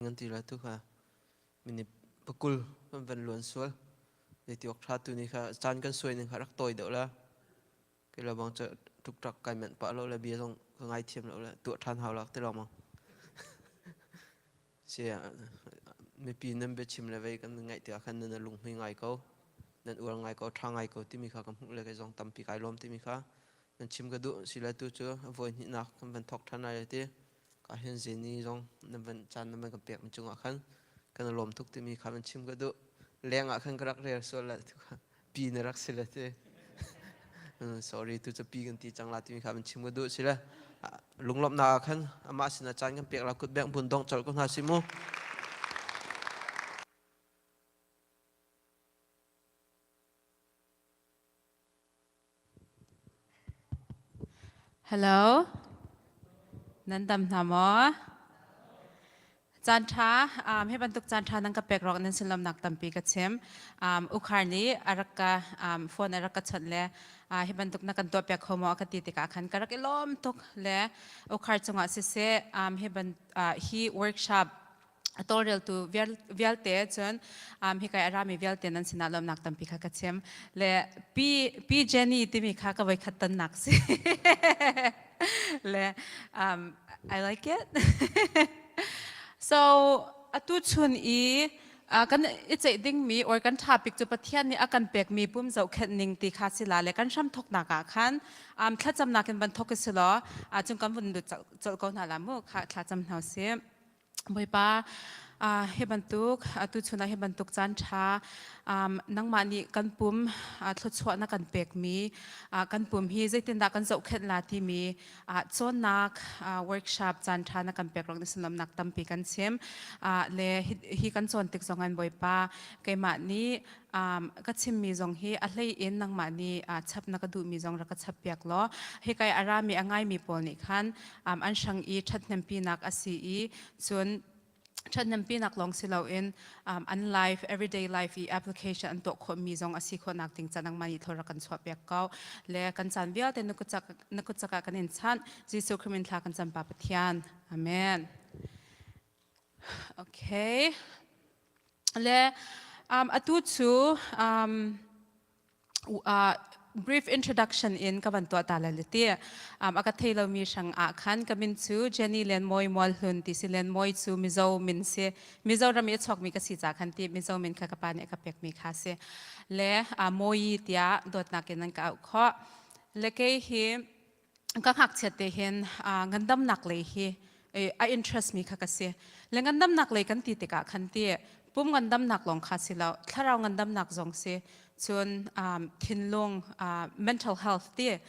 Ngan ti la tu kha minute pakul kan van luan sual. Zeiti awk ṭha tu ni kha caan kan suai ning kha rak tawi deuh la. Kei lo bang cu ṭukṭak kai manh pah lo le bia zong ka ngai thiam lo le tuah ṭhan hau lak ti lo mang. Sia mipi nan biachim le vei kan ngaih tikah khan nan lunghmui ngai ko. Nan uar ngai ko, ṭha ngai ko timi kha ka hmuh le kei zong tampi kai lawm timi kha nan chim ka duh. Sile tu cu voi hnihnak kan van thawk ṭhan lai ti. Ka hin zeni zong nan van caan nan van kan pek mi cungah khan kan i lawm tuk timi kha van chim ka duh. Leng ah khan ka rak rel sual la tu kha pi na rak si le ti. Sorry tu cu pi kan ti cang la timi kha van chim ka duh si le lunglawmhnak ah khan amah sinah caan kan pek la kut beng bun dong colh ko hna si mu. Hello. Nan dam hna maw? Caan ṭha, hi bantuk caan ṭha nan ka pek ruang nan sinlawmnak tampi ka chim. Ukhar nih a rak ka phone a rak ka chawnh le hi bantuk na kan tuahpiak kho maw a ka ti tikah khan ka rak i lawm tuk le ukhar cungah siseh hi ban hi workshop a tawlreltu vialte cun hi kai a rami vialte nan sinah lawmnak tampi kha ka chim le pi pi Jenny timi kha ka voikhat tonnak si le I like it so atu chun i kan i ceih dingmi or kan topic cu Pathian nih a kan pekmi pum zohkhenh ning ti kha si la le kan hram thoknak ah khan thlacamnak in van thok i si law cun kan vun lut colh ko hna la mu kha thlacam hna usih. Bawipa, hi bantuk tuchun ah hi bantuk caan ṭha nangmah nih kan pum thluachuah na kan pekmi kan pum hi zeitindah kan zohkhenh la timi cawnnak workshop caan ṭha na kan pek ruang na sinlawmnak tampi kan chim. Le hi kan cawn tik zong in Bawipa keimah nih ka chimmi zong hi a hlei in nangmah nih chap na ka duhmi zong rak ka chap piak law hikai a rami a ngaimi pawl nih khan an hrang i ṭhathnempinak a si i cun ṭhathnempinak lawng si loin an life everyday life i application an tuah khawhmi zong a si khawhnak ding ca nangmah nih thaw rak kan chuah piak ko le kan caan vialte na kut cak ah kan in chanh. Jesuh Khrih min thla kan cam Pa Pathian. Amen. Okay. Le atu cu brief introduction in ka van tuah ta la ti. A ka thei lomi hrang ah khan ka min cu Jenny Len Moi Mual Hlun ti si. Len Moi cu Mizo min si. Mizoram i a chuakmi ka si ca khan ti Mizo min kha ka pa nih a ka pekmi kha si. Le Moi tiah dawtnak in an ka auh khawh. Le kei hi ka ngakchiat te hin ngandamnak lei hi a interest mi kha ka si. Le ngandamnak lei kan ti tikah khan ti pum ngandamnak lawng kha si lo, thlarau ngandamnak zong si. Cun thinlung, mental health ti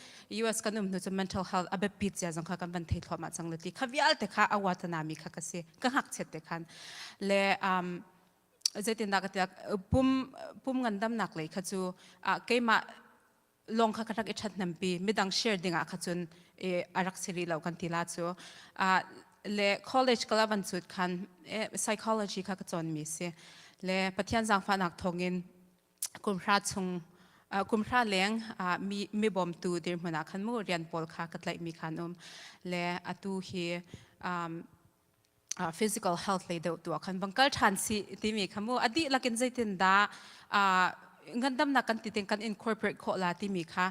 US kan um hnu cu mental health a biapit zia zong kha kan van thei thluahmah cang le ti kha vialte kha a watana mi kha ka si ka ngakchiat te khan. Le zeitindah ka tiak, pum pum ngandamnak lei kha cu keimah lawng kha ka rak i ṭhathnempi, midang share dingah kha cun a rak si rih lo kan ti la cu. Le college kala van cut khan psychology kha ka cawnmi si. Le Pathian zaangfahnak thawngin kumhra chung, kumhra leng mi mi bawmtu dirhmun ah khan mu rian pawl kha ka tlaihmi khan um. Le atu hi physical health lei deuh tu ah khan bang kal ṭhan si timi kha mu a dihlak in zeitin dah ngandamnak kan ti ting kan incorporate khawh la timi kha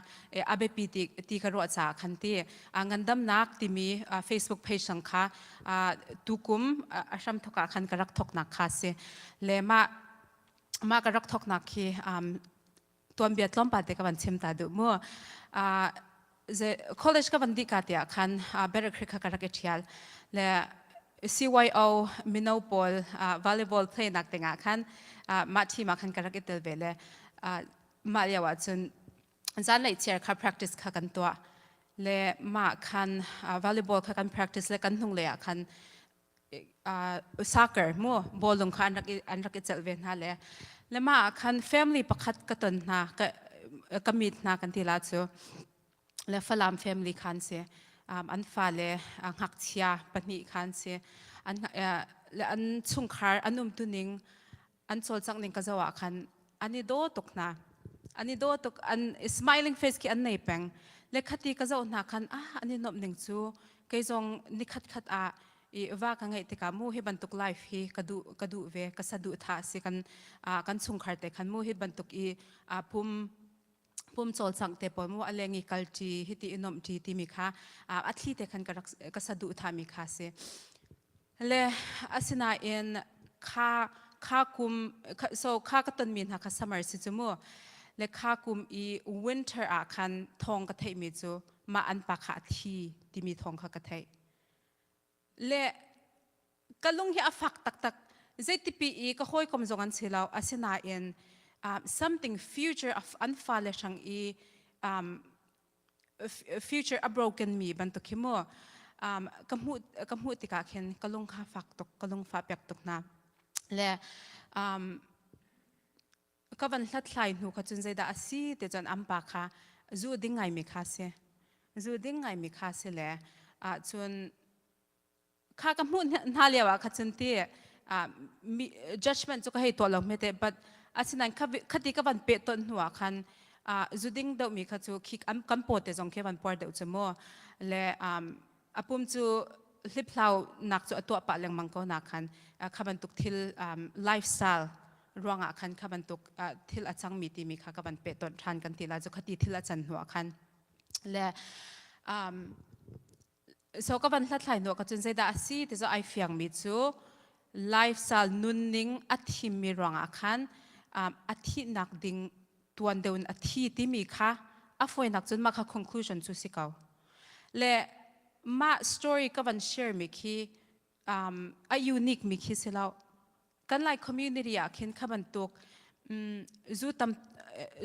a biapi ti ti ka ruah caah khan ti ngandamnak timi Facebook page sang kha tukum a hram thok ah khan ka rak thoknak kha si. Le mah mah ka rak thoknak khi tuanbia tlawmpal te ka van chim ta duh mu. College ka van dih ka tiah khan Better Creek kha ka rak i ṭhial. Le CYO mino pawl volleyball play nak dingah khan mah team ah khan ka rak i tel ve. Le mah lio ah cun zanlei chiar kha practice kha kan tuah. Le mah khan volleyball kha kan practice le kan hnung lei ah khan soccer mu bawlung kha an rak i celh ve hna. Le mah ah khan family pakhat ka ton hna, ka ka meet hna kan ti la cu. Le Falam family khan si, an fale ngakchia pahnih khan si. An le an chungkhar an um tuning, an cawlcangh ning ka zoh ah khan an i daw tuk hna, an i daw tuk, an smiling face khi an nei peng. Le khati ka zoh hna khan ah an i nuamh ning cu kei zong nikhat khat ah. I va ka ngeih tikah mu hi bantuk life hi ka duh ka duh ve ka saduh tha si kan kan chungkhar te khan mu hi bantuk i pum pum cawlcangh te pawl mu a leng i kal ṭi hiti i nuamh ṭi timi kha a thli te khan ka rak ka saduh thami kha si. Le asinain kha kha kum so kha ka tonmi hna kha summer si cu mu le kha kum i winter ah khan thawng ka theihmi cu mah an pa kha a thi timi thawng kha ka theih. Le ka lung hi a fak taktak zeitipi i ka hawikom zong an si lo asinain um, something future of an fale hrang i um, future a broken mi bantuk hi mu um, ka hmuh ka hmuh tikah khin ka lung kha fak tuk ka lung fa pek tuk hna le um, ka van hlathlai hnu kha cun zeidah a si te cun an pa kha zu ding ngaimi kha si zu ding ngaimi kha si le ah cun kha ka hmuh hna lio ah kha cun ti judgment cu ka hei tuah lo hme te but asinain khati ka van peh ton hnu ah khan zu ding deuh mi kha cu khi kan paw te zong khi van puar deuh cu mu le a pum cu hliphlau nak cu a tuah pah lengmang ko na khan kha bantuk thil lifestyle ruangah khan kha bantuk thil a cangmi timi kha ka van peh ton ṭhan kan ti la cu khati thil a can hnu ah khan le so ka van hlathlai hnu ka cun zeidah a si ti cu ai fiangmi cu lifestyle nunning a thimmi ruangah khan a thihnak ding tuan deuh in a thi timi kha a fawinak cun mah kha conclusion cu si ko le mah story ka van share mi khi um, a unique mi khi si lo kan Lai community ah khin kha bantuk zu tam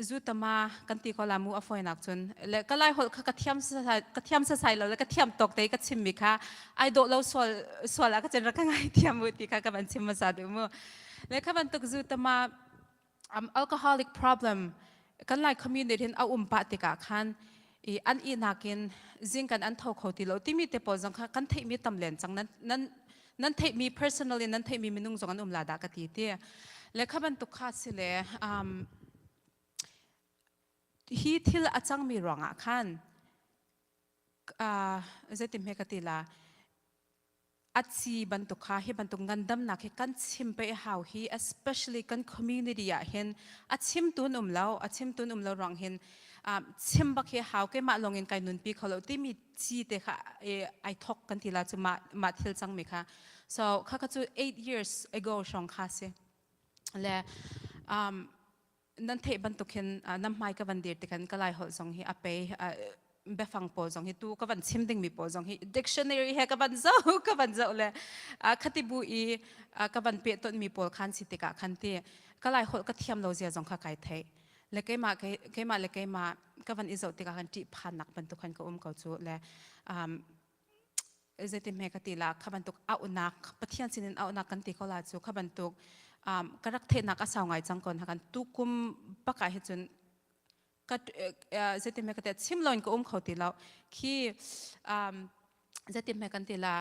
zu tama kan ti ko la mu a foinak cun le ka lai holh kha ka thiam ka thiam sasai lo le ka thiam tok te ka chim mi kha ai dawh lo sual sual ah ka cen ra ka ngai thiam mu ti kha ka van chim hmasa duh mu le kha bantuk zu tama um, alcoholic problem kan lai community hin a um pah tikah khan i an ihnak in zing kan an tho kho ti lo timi te pawl zong kha kan theihmi tam len cang nan nan nan theihmi personally nan theihmi minung zong an um la dah ka ti ti le kha bantuk kha si le um, hi thil a cangmi ruangah khan uh, zeitin hme ka ti la a ci bantuk kha hi bantuk ngandamnak hi kan chim pe hau hi especially kan community ah hin a chim tun um lo a chim tun um lo ruang hin chim bak hi hau keimah lawng in kai nunpi kho lo timi ci te kha ai thok kan ti la chu ma ma thil cang mi kha so kha kha chu 8 years ago shong kha si le um nan theih bantuk hin nan hmai ka van dir tikan ka lai holh zong hi a pe biafang pawl zong hi tu ka van chim dingmi pawl zong hi dictionary he ka van zoh ka van zoh le khati bu i ka van pe tonmi pawl khan si tikah khan ti ka lai holh ka thiam lo zia zong kha kai theih le keimah keimah le keimah ka van i zoh tikah khan ṭih phannak bantuk khan ka um ko cu le zeitin hme ka ti la kha bantuk auhnak Pathian sinin auhnak kan ti ko la cu kha bantuk um, ka rak theihnak a sau ngai cang kon hakan tukum bak ah hi cun ka zeitin hme ka ti chim loin ka um kho ti lo khi um, zeitin hme kan ti la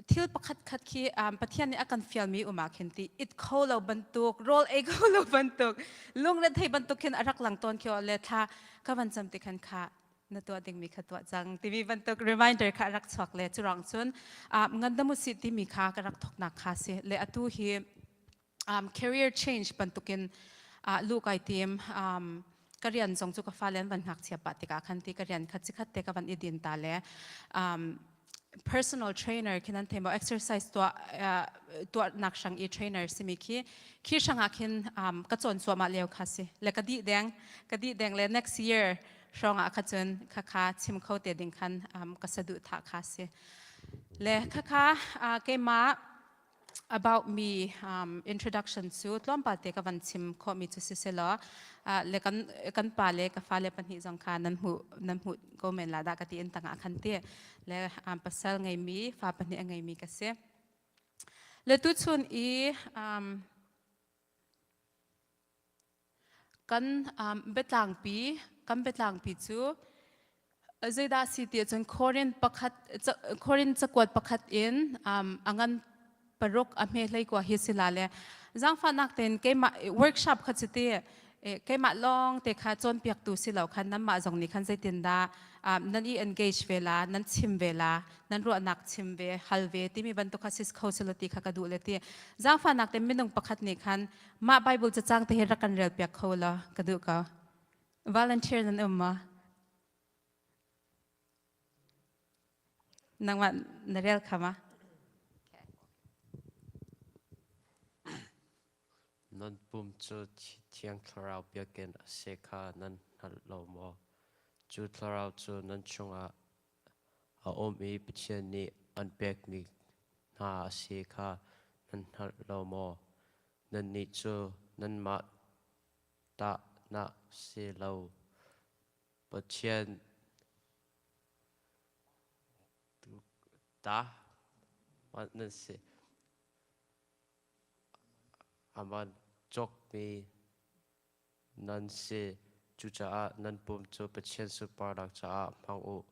thil pakhat khat khi um, Pathian nih a kan fialmi um ah khin ti it kho lo bantuk rawl ei kho lo bantuk lungre thei bantuk khin a rak lang tawn khi le thla ka van cam ti khan kha na tuah dingmi kha tuah cang timi bantuk reminder kha rak chuak le curang cun ngandam usih timi kha ka rak thoknak kha si le atu hi um, career change bantukin uh, lu kai tim um, ka rian zong cu ka fale an van ngakchia pah tikah khan ti ka rian kha chikhat te ka van i din ta le um, personal trainer khi nan thei maw exercise tuah uh, tuahnak hrang i trainer simi khi khi hrang ah khin um, ka cawn cuahmah lio kha si le ka dih deng ka dih deng le next year hrawng ah kha cun kha kha chim kho te ding khan um, ka saduh tha kha si le kha kha uh, keimah about me um, introduction cu tlawmpal te ka van chim khawhmi cu si selaw uh, le kan kan pa le ka fale pahnih zong kha nan hmuh nan hmuh ko men la dah ka ti in tangah khan ti le um, pasal ngeimi fa pahnih a ngeimi ka si le tuchun i um, Kan biatlangpi kan biatlangpi cu zeidah si ti ahcun Korin pakhat Korin cakuat pakhat in a ngan paruk a hme hlei kua hi si la le zaangfahnak tein keimah workshop kha cu ti keimah lawng te kha cawnpiaktu si lo khan nanmah zong nih khan zeitindah. Nan i engage ve la, nan chim ve la, nan ruahnak chim ve, hal ve timi bantuk kha sis kho selaw ti kha ka duh le ti. Zaangfahnak te minung pakhat nih khan mah Bible cacang te hi rak kan rel piak kho law ka duh ko. Volunteer nan um maw? Nangmah na rel kha ma? Nan pum cu Thiang Thlarau biakinn a si kha nan hngal lo maw? Cu Thlarau cu nan chungah a um i Pathian nih an pekmi hna a si kha nan hngal lo maw? Nannih cu nanmah tahnak si lo Pathian ta nan si. Aman cawkmi nan si. Cucaah nan pum cu Pathian sunparnak caah hmang u.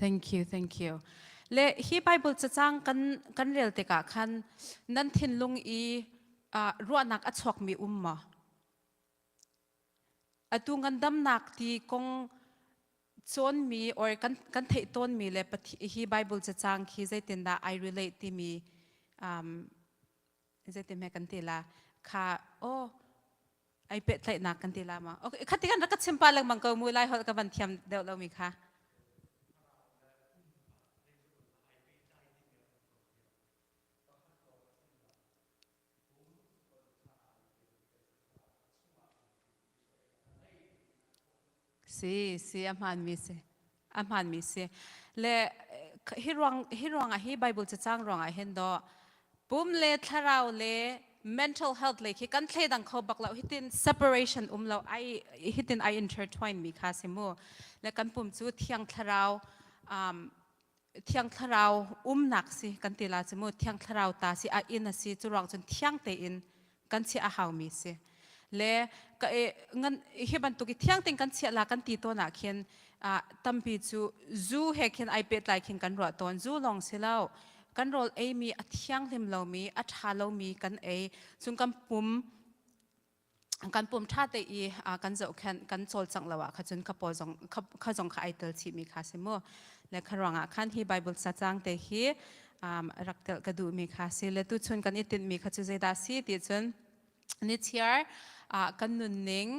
Thank you, thank you. Le hi Bible cacang kan kan rel tikah khan nan thinlung i uh, ruahnak a chuakmi um maw? Atu ngandamnak ti kong cawnmi or kan kan theih tawnmi le hi Bible cacang khi zeitindah ai relate timi um, zeitin he kan ti la kha oh ai pehtlaihnak kan ti la ma okay khati kan rak ka chim pa lengmang ko mu lai holh ka van thiam deuh lo mi kha Si, si, a hmaanmi si. A hmaanmi si. Le hi ruang hi ruangah hi Bible cacang ruangah hin do pum le thlarau le mental health le khi kan thleidang kho bak lo hitin separation um lo ai hitin ai intertwine mi kha si mu le kan pum cu thiang thlarau um, Thiang Thlarau umnak si kan ti la cu mu Thiang Thlarau ta si a inn a si cu ruang cun thiang tein kan chiah a haumi si le ka e ngan hi bantuk i thiang tein kan chiah la kan ti tawn ah khin tampi cu zu he khin ai pehtlai khin kan ruah tawn zu lawng si lo kan rawl ei mi a thianghlim lomi a ṭha lomi kan ei cun kan pum kan pum ṭha te i kan zohkhenh kan cawlcangh lo ah kha cun kha pawl zong kha zong kha ai tel chihmi kha si mu le kha ruangah khan hi Bible cacang te hi rak telh ka duhmi kha si le tuchun kan i tinhmi kha cu zeidah si ti cun nichiar kan nunning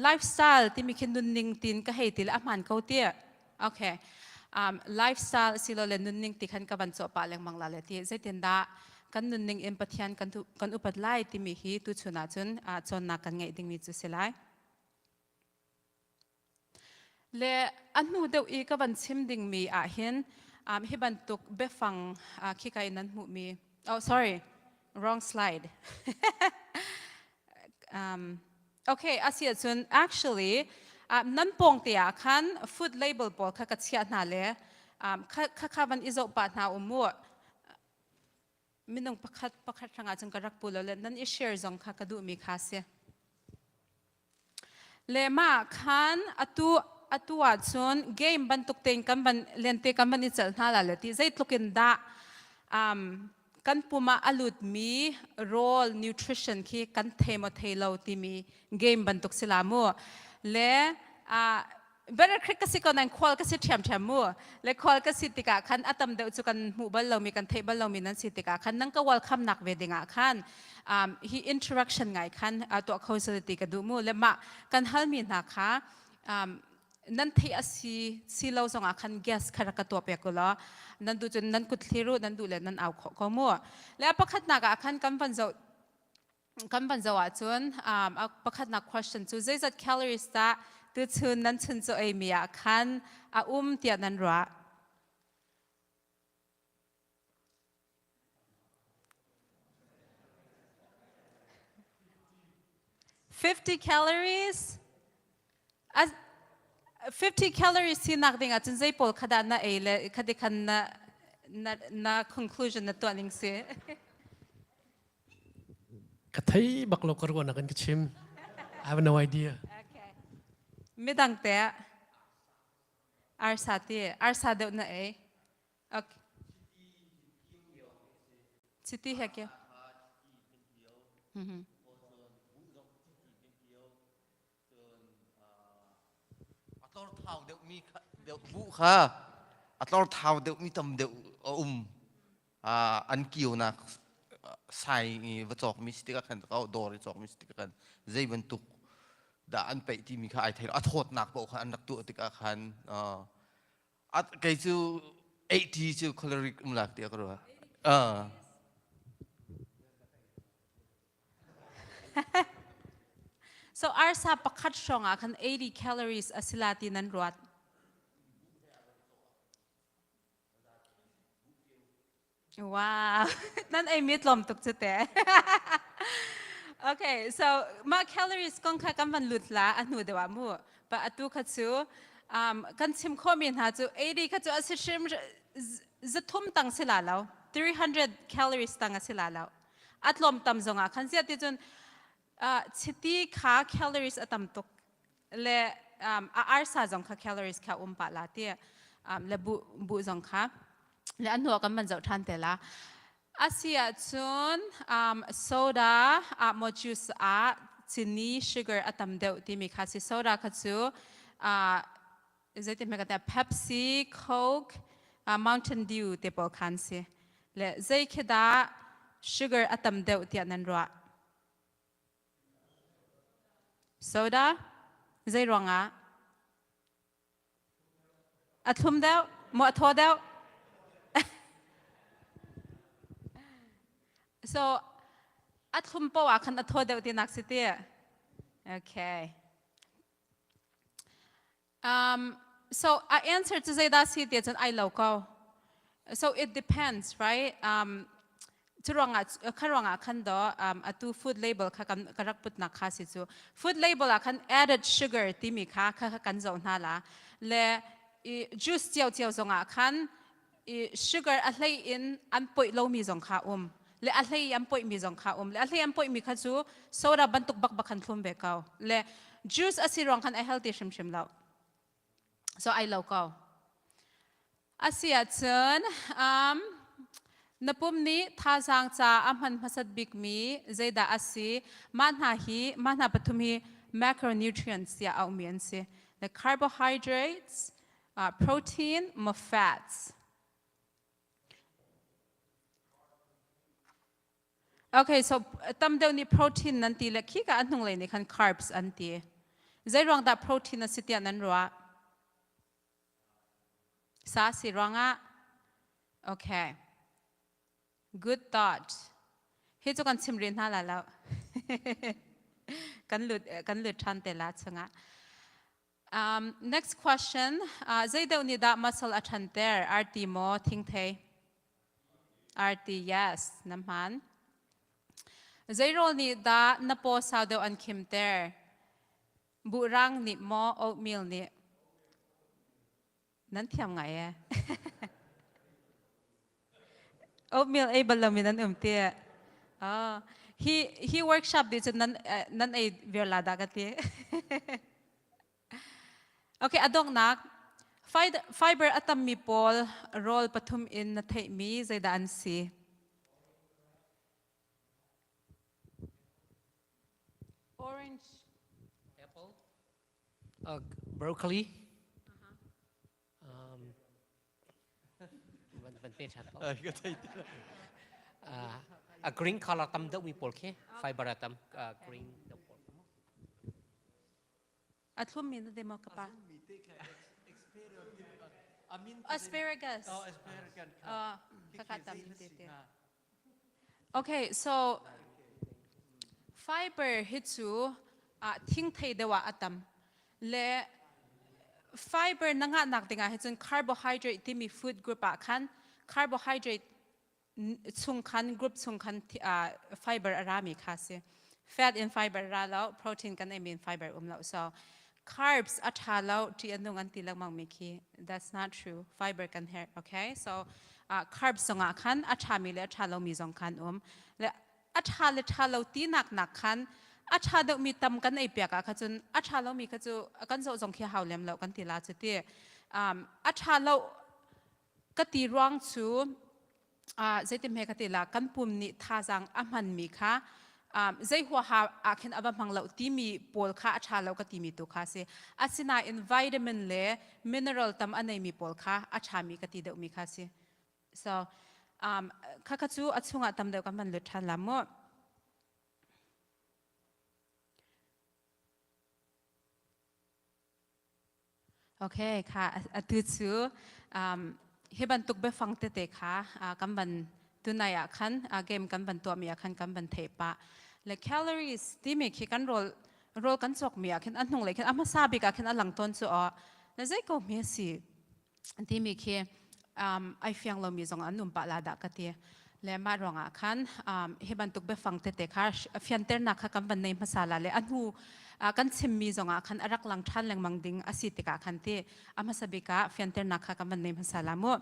lifestyle timi khi nunning tin ka hei ti le a hmaan ko ti Okay. Um, lifestyle silole nunning ti khan ka van cawh pah lengmang la le ti zeitindah kan nunning in Pathian kan, kan upat lai timi hi tuchun ahcun uh, cawnnak kan ngeih dingmi cu si lai. Le a hnu deuh i ka van chim dingmi ah hin um, hi bantuk biafang uh, khika in nan hmuhmi oh sorry wrong slide um, okay asi ahcun actually uh, nan pawng te ah khan food label pawl kha ka chiah hna le um, kha kha kha van i zoh pah hna um mu minung pakhat pakhat hrangah cun ka rak pu lo le nan i share zong kha ka duhmi kha si Le mah khan atu atu ahcun game bantuk tein kan van lente kan van i celh hna la le ti zeitluk in dah um, kan pum ah a lutmi rawl nutrition khi kan thei maw thei lo timi game bantuk si la mu le uh, Better Creek ka si ko nan khual ka si ṭhiamṭhiam mu. Le khual ka si tikah khan a tam deuh cu kan hmuh bal lomi kan theih bal lomi nan si tikah khan nan ka welcome nak ve dingah khan um, hi interaction ngai khan uh, tuah kho sal ti ka duh mu. Le mah kan halmi hna kha um, nan theih a si si lo zongah khan guest kha rak ka tuah piak ulaw nan duh cun nan kut thlir u nan duh le nan au khawh ko mu. Le a pakhatnak ah khan kan van zoh kan van zoh ahcun um, pakhatnak question cu zeizat calories dah tuchun nan chun cu eimi ah khan a um tiah nan ruah? 50 calories As 50 calories sinak ding ahcun zei pawl kha dah na ei le khati khan na na na conclusion na tuah ning si Ka thei bak lo ka ruahnak in ka chim. I have no idea. Okay. Midang te arsa ti arsa deuh na ei. Okay. Chiti he ke. Mhm. thau deuhmi kha deuh buh kha a tlor thau deuhmi tam deuh a um. An kionak sai i va cawkmi si tikah khan dawr i cawkmi si tikah khan zei bantuk dah an peih timi kha ai thei lo. A thawtnak paoh kha an rak tuah tikah khan kei cu 80 cu choleric um lak tiah ka ruah. So arsa pakhat hrawng ah khan 80 calories a si la ti nan ruat. Wow, nan ei mi tlawm tuk cu te. okay, so mah calories kong kha kan van lut la a hnu deuh ah mu. Pa atu kha cu um, kan chim khawhmi hna cu 80 kha cu a si hrim zathum tang si la lo 300 calories tang a si la lo a tlawm tam zongah khan ziah ti cun chiti kha calories a tam tuk le a arsa zong kha calories kha um pah la ti le bu bu zong kha le an hnu kan van zoh than te la asi ahcun soda ah maw juice ah chini sugar a tam deuh timi kha si soda kha cu zeitin hme ka Pepsi, Coke, Mountain Dew te pawl khan si. Le zei khi dah sugar a tam deuh tiah nan ruah? Soda? Zei ruangah? A thlum deuh? Maw a thaw deuh? so a thlum poah ah khan a thaw deuh tinak si ti. Okay. Um, so a answer cu zeidah si ti cun ai lo ko. So it depends, right? Um, cu ruangah kha ruangah khan do um, atu food label kha kan ka rak putnak kha si cu food label ah khan added sugar timi kha kha kan zoh hna la le i juice cio cio zongah khan i sugar a hlei in an poih lomi zong kha um le a hlei an poih mi zong kha um le a hlei an poih mi kha cu soda bantuk bak bak khan thlum ve ko le juice a si ruang khan a healthy hrimhrim lo so ai lo ko asi ahcun um, na pum nih thazaang ca a hman hmasat bikmi zeidah a si mah hna hi mah hna pathum hi macronutrients tiah auhmi an si the carbohydrates Protein maw fats? Okay, so tam deuh nih protein nan ti le khi ka a hnunglei nih khan carbs an ti. Zei ruang dah protein a si tiah nan ruah? Sa si ruangah? Okay. Good thought. Hi cu kan chim rih hna la lo. kan lut kan lut ṭhan te la chungah. Um, next question. Uh, zei deuh nih dah muscle a ṭhanter? Arti maw thingthei? Arti, yes, na hmaan. Zei rawl nih dah na paw sau deuh an khimter? Buhrang nih maw oatmeal nih? Nan thiam ngai e. Oatmeal ei bal lomi nan um ti. Oh, hi hi workshop di cun nan nan ei viar la dah ka ti. okay, a donghnak fiber a tammi pawl rawl pathum in na theihmi zeidah an si? Orange. Apple. Broccoli. Um, van van pe ṭhan ko. A green color tam deuh mi pawl khi fiber a tam green deuh pawl. A thlum mi na demo ka pa. Asparagus. Oh, asparagus. Uh, ka tam te te. Okay, so fiber hi cu ah thingthei deuh ah a tam. Le fiber na ngahnak dingah hi cun carbohydrate timi food group ah khan carbohydrate chung khan group chung khan fiber a rami kha si. Fat in fiber ra lo, protein kan ei in fiber um lo. So carbs a ṭha lo ṭih a nung an ti lengmang mi khi that's not true fiber kan herh okay so uh, carbs zongah khan a ṭhami le a ṭha lomi zong khan um le a ṭha le ṭha lo tinak nak khan a ṭha deuhmi tam kan ei piak ah kha cun a ṭha lomi kha cu kan zoh zong khi hau lem lo kan ti la cu ti um, a ṭha lo ka ti ruang cu uh, zeitin hme ka ti la kan pum nih thazaang a hmanmi kha. Um, zei huaha ah khin a va hmang lo timi pawl kha a ṭha lo ka timi tu kha si. Asinain vitamin le mineral tam a neimi pawl kha a ṭhami ka ti deuhmi kha si. So, um, khakha cu a chungah tam deuh kan van lut ṭhan la mu. Okay, kha atu cu um, hi bantuk biafang tete kha uh, kan van tunai ah khan uh, game kan van tuahmi ah khan kan van theih pah. Le calories timi khi kan rawl rawl kan cawkmi ah khin a hnung lei khin a hmasa bik ah khin a lang tawn cu aw na zei ko mi a si timi khi um, ai fiang lomi zong an um pah la dah ka ti. Le mah ruangah khan um, hi bantuk biafang tete kha fianternak kha kan van nei hmasa la le a hnu uh, kan chimmi zongah khan a rak lang ṭhan lengmang ding a si tikah khan ti a hmasa bik ah fianternak kha kan van nei hmasa la mu.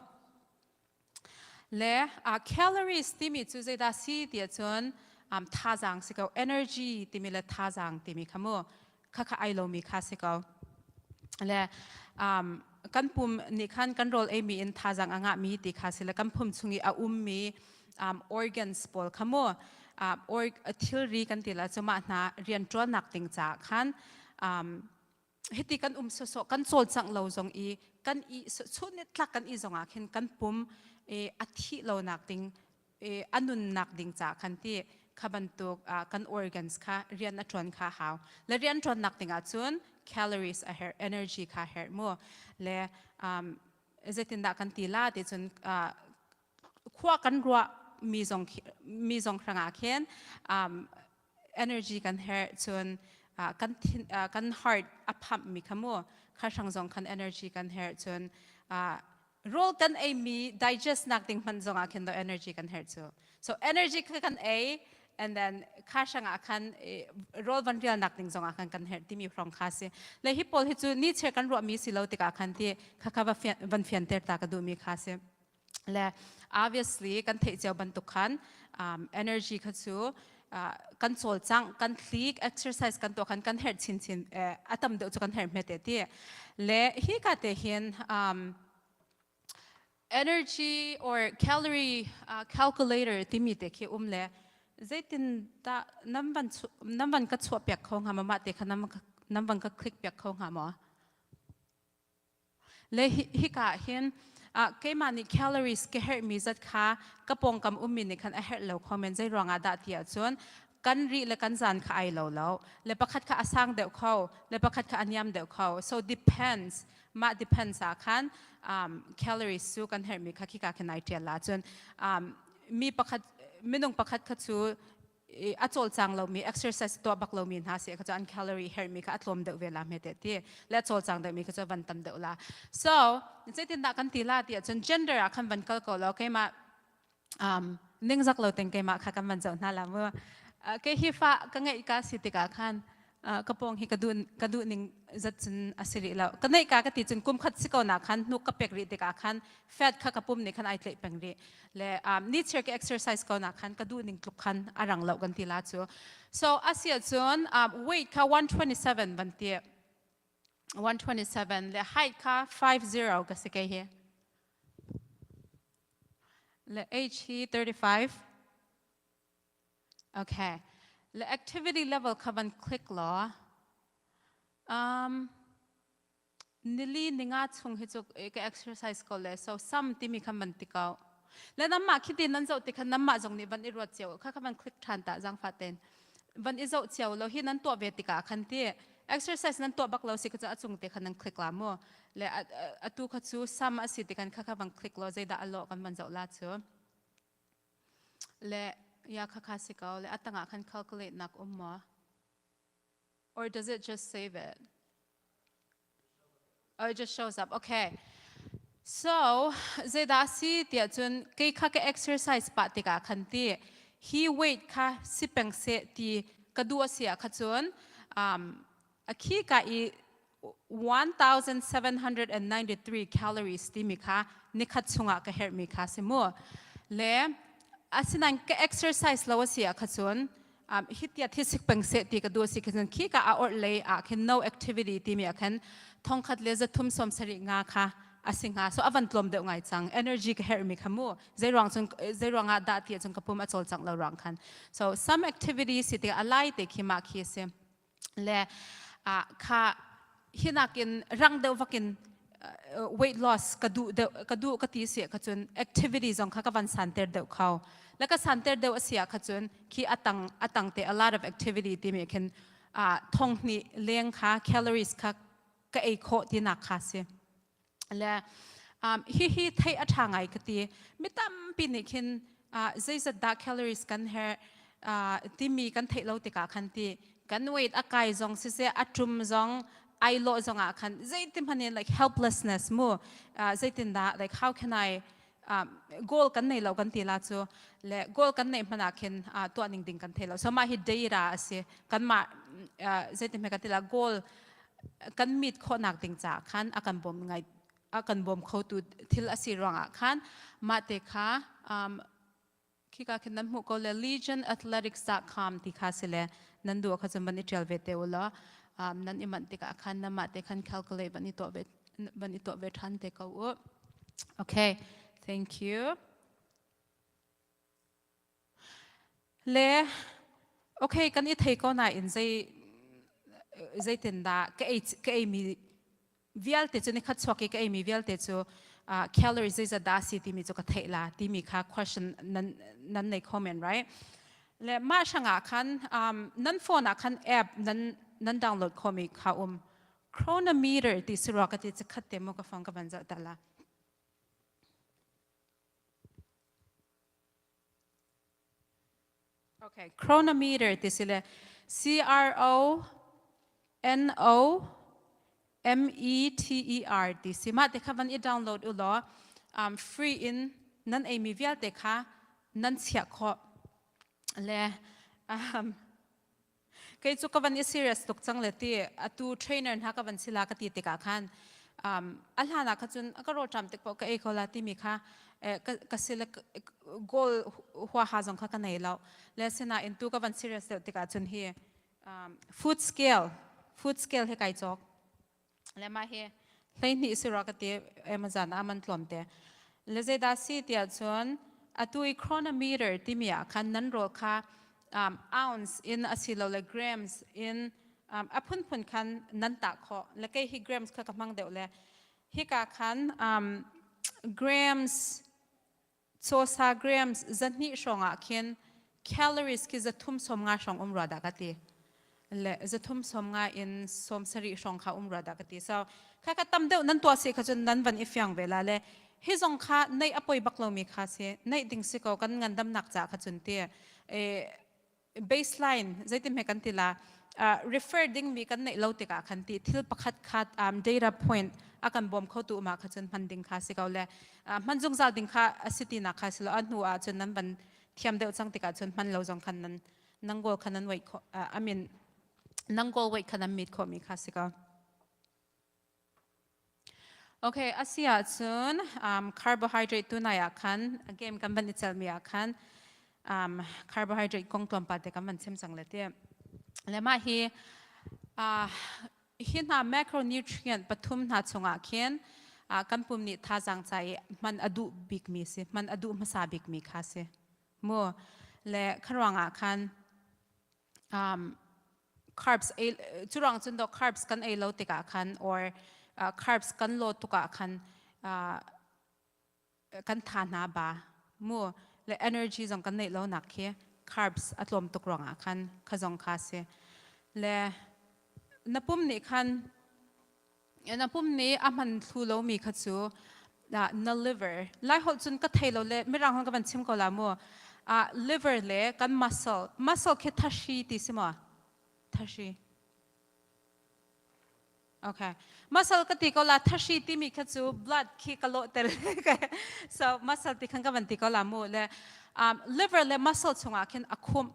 Le uh, calories timi cu zeidah si ti ahcun um, thazaang si ko energy timi le thazaang timi kha mu khakha ai lomi kha si ko. Le um, kan pum nih khan kan rawl eimi in thazaang a ngahmi ti kha si le kan pum chung i a ummi um, organs pawl kha mu um, or, thilri kan ti la cu mah hna rian ṭuannak ding caah khan um, hiti kan um sawsawh kan cawlcangh lo zong i kan i chun ni tlak kan i zong ah khin kan pum e, a thih lonak ding e, a nunnak ding ca khan ti kha bantuk kan organs kha rian a ṭuan kha hau le rian ṭuannak ding ah cun calories a herh energy kha herh mu le um, zeitindah kan ti la ti cun khua kan ruah mi zong mi zong hrangah khin um, energy kan herh cun kan thin kan heart a pump mi kha mu kha hrang zong khan energy kan herh cun rawl kan ei mi digest nak ding hman zong ah khin do energy kan herh cu so energy kha kan ei and then kha hrang ah khan rawl van rial nak ding zong ah khan kan herh timi hrong kha si le hi pawl hi cu ni che kan ruah mi si lo tikah khan ti kha kha va van fianter ta ka duh mi kha si le obviously kan theih cio bantuk khan um, energy kha cu uh, kan cawlcangh kan thlik exercise kan tuah khan kan herh chinchin eh, a tam deuh cu kan herh hme te ti le hi ka te hin um, energy or calorie uh, calculator timi te khi um le zeitin dah nam van nam van ka chuah piak kho hnga ma mah te kha nam nam van ka click piak kho hnga maw Le hika ah hin keimah nih calories ka herhmi zat kha ka pawngkam ummi nih khan a herh lo kho men zei ruangah dah ti ahcun kan ri le kan zan kha ai lo lo le pakhat kha a sang deuh kho le pakhat kha a niam deuh kho so depends mah depends ah khan um, calories cu kan herhmi kha khika khin ai ṭial la cun um, mi pakhat minung pakhat kha cu a cawlcang lomi exercise tuah bak lomi hna si kha cu an calorie herhmi kha a tlawm deuh ve la hme te ti le a cawlcang deuhmi kha cu van tam deuh la so zeitindah kan ti la ti ahcun gender ah khan van kal ko lo keimah um, ningzak lo teng keimah kha kan van zoh hna la mu ke hi fa ka ngeih ka si tikah khan ka pawng hi ka duh ka duh ning zat cun a si rih lo ka neih ka ka ti cun kum khat si ko na khan hnuk ka pek rih tikah khan fat kha ka pum nih khan ai tleih peng rih le um, ni chir ka exercise ko na khan ka duh ning tluk khan a rang lo kan ti la cu so asia cun um, weight kha 127 van ti 127 le height kha 50 ka si ke hi le age hi 35 Okay. Le activity level kha van click law. Um, nili ninga chung hi cu ka exercise ko le so sam timi kha man ti ko. Le namah khi tin nan zoh ti kha namah zong nih van i ruat cio kha kha van click than ta zang fa ten. Van i zoh cio lo hi nan tuah ve tikah khan ti exercise nan tuah bak lo si kha cu a cung te kha nan click la mu. Le atu kha cu sam a si ti kan kha kha van click lo zeidah a lawh kan van zoh la cu. Le ya khakha si ko le a tangah khan calculate nak um maw? Or does it just save it? Oh, it just shows up. Okay. So, zeidah si tiah cun kei kha ka exercise pah tikah khan ti hi weight kha si peng seh ti ka duh a si ah kha cun um, a khi ka i 1793 calories timi kha nikhat chungah ka herhmi kha si mu. Le asinain ka exercise lo a si ah kha cun um, hitia thisik peng seh ti ka duh si khin khi ka a orh lei ah khin no activity timi ah khan thongkhat le zathum som sarih nga kha a si hnga. So a van tlawm deuh ngai cang. Energy ka herhmi kha mu. Zei ruang cun zei ruangah dah ti ahcun ka pum a cawlcangh lo ruang khan. So some activity si tikah a lai te khi mah khi a si. Le kha hinak in rang deuh vakin weight loss ka duh deuh ka duh ka ti si kha cun activity zong kha ka van santer deuh kho. Le ka santer deuh a si ah kha cun khi atang atang te a lot of activity timi khin thong hnih leng kha calories kha ka ei khawh tinak kha si. Le hihi theih a ṭha ngai ka ti. Mi tampi nih khin zeizat dah calories kan herh timi kan theih lo tikah khan ti kan weight a kai zong siseh a ṭum zong ai lawh zong ah khan zeitin hmanh in like helplessness mu zeitin dah like how can I goal kan nei lo kan ti la cu le goal kan neih hmanh ah khin tuah ning ding kan thei lo. So mah hi data a si. Kanmah zeitin hme kan ti la goal kan meet khawhnak ding caah khan a kan bawm ngai a kan bawm khotu thil a si ruangah khan mah te kha um, khika khin nan hmuh ko le legionathletics.com ti kha si le nan duh kha cun van i ṭial ve te u law um, nan i manh tikah khan namah te khan calculate van i tuah ve van i tuah ve ṭhan te ko u. Okay, thank you. Le okay kan i thei ko nain zei zeitindah ka ei ka eimi vialte cu nikhat chuak i ka eimi vialte cu uh, calorie zeizat dah a si timi cu ka theih la timi kha question nan nan nei kho men right le mah hrangah khan um, nan phone ah khan app nan nan download khomi kha um chronometer ti si rua ka ti khat te mo ka phone ka van zoh ta la Okay, chronometer ti si le C R O N O M E T E R ti si mah te kha van i download u law um, free in nan eimi vialte kha nan chiah khawh le um, Kei cu ka van i serious tuk cang le ti atu trainer hna ka van si la ka ti tikah khan um, a hlan ah kha cun ka rawlṭam tik paoh ka ei ko la timi kha eh, ka, ka si le goal huaha zong kha ka nei lo. Le sinain tu ka van serious deuh tikah cun hi um, food scale food scale he kai cawk. Le mah hi 12 si rua ka ti Amazon ah man tlawm te. Le zeidah si tiah cun atu i chronometer timi ah khan nan rawl kha um, ounce in asilole grams in um, a phunphun khan nan tah khawh. Le kei hi grams kha ka hmang deuh le hika khan um, grams Cawsa grams 200 hrawng ah khin calories khi 350 hrawng um rua dah ka ti. Le 350 in 70 hrawng kha um rua dah ka ti. So kha ka tam deuh nan tuah si kha cun nan van i fiang ve la le hi zong kha neih a poi bak lomi kha si neih ding si ko kan ngandamnak ca kha cun ti e, baseline zeitin hme kan ti la refer ding mi kan neih lo tikah khan ti thil pakhat khat um, data point a kan bawm kho tu ma kha cun hman ding kha si ko le hman zungzal ding kha a si ti nak kha si lo a hnu ah cun nan van thiam deuh cang tikah cun hman lo zong khan nan nang goal khan nan wait kho I mean nang goal wait khan nan meet kho mi kha si ko Okay, a si ahcun um, carbohydrate tunai ah khan game kan van i celmi ah khan um, carbohydrate kong tlawmpal te kan van chim cang le ti. Le mah hi uh, hi hna macronutrient pathum hna chungah khin uh, kan pum nih thazaang ca i hman a duh bikmi si, hman a duh hmasa bikmi kha si. Mu le kharuang ah khan um, carbs ei curang cun do carbs kan ei lo tikah khan or uh, carbs kan lo tukah khan uh, kan tha hna ba mu le energy zong kan neih lo nak khi carbs a tlawm tuk ruangah khan kha zong kha si le na pum nih khan na pum nih a hman thlu lomi kha cu na liver lai holh cun ka thei lo le mirang hon ka van chim ko la mu liver le kan muscle muscle khi thashi ti si maw thashi okay muscle ka ti ko la thashi timi kha cu blood khi ka lawh ter so muscle ti khan ka van ti ko la mu le um, liver le muscle chungah khin a khum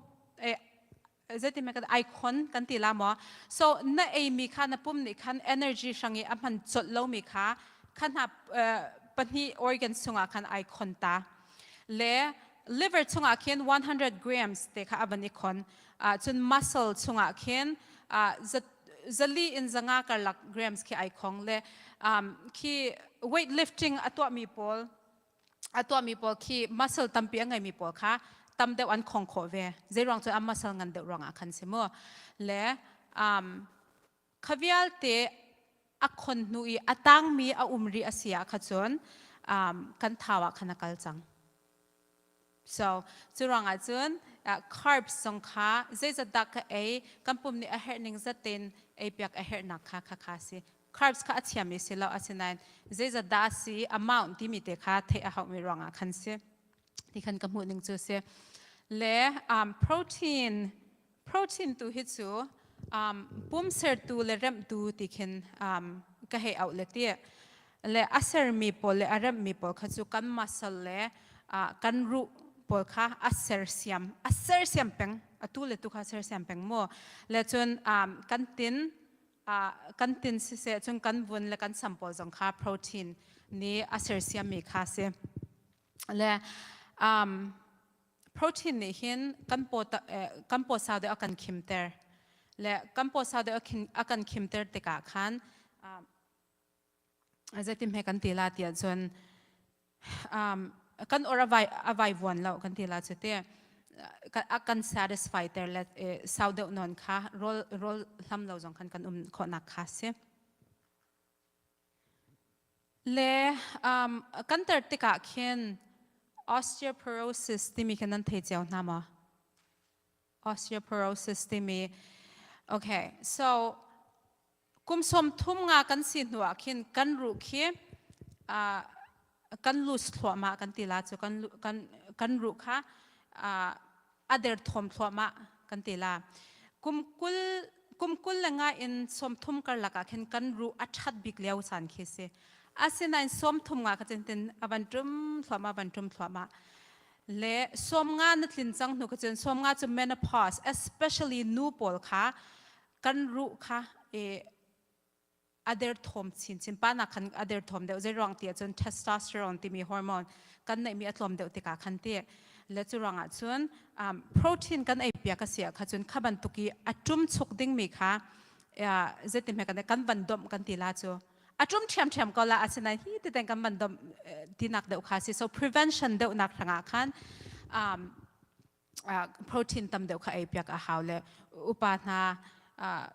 zeitin kan ai khon kan ti la maw so na ei mi kha na pum nih khan energy hrang i a hman colh lo mi kha kha hna pahnih organ chungah khan ai khon ta le liver chungah khin 100 grams te kha avan i khon cun muscle chungah khin zali in zanga karlak grams khi ai khong le um, khi weight lifting a tuahmi pawl a tuahmi pawl khi muscle tampi a ngeimi pawl kha tam deuh an khong khawh ve zei ruang cu an muscle ngan deuh ruangah khan si mu le um, kha vialte a khon hnu i a tangmi a um rih a si ah kha cun um, kan thau ah khan a kal cang So cu ruangah cun uh, carbs zong kha zeizat dah ka ei kan pum nih a herh ning zat tein ei piak a herhnak kha kha kha si. Carbs kha a thiammi si lo asinain zeizat dah a si amount timi te kha theih a haumi ruangah khan si. Ti khan ka hmuh ning cu si. Le um, protein protein tu hi cu um, pum sertu le remhtu ti khin um, ka hei auh le ti le a sermi pawl le a remhmi pawl kha cu kan muscle le uh, kan ruh pawl kha a sersiam a sersiam peng atu le tu kha sersiam peng mu le cun um, kan tin uh, kan tin siseh cun kan vun le kan sam pawl zong kha protein nih a sersiammi kha si le um, Protein nih hin kan paw kan paw sau deuh a kan khimter. Le kan paw sau deuh a kan khimter tikah khan zeitin hme kan ti la tiah cun kan or a vai a vai vuan lo kan ti la cu te a kan satisfy ter le sau deuh non kha rawl rawl hlam lo zong khan kan um khawhnak kha si. Le um, kan ter tikah khin osteoporosis timi khin nan thei cio hna maw? Osteoporosis timi. Okay, so kum som thum nga kan si hnu ah khin kan ruh khi uh, kan lus thluahmah kan ti la cu kan kan kan ruh kha uh, a derthawm thluahmah kan ti la. Kum kul kum kul le nga in 30 karlak ah khin kan ruh a ṭhat bik lio caan khi si. Asinain 30 nga ka tin a van ṭum thluahmah van ṭum thluahmah. Le 50 na tlin cang hnu ka cun 50 cu menopause especially nu pawl kha kan ruh kha e a derthawm chinchin pa nak khan a derthawm deuh zei ruang ti ahcun testosterone timi hormone kan neihmi a tlawm deuh tikah khan ti le cu ruangah cun um, protein kan ei piak a si ah kha cun kha bantuk i a ṭum chuk dingmi kha zeitin hme kan kan van domh kan ti la cu a ṭum ṭhiamṭhiam ko la asinain hi ti ten kan van domh tinak deuh kha si so prevention deuh nak hrangah khan um, protein tam deuh kha ei piak a hau le upa hna uh,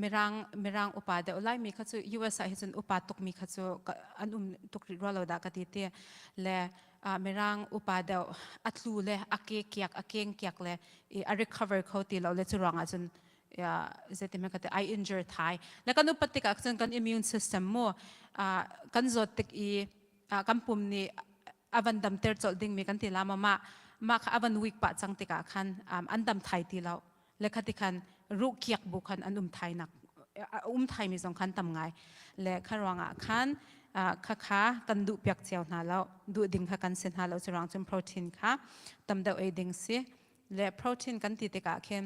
Mirang Mirang upa deuh Laimi kha cu US ah hi cun upa tukmi kha cu an um tuk rih rua lo dah ka ti ti le Mirang upa deuh a tlu le a ke kiak a keng kiak le i a recover kho ti lo le cu ruangah cun zeitin ka ti ai injure thai le kan upat tikah cun kan immune system mu kan zawt tik i kan pum nih a van damter colh dingmi kan ti la ma mah mah kha a van weak pah cang tikah khan an dam thai ti lo le khati khan ruh kiak bu khan an um thai nak um thai mi zong khan tam ngai le kha ruangah khan kha kha kan duh piak cio hna lo duh ding kha kan si hna lo cu ruang cun protein kha tam deuh ei ding si le protein kan ti tikah khin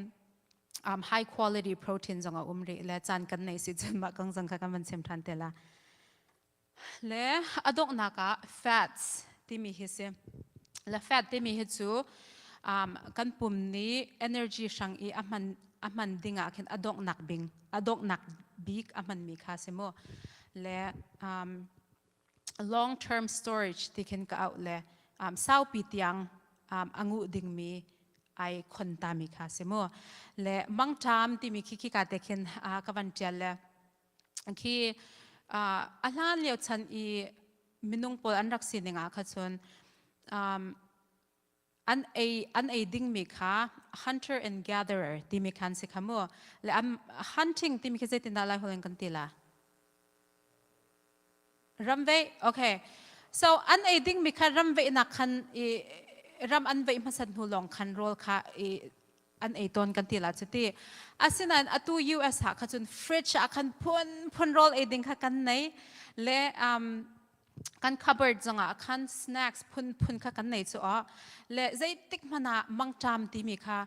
um, high quality protein zong a um rih le caan kan nei si cun mah kong zong kha kan van chim than te la Le a donghnak ah fats timi hi si. Le fat timi hi cu um, kan pum nih energy hrang i a hman a hman ding ah khin a donghnak bing a donghnak bik a hmanmi kha si mu. Le um, long term storage ti khin ka auh le um, saupi tiang um, a nguh dingmi ai khon tami kha si mu. Le mangṭam timi khi khi ka te khin uh, ka van ṭial le khi a hlan lio chan i minung pawl an rak sining ah kha cun um, an ei an ei dingmi kha hunter and gatherer timi khan si kha mu le an hunting timi khi zeitindah lai holh in kan ti la ramveih okay so an ei dingmi kha ramveihnak khan i ram an veih hmasat hnu lawng khan rawl kha i an ei tawn kan ti la cu ti asinain atu US ah kha cun fridge ah khan phun phun rawl ei ding kha kan nei le um, kan cupboard zongah khan snacks phun phun kha kan nei chu a le zeitik hmana mangṭam timi kha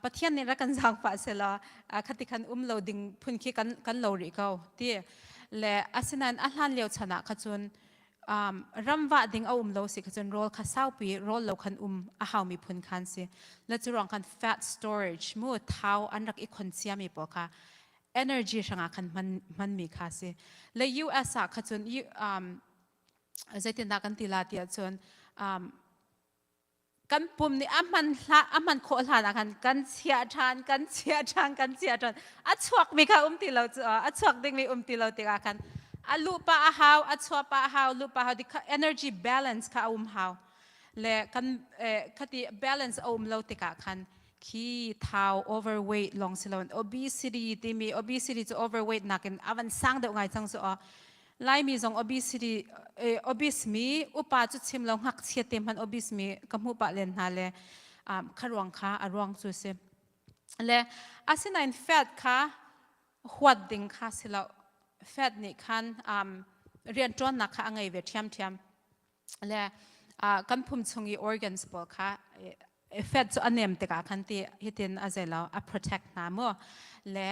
Pathian nih rak kan zaangfah sela khati khan um lo ding phun khi kan kan lo rih ko ti le asinain a hlan lio chan ah kha cun um, ramvah ding a um lo si kha cun rawl kha saupi rawl lo khan um a haumi phun khan si le cu ruang khan fat storage mu thau an rak i khon ciami pawl kha. energy hrangah khan hman hmanmi kha si. Le US ah kha cun um, zeitindah kan ti la tiah cun um, kan pum nih a hman hla a hman khawh hlan ah khan kan chiah ṭhan kan chiah ṭhan kan chiah ṭhan a chuakmi kha um ti lo cu a chuak dingmi um ti lo tikah khan a luh pah a hau a chuah pah a hau luh pah a hau kha energy balance kha a um hau le kan khati balance a um lo tikah khan khi thau overweight long si loin obesity timi obesity cu overweight nakin avan sang deuh ngai cang cu Laimi zong obesity obese mi upa cu chim lo ngakchia te hmanh obese mi ka hmuh pah len hna le kha ruang kha a ruang cu si. Le asinain fat kha huat ding kha si lo. Fat nih khan um, rianṭuannak kha a ngei ve ṭhiamṭhiam. Le kan pum chung i organs pawl kha fat cu a nem tikah khan ti hitin a zeilo a protect hna mu le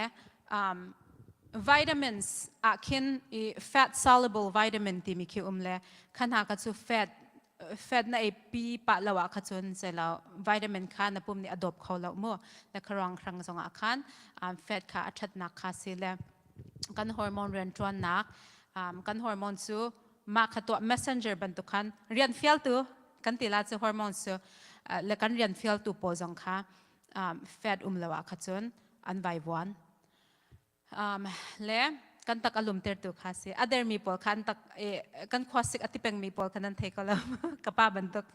um, vitamins ah khin i fat soluble vitamin timi khi um le kha hna ka cu fat fat na ei pi pa lo ah kha cun zeilo vitamin kha na pum nih a dawp kho lo mu le kharong hrang zong ah khan um, fat kha a thatnak kha si le kan hormone rian tuannak um, kan hormone cu mah kha tuah messenger bantuk khan rian fialtu kan ti la cu hormones cu le kan rian fialtu pawl zong kha fat um lo ah kha cun an vaivuan le kan tak alum tertu kha si ader mi pawl kha an tak kan khuasik ati peng mi pawl kha nan thei ko lo ka pa bantuk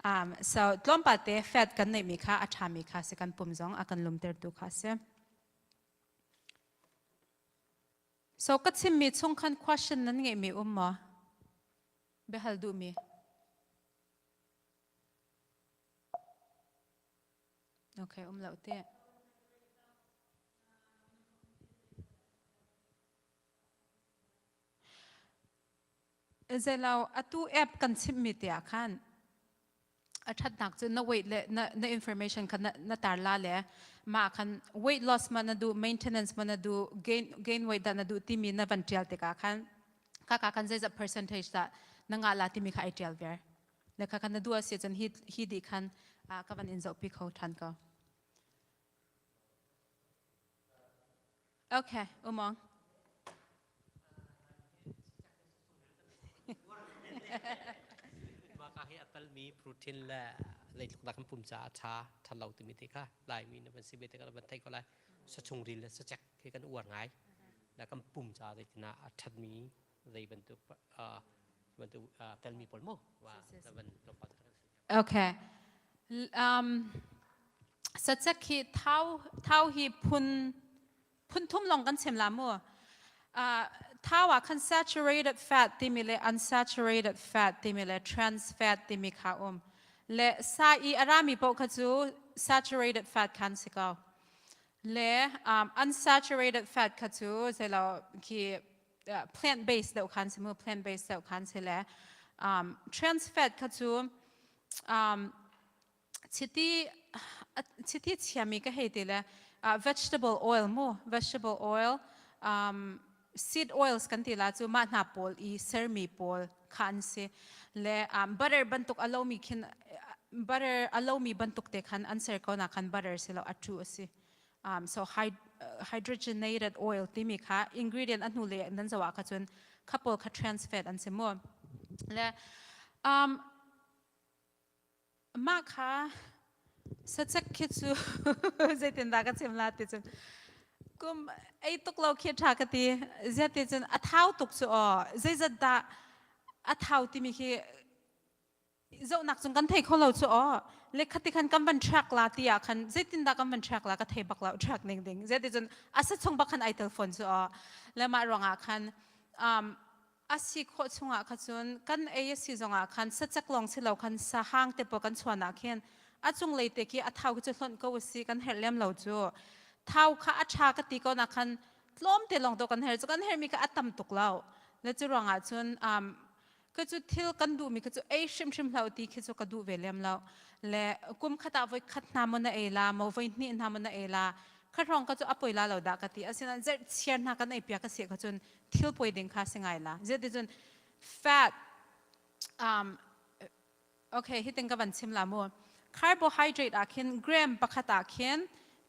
um, so tlawmpal te fat kan neih mi kha a tha mi kha si kan pum zong a kan lum tertu kha si So ka chimmi chung khan question nan ngeihmi um maw? Biahal duhmi? Okay, um lo te. Zeilo atu app kan chimmi te ah khan a ṭhatnak cu na weight le na, na information kha na, na tar la le mah khan weight loss ma na duh maintenance ma na duh gain gain weight dah na duh timi na van ṭial tikah khan kaka khan zeizat percentage dah na ngah la timi kha ai ṭial ver le kha khan na duh a si cun hi hi dih khan ka van in zohpi kho ṭhan ko Okay, umong. Mah ka hi a talmi protein le zeitluk dah kan pum caah a ṭha ṭhat lo timi te kha Laimi na van si ve te kha van theih ko lai. Sachung ril le sachek khi kan uar ngai. Le kan pum caah zeitinah a ṭhatmi zei bantuk bantuk telmi pawl mu wa van tlawmpal Okay. Um, sacek hi thau thau hi phun phun thum long kan chim la mu. Uh, thau ah khan saturated fat timi le unsaturated fat timi le trans fat timi kha um. Le sa i arami po kha cu saturated fat khan si ko. Le um, unsaturated fat kha cu zelo khi plant based deuh khan si mu plant based deuh khan si le um, trans fat kha cu um, chiti chiti chiami ka hei ti le uh, vegetable oil mu vegetable oil um, seed oils kan ti la cu mah hna pawl i sermi pawl kha an si le um, butter bantuk alomi khin butter alomi bantuk te khan an ser ko na khan butter si lo atu asi Um, so hydrogenated oil timi kha ingredient a hnu le nan zoh ah kha cun kha pawl kha trans fat an si mu. Le um, mah kha sacek khi cu zeitindah ka chim la ti cun kum ei tuk lo khi tha ka ti zia ti cun a thau tuk cu aw zeizat dah a thau timi khi zohnak cung kan thei kho lo cu aw le khati khan kan van track la ti ah khan zeitindah kan van track la ka thei bak lo track ning ding zeiti cun a sa chung bak khan ai tel phone cu aw le mah ruangah khan um, a si khawh chungah kha cun kan ei a si zongah khan sacek lawng si lo khan sa hang te pawl kan chuan ah khin a cung lei te khi a thau khi cu hlonh ko si kan herh lem lo cu thau kha a tha ka ti ko na khan tlawm te lawng to kan her cu kan hermi kha a tam tuk lo le cu ruangah cun um, ka cu thil kan duhmi kha cu ei hrimhrim hlah ti khi cu ka duh ve lem lo le kum khat ah voi khat hna maw na ei la maw voi hnih hna maw na ei la kha hrawng ka cu a poi la lo dah ka ti asinain zerh chiar hna kan ei piak ka si kha cun thil poi ding kha si ngai la zeiti cun fat um, okay hitin ka van chim la mu carbohydrate ah khin gram pakhat ah khin.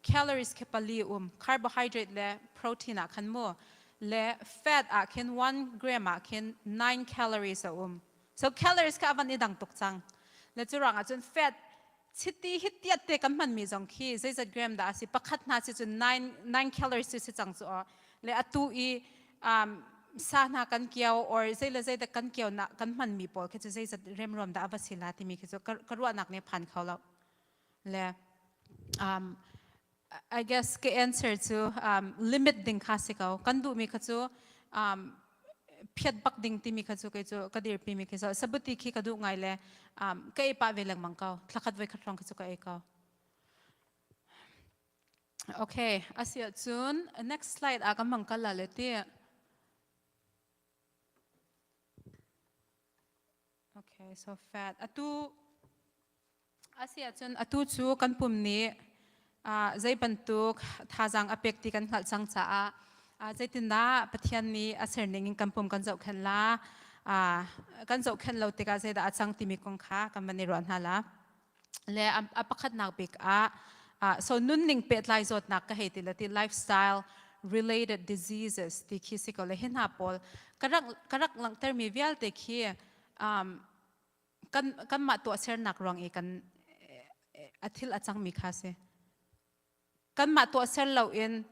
Calories khi pali um. Carbohydrate le protein ah khan mu. Le fat ah khin 1 gram ah khin 9 calories a um. So calories kha avan i dang tuk cang. Le cu ruangah cun fat chiti hi tiat te kan hmanmi zong khi zeizat gram dah a si pakhat hna si cun 9 9 calories cu si cang cu aw. Le atu i um, sa hna kan kio or zei le zei dah kan kio na kan hmanmi pawl khi cu zeizat remruam dah a va si la timi khi cu ka ruahnak nih phan kho lo. Le um, I guess ka answer cu um, limit ding kha si ko. Kan duhmi kha cu um, phiat bak ding timi kha cu kei cu ka dirpi mi khi so sabuti khi ka duh ngai le um, ka ei pah ve lengmang ko. Thlakhat voi khat hrawng khi cu ka ei ko. Okay, asia cun next slide ah kan mang kal la le ti. Okay, so fat. Atu asi ahcun atu cu kan pum nih uh, zei bantuk thazaang a pek ti kan hngalh cang caah uh, zeitindah Pathian nih a ser ning in kan pum kan zohkhenh la uh, kan zohkhenh lo tikah zeidah a cang timi kong kha kan van i ruah hna la. Le a pakhatnak bik ah uh, so nunning pehtlai zawtnak ka hei ti le ti lifestyle related diseases ti khi si ko le hi hna pawl ka rak ka rak langhtermi vialte khi um, kan kanmah tuahsernak ruang i kan a thil a cangmi kha si. Kanmah tuahser loin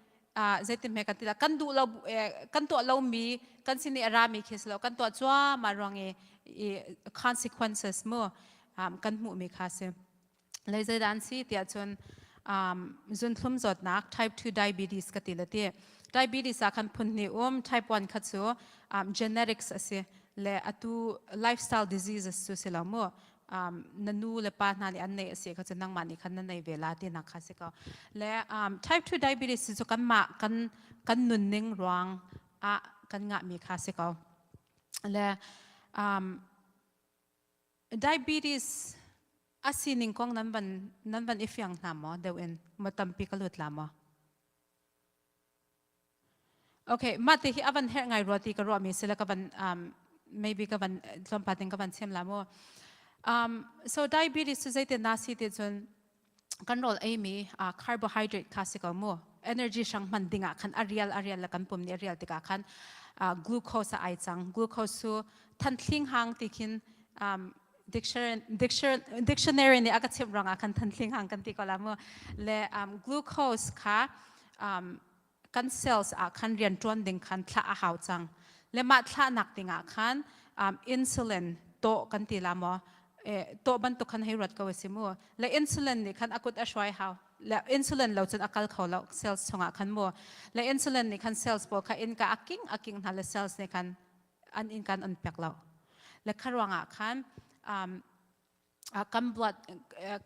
zeitin hme kan ti kan duh lo kan tuah lomi kan sin i a rami khi si lo kan tuah cuahmah ruang i consequences mu kan hmuhmi kha si. Lei zeidah an si tiah cun zunthlum zawtnak type 2 diabetes ka ti le ti. Diabetes ah khan phun hnih um type 1 kha cu genetics a si le atu lifestyle diseases cu si lo mu um, na nu le pa hna nih an neih a si kha cu nangmah nih khan na nei ve la tinak kha si ko le um, type 2 diabetes cu kanmah kan kan nunning ruang ah kan ngahmi kha si ko le um, diabetes a sining kong nan van nan van i fiang hna maw deuh in ma tampi ka lut la maw Okay, mah te hi a van herh ngai rua ti ka ruahmi si le ka van um, maybe ka van tlawmpal in ka van chim la mu. Um, so diabetes cu zeitin na si ti cun kan rawl eimi uh, carbohydrate kha si ko mu. Energy hrang hman ding ah khan a rial a rial le kan pum nih a rial tikah khan uh, glucose a ai cang. Glucose cu thanthling hang ti khin um, dictionary, dictionary nih a ka chimh ruangah khan thanthling hang kan ti ko la mu. Le um, glucose kha um, kan cells ah khan rian ṭuan ding khan thlah a hau cang. Le mah thlahnak ding ah khan um, insulin tawh kan ti la maw? Eh, tawh bantuk khan hei ruat ko a si mu. Le insulin nih khan a kut a hruai hau. Le insulin lo cun a kal kho lo cells chungah khan mu. Le insulin nih khan cells pawl kha innka a king a king hna le cells nih khan an inn kan an pek lo. Le kha ruangah khan um, kan blood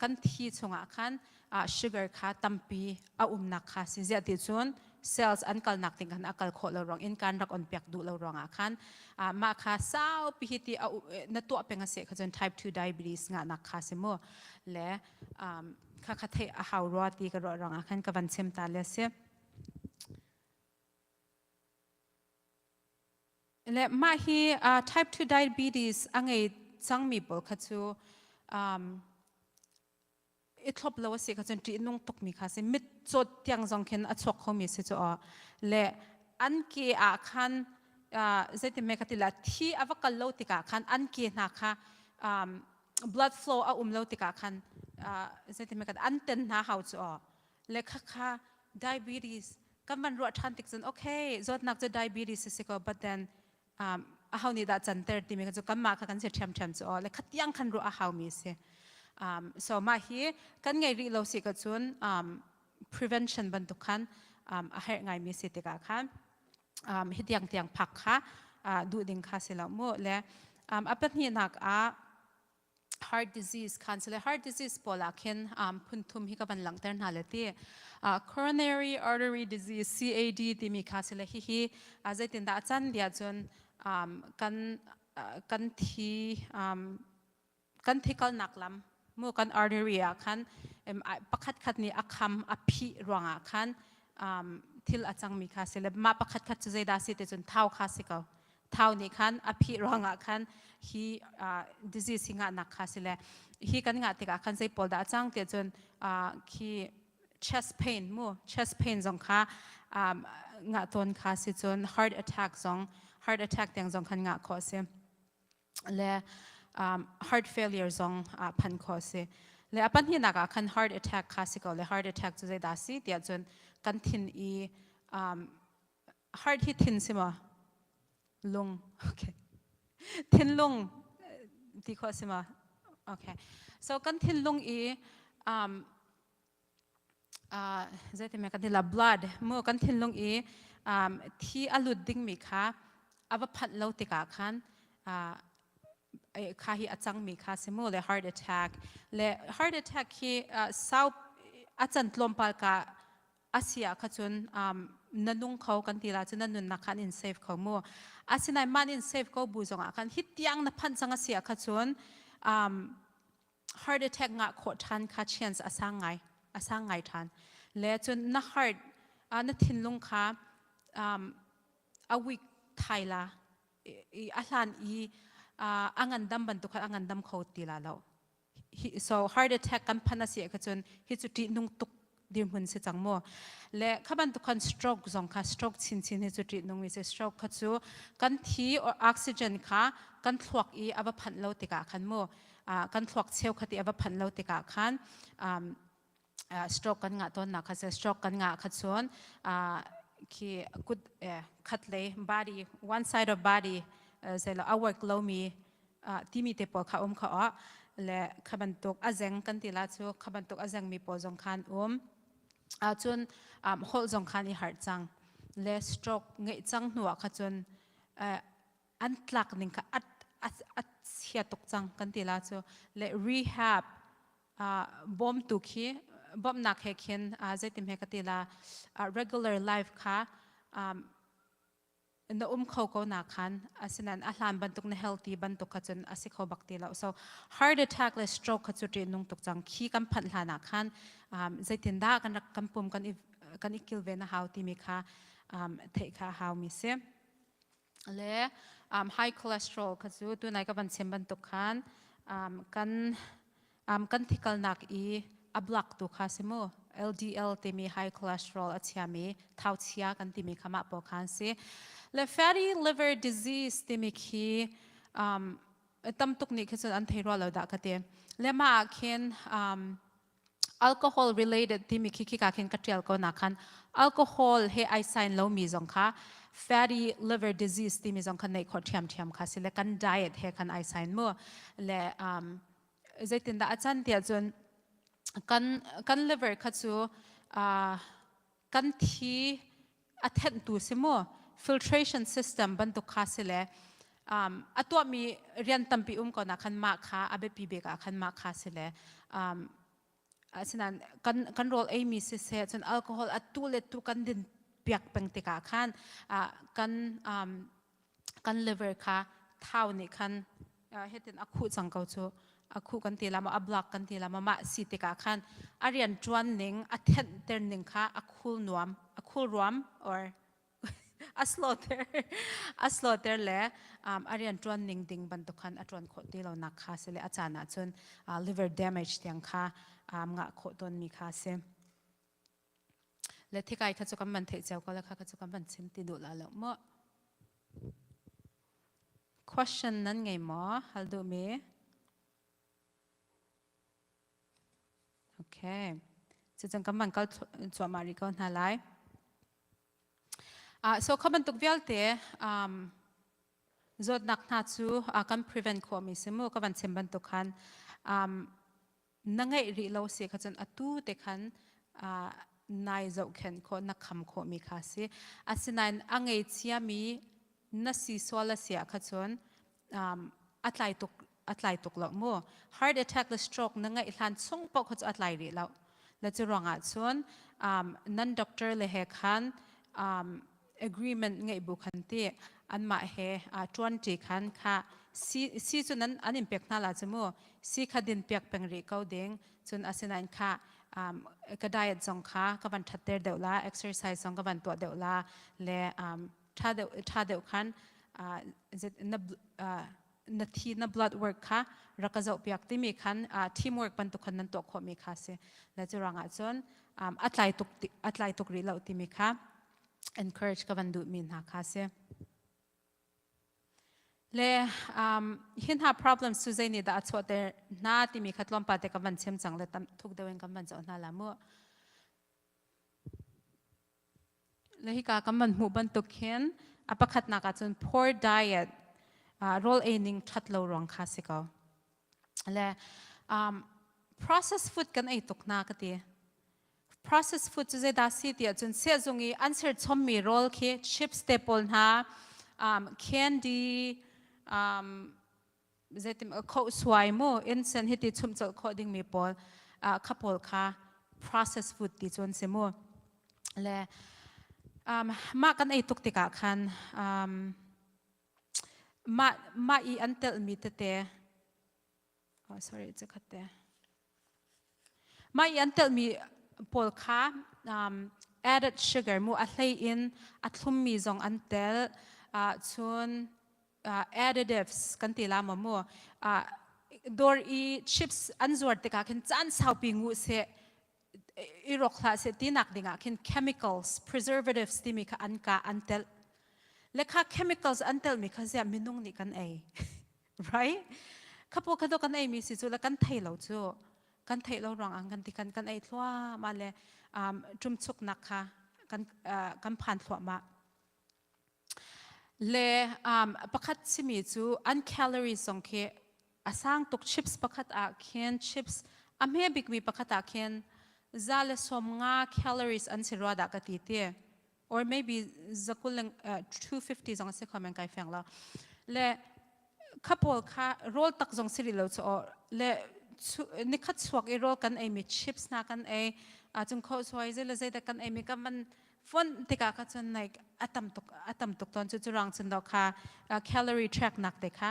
kan thi chungah khan sugar kha tampi a umnak kha si ziah ti cun cells an kalnak ding khan a kal khawh lo ruang in kan rak on piak duh lo ruangah khan mah kha saupi hi ti na tuah peng a si kha cun type 2 diabetes ngahnak kha si mu le kha kha theih a hau rua ti ka ruah ruangah khan ka van chim ta le si Le mah hi uh, type 2 diabetes a ngei cangmi pawl kha cu um, i thlop lo a si kha cun ṭihnung tukmi kha si mit cawt tiang zong khin a chuak khomi si cu aw le an ke ah khan uh, zeitin me ka ti la thi a va kal lo tikah khan an ke hna kha um, blood flow a um lo tikah khan uh, zeitin me ka an ten hna hau cu aw le khakha diabetes kan van ruah ṭhan tik cun okay zawtnak cu diabetes a si ko but then um, aho nih dah canter timi kha cu kanmah kha kan si ṭhiamṭhiam cu aw le khatiang khan ruah a haumi a si um, so mah hi kan ngei rih lo si ka cun um, prevention bantuk khan um, a herh ngaimi si tikah khan um, hi tiang tiang phak kha uh, duh ding kha si lo mu le um, a pahnihnak ah heart disease khan sile heart disease pawl ah khin um, phun thum hi ka van langhter hna le ti uh, coronary artery disease CAD timi kha sile hihi uh, zeitindah a can dia cun um, kan uh, kan thi um, kan thi kalnak lam mu kan artery ah khan um, pakhat khat nih a kham a phih ruangah khan um, thil a cangmi kha sile mah pakhat khat cu zeidah si te cun thau kha si ko thau nih khan a phih ruangah khan hi disease hi ngahnak kha si le hi kan ngah tikah khan zei pawl dah a cang tiah cun khi Chest pain mu chest pain zong kha um, ngah tawn kha si cun heart attack zong heart attack tiang zong khan ngah khawh si. Le um, heart failure zong uh, phan khawh si. Le a pahnihnak ah khan heart attack kha si ko le heart attack cu zeidah si tiah cun kan thin i um, heart hi thin si maw? Lung. Okay. Thinlung ti khawh si ma? Okay. So kan thinlung i um, uh, zeitime kan ti la blood mu kan thinlung i um, thi a lut dingmi kha a va phanh lo tikah khan uh, kha hi a cangmi kha si mu le heart attack le heart attack hi uh, sau a can tlawmpal ka asia kha cun um, na nung kho kan ti la cun na nunnak khan in save kho mu asinain man in save ko bu zongah khan hi tiang na phanh cang asia kha cun um, heart attack ngah khawh ṭhan kha chance a sang ngai a sang ngai ṭhan le cun na heart uh, na thinlung kha um, a weak thai la i a hlan i uh, a ngandam bantuk khan a ngandam kho ti la lo so heart attack kan phan a si ka cun hi cu ṭih nung tuk dirhmun si cang mu le kha bantuk khan stroke zong kha stroke chinchin hi cu ṭih nung mi si stroke kha cu kan thi or oxygen kha kan thluak i a va phanh lo tikah khan mu kan thluak cheu kha ti a va phanh lo tikah khan stroke kan ngah tawn nak kha se stroke kan ngah kha cun khi kut khat lei body one side of body zelo a work lo mi timi te pawl kha um kha a le kha bantuk a zeng kan ti la cu kha bantuk a zeng mi pawl zong khan um cun holh zong khan i harh cang le stroke ngeih cang hnu ah kha cun an tlak ning kha at at chia tuk cang kan ti la cu le rehab bawmtu khi bawmhnak he khin zeitim he ka ti la regular life kha na um kho ko na khan asinain a hlan bantuk na healthy bantuk kha cun a si kho bak ti lo so heart attack le stroke kha cu ṭih nung tuk cang khi kan phanh hlan ah khan um, zeitindah kan rak kan pum kan i kan i kilven a hau timi kha um, theih kha a hau mi si le um, high cholesterol kha cu tunai ka van chim bantuk khan um, kan Um, kan thikalnak i a block tu kha si mu. LDL timi high cholesterol a chiami thau chia kan timi kha mah pawl khan si. Le fatty liver disease timi khi um, tam tuk nih khi cun an thei rua lo dah ka ti. Le mah ah khin um, alcohol related timi khi khi ka khin ka tial ko na khan alcohol he ai sign lo mi zong kha fatty liver disease timi zong kha nei kho thiam thiam kha si le kan diet he khan ai sign mu le um, zeitindah a can tiah cun kan kan liver kha cu uh, kan thi a thenhtu si mu filtration system bantuk kha si le um, a tuahmi rian tampi um ko na khan mah kha a biapi bik ah khan mah kha si le um, asinain kan kan rawl eimi siseh cun alcohol atu le tu kan din piak peng tikah khan uh, kan um, kan liver kha thau nih khan hitin a khuh cang ko cu a khuh kan ti la ma a block kan ti la ma mah si tikah khan a rian ṭuan ning a thenhter ning kha a khul nuam a khul ruam or a slaughter a slaughter le um, a rian ṭuan ning ding bantuk khan a ṭuan khawh ti lo nak kha si le a caan ah cun uh, liver damage tiang kha um, ngah khawh tawn mi kha si Le thikai kha cu kan van theih cio ko le kha kha cu kan van chim ti duh la lo mu. Question nan ngei maw? Hal duh mi? Okay. Cucun kan van kal cuahmah rih ko hna lai. Uh, so kha bantuk vialte um, zawtnak hna cu uh, kan prevent khawhmi si mu ka van chim bantuk khan um, na ngeih rih lo si kha cun atu te khan uh, nai zohkhenh khawh na kham khawhmi kha si asinain a ngei chiami na si sual a si ah kha cun um, a tlai tuk a tlai tuk lo mu heart attack le stroke na ngeih hlan chung paoh kha cu a tlai rih lo le cu ruangah cun um, nan doctor le he khan um, agreement ngeih bu khan ti anmah he ṭuanṭi khan kha si si cu nan an in pek hna la cu mu si kha din piak peng rih ko ding cun asinain kha um, ka diet zong kha ka van ṭhatter deuh la exercise zong ka van tuah deuh la le um, ṭha deuh ṭha deuh khan uh, na uh, na thi na blood work kha rak ka zoh piak timi khan uh, teamwork bantuk khan nan tuah khawh mi kha si le cu ruangah cun um, a tlai tuk a tlai tuk rih lo timi kha encourage ka van duh mi hna kha si. Le um, hin hna problems cu zei nih dah a chuahter hna timi kha tlawmpal te ka van chim cang le tam thuk deuh in kan van zoh hna la mu. Le hika kan van hmuh bantuk hin a pakhatnak ahcun poor diet uh, rawl ei ning ṭhat lo ruang kha si ko. Le um, processed food kan ei tuk na ka ti. Processed food cu zeidah si ti ahcun sehzung i an ser chommi rawl khi chips te pawl hna, um, candy, um, zeitim khohsuai mu insen hiti chumh colh khawh dingmi pawl kha pawl kha processed food ti cun si mu le um, mah kan ei tuk tikah khan um, mah mah i an telhmi tete oh sorry cakhat te mah i an telhmi pawl kha um, added sugar mu a hlei in a thlummi zong an tel uh, cun uh, additives kan ti la ma mu uh, dawr i chips an zuar tikah khin caan saupi ngu se i rok hlah se tinak dingah khin chemicals preservatives timi kha an ka an tel le kha chemicals an tel mi kha zia minung nih kan ei right khapo kha do kan ei mi si chu le kan thei lo chu kan theih lo ruang ah kan ti kan kan ei thluahmah le um, ṭumchuknak kha kan uh, kan phan thluahmah Le um, pakhat simi cu an calories zong khi a sang tuk chips pakhat ah khin chips a hme bikmi pakhat ah khin za le som nga calories an si rua dah ka ti ti or maybe zakul uh, 250 zong a si kho men kai feng lo le kha pawl kha rawl tak zong si rih lo chu le nikhat chuak i rawl kan ei mi chips hna kan ei a cung kho suai zei le zei dah kan ei mi kan man fon tikah kha cun like a tam tuk a tam tuk tawn cu cu rang cun do kha calorie track nak te kha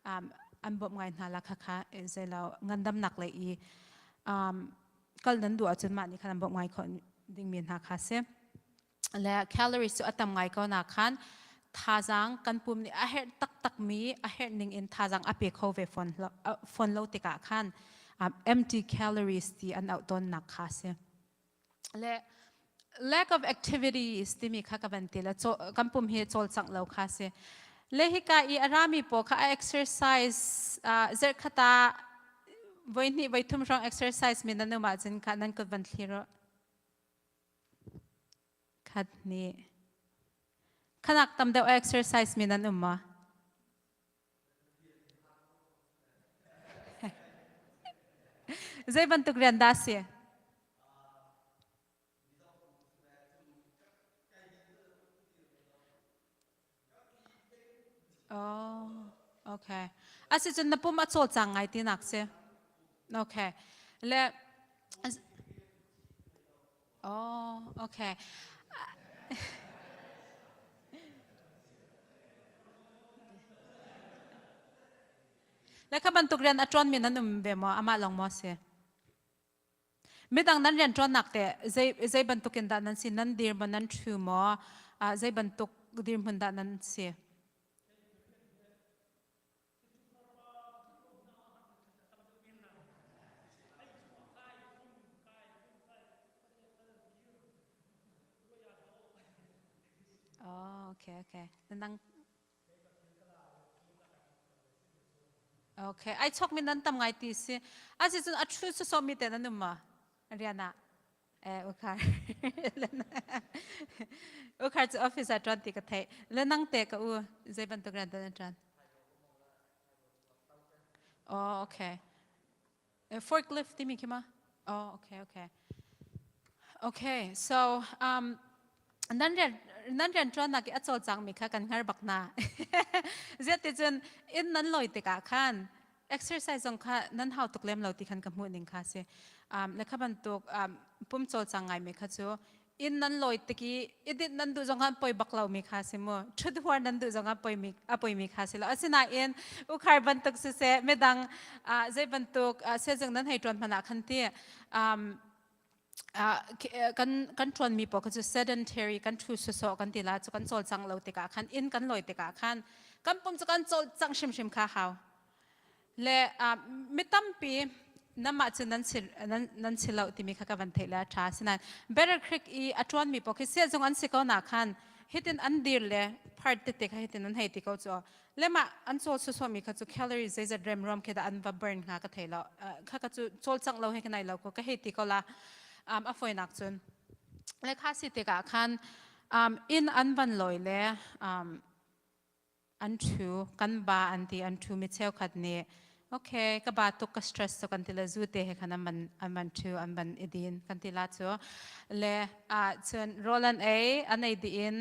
um, an bawmh ngai hna la kha kha zeilo ngandam nak le i um, kal nan duh ahcun mah nih khan an bawmh ngai khawh dingmi hna kha si le calories cu a tam ngai ko na khan thazang kan pum nih a herh taktak mi a herh ning in thazang a pe kho ve phone lo phone lo tikah khan um, empty calories ti an auh tawn nak kha si Le lack of activities timi kha ka van ti la kan pum hi cawlcangh lo kha si. Le hika i a rami pawl kha a exercise zarhkhat ah voi hnih voi thum hrawng exercise mi nan um ahcun kha nan kut van thlir u. Khat hnih. Khanak tam deuh exercise mi nan um ma? Zei bantuk rian dah si? Oh, okay. Asicun na pum a cawlcang ngai tinak si. Okay. Le Oh, okay. Le kha bantuk rian a ṭuanmi nan um ve maw? Amah lawng maw si? Midang nan rian ṭuannak te zei zei bantuk in dah nan si? Nan dir maw? Nan ṭhu maw? Zei bantuk dirhmun dah nan si? Oh, okay, okay. Nang Okay, ai chok mi nan tam ngai ti si. A si cun a thu su so mi te nan um ma? Riana. Eh, ukhar. Ukhar cu office ah ṭuan ti ka theih. Le nang te ka u, zei bantuk rian dah na ṭuan? Oh, okay. Uh, forklift timi khi ma? Oh, okay, okay. Okay, so um, nan rian nan rian ṭuannak i a cawlcangmi kha kan hngar bak hna. Ziah ti cun inn nan lawi tikah khan exercise zong kha nan hau tuk lem lo ti khan ka hmuh ning kha si um, le kha bantuk um, pum cawlcang ngai mi kha cu inn nan lawi tik i idit nan duh zong khan poi bak lo mi kha si mu thut huar nan duh zong ah poi mi a poi mi kha si lo asinain ukhar bantuk siseh midang uh, zei bantuk uh, sezung nan hei tuan hmanh ah khan ti um, kan kan ṭuanmi pawl kha cu sedentary kan ṭhu sawsawh kan ti la cu kan cawlcang lo tikah khan inn kan lawi tikah khan kan pum cu kan cawlcangh hrimhrim kha hau le mi tampi. Namah cu nan si nan nan si lo timi kha ka van theih le a ṭha. Asinain Better Creek i a ṭuanmi paoh khi siazung an si ko na khan hitin an dir le part tete kha hitin an hei ti ko cu. Le mah an cawl susuahmi kha cu calorie zeizat remruam khi dah an va burn hnga ka thei lo. Kha ka cu cawlcangh lo he ka nai lo ko ka hei ti ko la. Um, a fawinak cun. Le kha si tikah khan um, inn an van lawi le um, an ṭhu kan ba an ti an ṭhu mi cheukhat nih okay ka ba tuk ka stress tuk an ti le zu te he khan an van an van ṭhu an van i din kan ti la cu le ah cun rawl an ei an ei dih in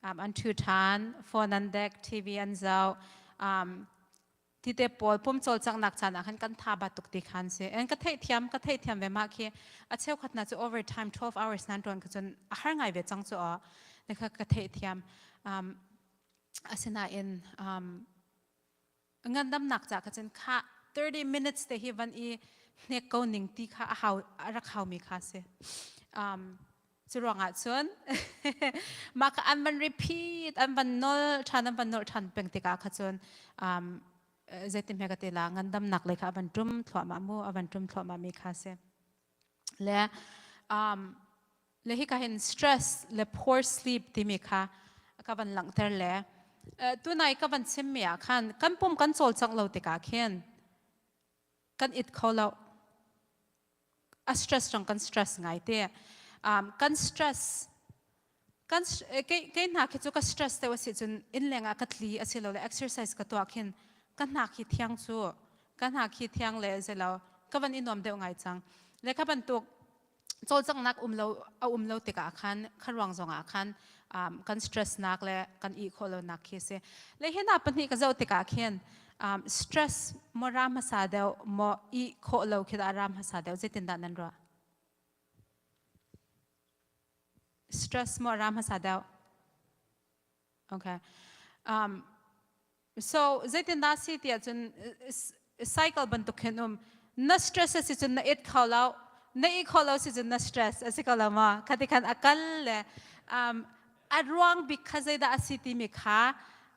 um, an ṭhu ṭhan phone an dek TV an zoh um, tite pawl pum cawlcanghnak caan ah khan kan tha ba tuk ti khan si en ka theihthiam ka theihthiam ve ma khi a cheukhat na cu overtime 12 hours nan ṭuan kha cun a har ngai ve cang cu aw ne kha ka theihthiam um, Asinain um, ngandamnak ca kha cun kha 30 minutes te hi van i hnek ko ning ti kha a hau a rak haumi kha si. Um, cu ruangah cun mah kha an van repeat an van nol ṭhan an van nol ṭhan peng tikah kha cun um, zeitin hme ka ti la ngandamnak lei kha a van ṭum thluahmah mu a van ṭum thluahmah mi kha si. Le um, le hika hin stress le poor sleep timi kha ka van langhter le tunai ka van chimmi ah khan kan pum kan cawlcangh lo tikah khin kan it kho lo a stress rang kan stress ngai te um, kan stress kan kei kei hna khi cu ka stress te si cun inn leng ah ka tli asilo le exercise ka tuah khin ka hna khi thiang cu ka hna khi thiang le zelo ka van i nuam deuh ngai cang le kha bantuk cawlcanghnak um lo a um lo tikah khan kha ruang zongah khan um, kan stress nak le kan i khawh lo nak khi si le hi na pahnih ka zoh tikah khin um, stress mo ram hmasa deuh mo i khawh lo khi dah ram hmasa deuh zeitin dah nan ruah stress mo ram hmasa deuh okay um, So zeitindah si ti ahcun cycle bantuk khin um na stress a si cun na it kho lo na i kho lo si cun na stress a si ko lo maw khati khan a kal le um, a ruang bik kha zeidah a si timi kha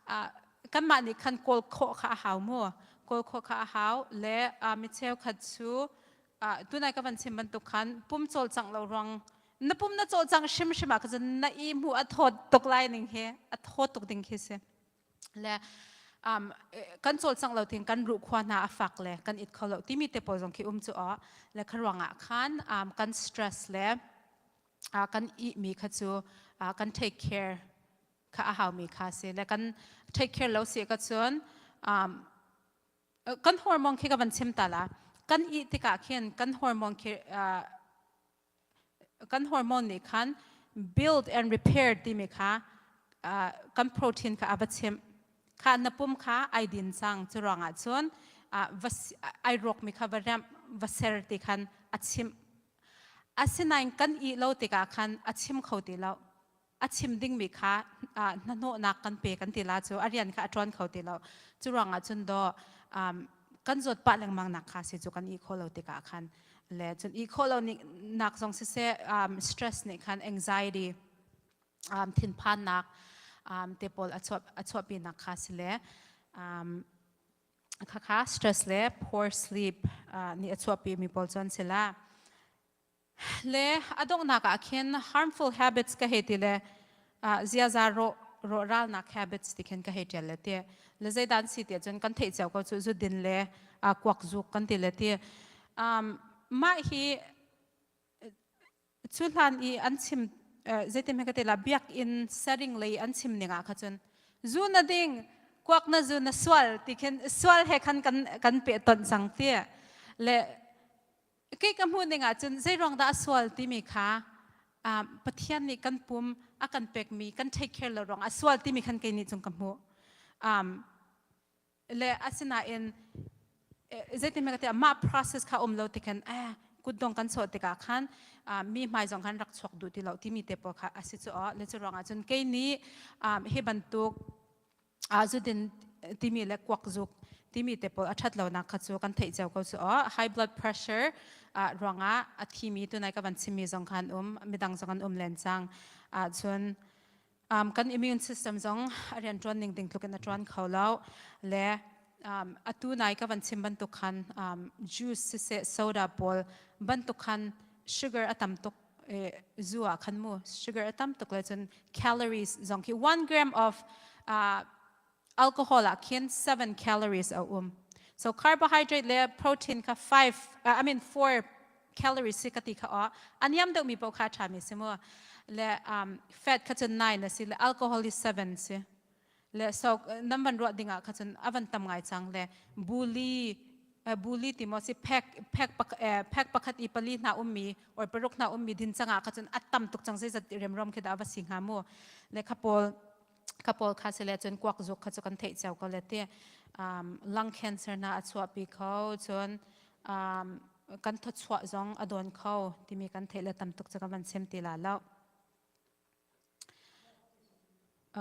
uh, kanmah nih khan kawl khawh kha a hau mu kawl khawh kha a hau le uh, mi cheukhat cu uh, tunai ka van chim bantuk khan pum cawlcangh lo ruang na pum na cawlcangh hrimhrim ah khan na i hmu a thawt tuk lai ning hi a thawt tuk ding khi si le um, kan cawlcangh lo tin kan ruhkhua hna a fak le kan it kho lo timi te pawl zong khi um cu aw le kha ruangah khan um, kan stress le uh, kan ih mi kha cu uh, kan take care kha a hau mi kha si le kan take care lo si ka cun um, kan hormone khi ka van chim ta la kan ih tikah khin kan hormone khi uh, kan hormone nih khan build and repair timi kha uh, kan protein kha a va chimh kha na pum kha ai din cang cu ruangah cun uh, va ai rawkmi kha va remh va ser ti khan a chimh asinain kan i lo tikah khan a chim kho ti lo a chim dingmi kha hnahnawhnak kan pe kan ti la cu a rian kha a ṭuan kho ti lo cu ruangah cun daw kan zawt pah lengmang nak kha si cu kan i khawh lo tikah khan le cun i khawh lo nak zong siseh stress nih khan anxiety thinphannak te pawl a chuah a chuahpi nak kha si le khakha stress le poor sleep nih a chuahpi mi pawl cu an si la Le a donghnak ah khin harmful habits ka hei ti le ziaza rawh rawhralnak habits ti khin ka hei ṭial le ti. Le zeidan si ti ahcun kan theih cio ko cu zudin le kuak zuk kan ti le ti. Um, mah hi cu hlan i an chim zeitin hme ka ti la biakinn setting lei an chim ning ah kha cun zu na ding kuak na zu na sual ti khin sual he khan kan kan pe ton cang ti le Kei ka hmuh ning ahcun zeiruang dah a sual timi kha Pathian nih kan pum a kan pekmi kan take care lo ruang a sual timi khan kei nih cun ka hmuh. Um, le asinain zeitin ka ti mah process kha um lo tikhan eh kutdong kan sawh tikah khan mi hmai zong khan rak chuak duh ti lo timi te pawl kha a si cu le cu ruangah cun kei nih hi bantuk zudin timi le kuakzuk timi te pawl a ṭhat lonak kha cu kan theih cio ko cu aw high blood pressure ruangah a thimi tunai ka van chimmi zong khan um midang zong an um len cang ahcun um, kan immune system zong a rian ṭuan ning ding tluk in a ṭuan kho lo le um, atu nai ka van chim bantuk khan um, juice siseh soda pawl bantuk khan sugar a tam tuk eh, zu ah khan mu sugar a tam tuk le cun calories zong khi 1 gram of uh, alcohol ah khin 7 calories a um. So carbohydrate le protein kha 5 uh, I mean 4 calories si ka ti kha o aniam deuh mi paoh kha tha mi si mu le um, fat kha cun 9 a si le alcohol is 7 si le so nam van ruah ding ah kha cun avan tam ngai cang le buli buli ti mo si phek phek pak phek pakhat i pali hna ummi or paruk hna ummi din changah kha cun atam tuk chang zeizat remrom khi da va si hnga mu le kha pawl kha pawl kha sile cun kuak zuk kha cu kan theih cio ko le ti um, lung cancer hna a chuahpi kho cun um, kan thawchuah zong a dawn kho timi kan theih le tam tuk cu kan van chim ti la lo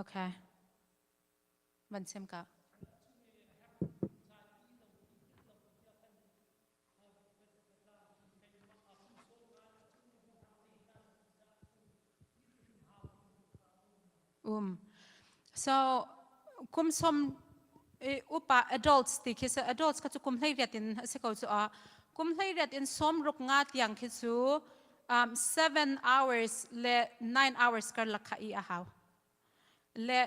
okay van chim ka Um. So kum som e, upa adults ti khi se adults kha chu kum hlei riat in a si ko chu a kum hlei riat in som ruk nga tiang khi chu um, 7 hours le 9 hours kar lak kha i a hau le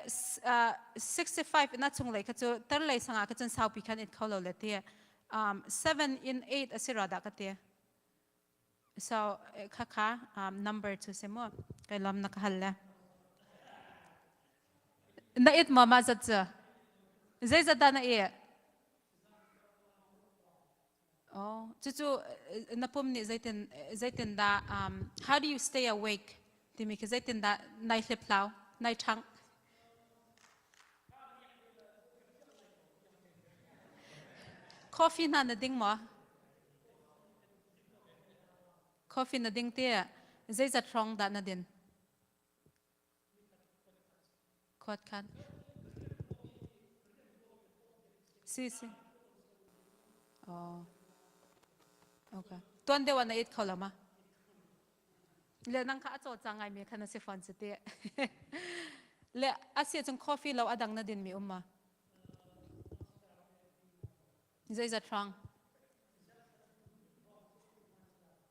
uh, 65 in a chung lei kha chu tar lei sanga kha chun saupi khan it kho lo le ti um, 7 in 8 a si ra da ka ti So khakha um, number cu si mu kai lom na ka hal le. Na it maw mah zat cu? Zeizat dah na i? Oh, cucu na pum nih zeitin zeitin dah um, how do you stay awake timi khi zeitin dah nai hlip hlau nai ṭhangh Coffee hna na ding maw? Coffee na ding ti zeizat hrawng dah na din? Khuat khan. Si si. Oh. Okay. Tuan deuh ah na it kho lo ma? Le nang kha a caw cang ngai mi khan na si fawn si ti. Le a si cun coffee lo a dang na din mi um ma? Zeizat hrawng?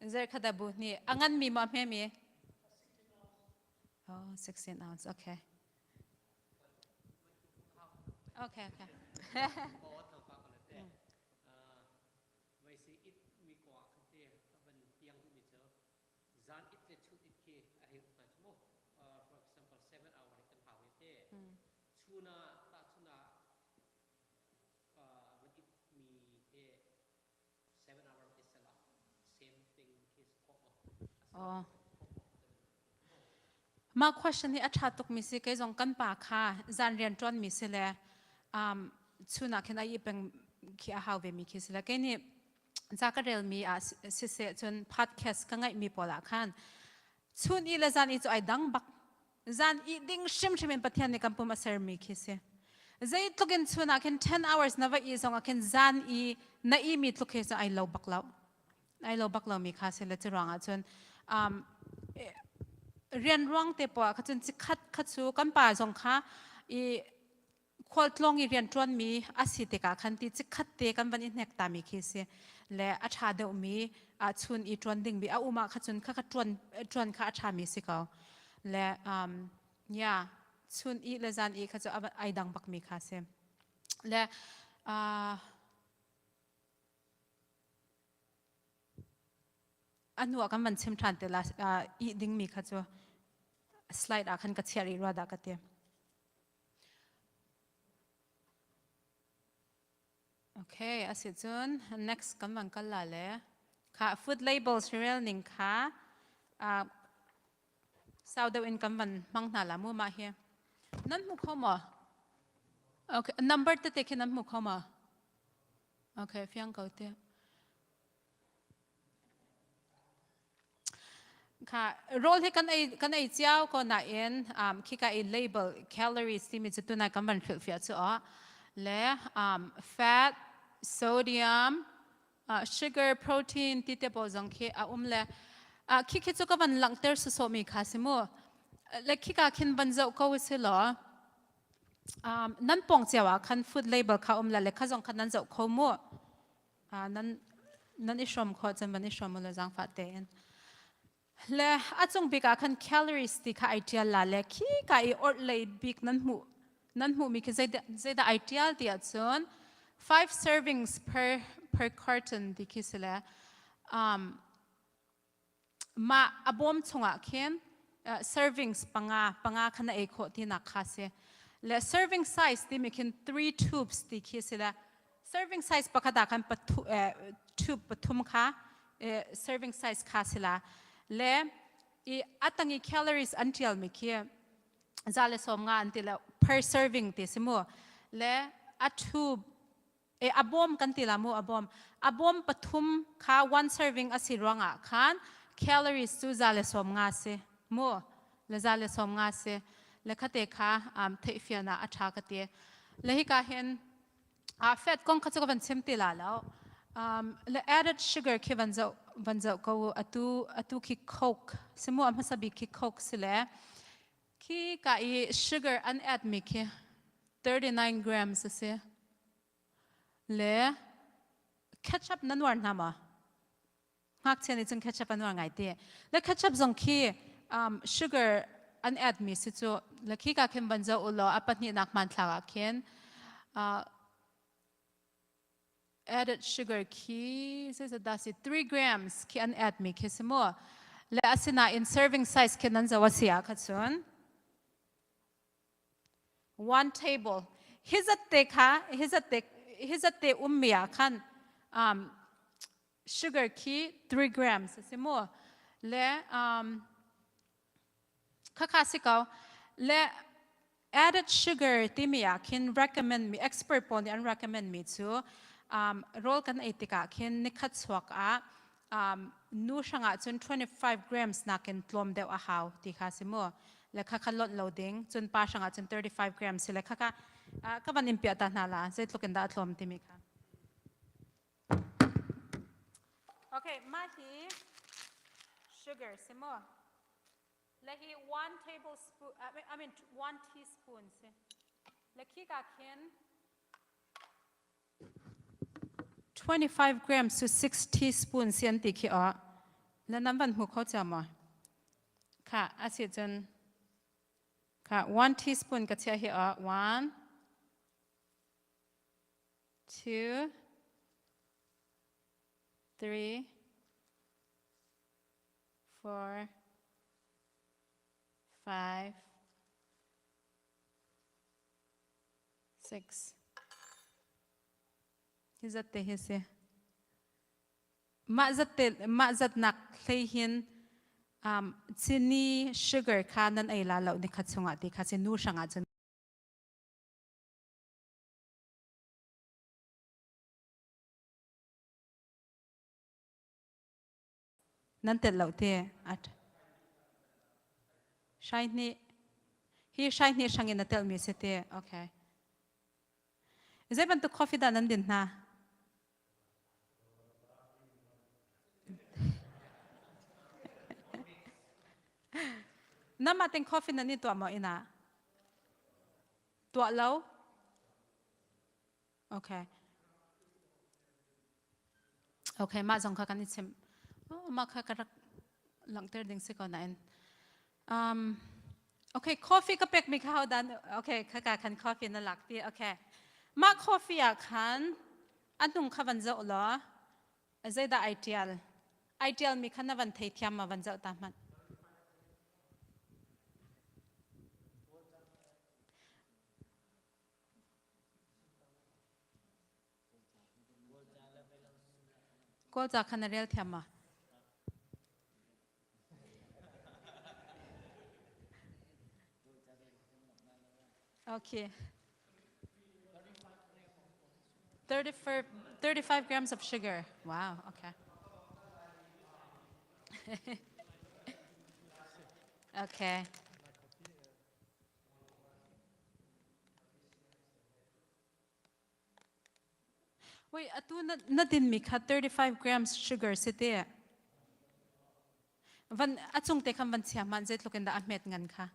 Zerkhat a bu hnih. A nganmi maw a hmemi? Oh, 16 ounce. Okay. Okay, okay. Zan it le chun it khi a hei uk hna cu mu. For example, 7 hour kan hau i te. Chuna ta chuna van it mi he 7 hour te sela same thing khi si khawh ma? Oh. Mah question hi a ṭha tukmi si kei zong kan pa kha zan rian ṭuanmi si le um, chun ah khin a ih peng khi a hau vemi khi si le kei nih ca ka relmi ah siseh cun podcast ka ngaihmi pawl ah khan chun i le zan i cu ai dang bak zan i ding hrimhrim in Pathian nih kan pum a sermi khi si zeitluk in chun ah khin 10 hours na va i zong ah khin zan i na i mi tluk he cu ai lo bak lo ai lo bak lomi kha si le cu ruangah cun um, rian ruang te poah kha cun cikhat kha cu kan pa zong kha i khualtlawng i rianṭuanmi a si tikah khan ti chikkhat te kan van i hnek tami khi si le a ṭha deuhmi chun i ṭuan dingmi a um ah kha cun kha kha ṭuan ṭuan kha a ṭhami si ko le um, yeah chun i le zan i kha cu ai dang bakmi kha si le uh, a hnu ah kan van chim ṭhan te la i dingmi kha cu slide ah khan ka chiah rih rua dah ka ti Okay, a si cun next kan van kal la le kha food labels rel ning kha uh, sau deuh in kan van hmang hna la mu mah hi nan hmu kho maw okay number tete khi nan hmu kho maw okay fiang ko te Kha rawl hi kan ei kan ei cio ko nain um, khika i label calories timi cu tunai kan van hrilhfiah cu a le um, fat, sodium, uh, sugar, protein ti te pawl zong khi a um le uh, khi khi cu ka van langhter sawsawh mi kha si mu le khika khin van zoh ko si law. Um, nan pong cio ah khan food label kha um la le kha zong kha nan zoh kho mu. Uh, nan nan i hrom kho cun van i hrom u la zaangfah tein. Le a cung bik ah khan calories ti kha ai ṭial la le khi ka i orh lei bik nan hmuh nan hmuhmi khi zeidah zeidah ai ṭial ti ahcun five servings per per carton ti khi si le um, mah a bawm chungah khin uh, servings panga panga kha na ei khawh tinak kha si le serving size timi khin three tubes ti khi si le serving size pakhat ah khan pathu, eh, tube pathum kha eh, serving size kha si la le i atang i calories an tial mi khi za le som nga an ti le per serving ti si mu le a tube e a bawm kan ti la mu a bawm a bawm pathum kha one serving a si ruangah khan calories cu za le som nga si mu le za le som nga si le khate kha um, theihfian ah a tha ka ti le hi ka hin a fat kong kha chu ka van chim ti la lo um, le added sugar khi van zoh van zoh ko atu atu khi coke simu a hmasa bik khi coke si le khi ka i sugar an add mi khi 39 grams a si. Le ketchup nan uar hna maw? Ngakchia nih cun ketchup an uar ngai ti. Le ketchup zong khi um, sugar an add mi si cu le khi ka khin van zoh u law a pahnihnak hmanthlak ah khin uh, added sugar khi zeizat dah si 3 grams khi an add mi khi si mu. Le asinain serving size khi nan zoh a si ah kha cun One table. Hi zat te kha hi zat te hi zat te ummi ah khan um, sugar khi 3 grams a si mu. Le um, khakha si ko. Le added sugar timi ah khin recommend mi expert pawl nih an recommend mi cu um, rawl kan ei tikah khin nikhat chuak ah um, nu hrangah cun 25 grams nakin tlawm deuh a hau ti kha si mu le kha kha lonh lo ding cun pa hrangah cun 35 grams si le kha kha ka van in piah ta hna la zeitluk in dah a tlawm timi kha Okay, mah hi sugar si mu le hi one tablespoon I mean one teaspoon si le khi ka khin 25 grams to 6 teaspoon si an ti khi aw na nan van hmu kho cia maw kha a si cun kha 1 teaspoon ka chia hi aw 1 2 3 4 5 6 Hi zat te hi si. Mah zat te mah zat nak hlei hin um, chini sugar kha nan ei la lo ni khat chungah ti kha si nu hrangah cun Nan tel lo te. At. Hrai hnih. Hi hrai hnih hrang in na telmi si te. Okay. Zei bantuk coffee dah nan din hna? Nama ten coffee nan i tuah maw ina? Tuah lo? Okay. Okay, mah zong kha kan i chim. Oh, mah kha ka rak langhter ding si ko nain. Um, okay, coffee ka pek mi kha ho dan okay, kha ka khan coffee na lak ti. Okay. Mah coffee ah khan anung kha van zoh law zeidah ai tial? Ai tial mi kha na van thei thiam ma van zoh ta hmanh. Kawlca kha na rel thiam ma? Okay. 35, 35 grams of sugar. Wow, okay. okay. Wait, atu na, na dinmi kha 35 grams sugar si te. Van a cung te khan van chia man zeitluk in dah a hmet ngan kha.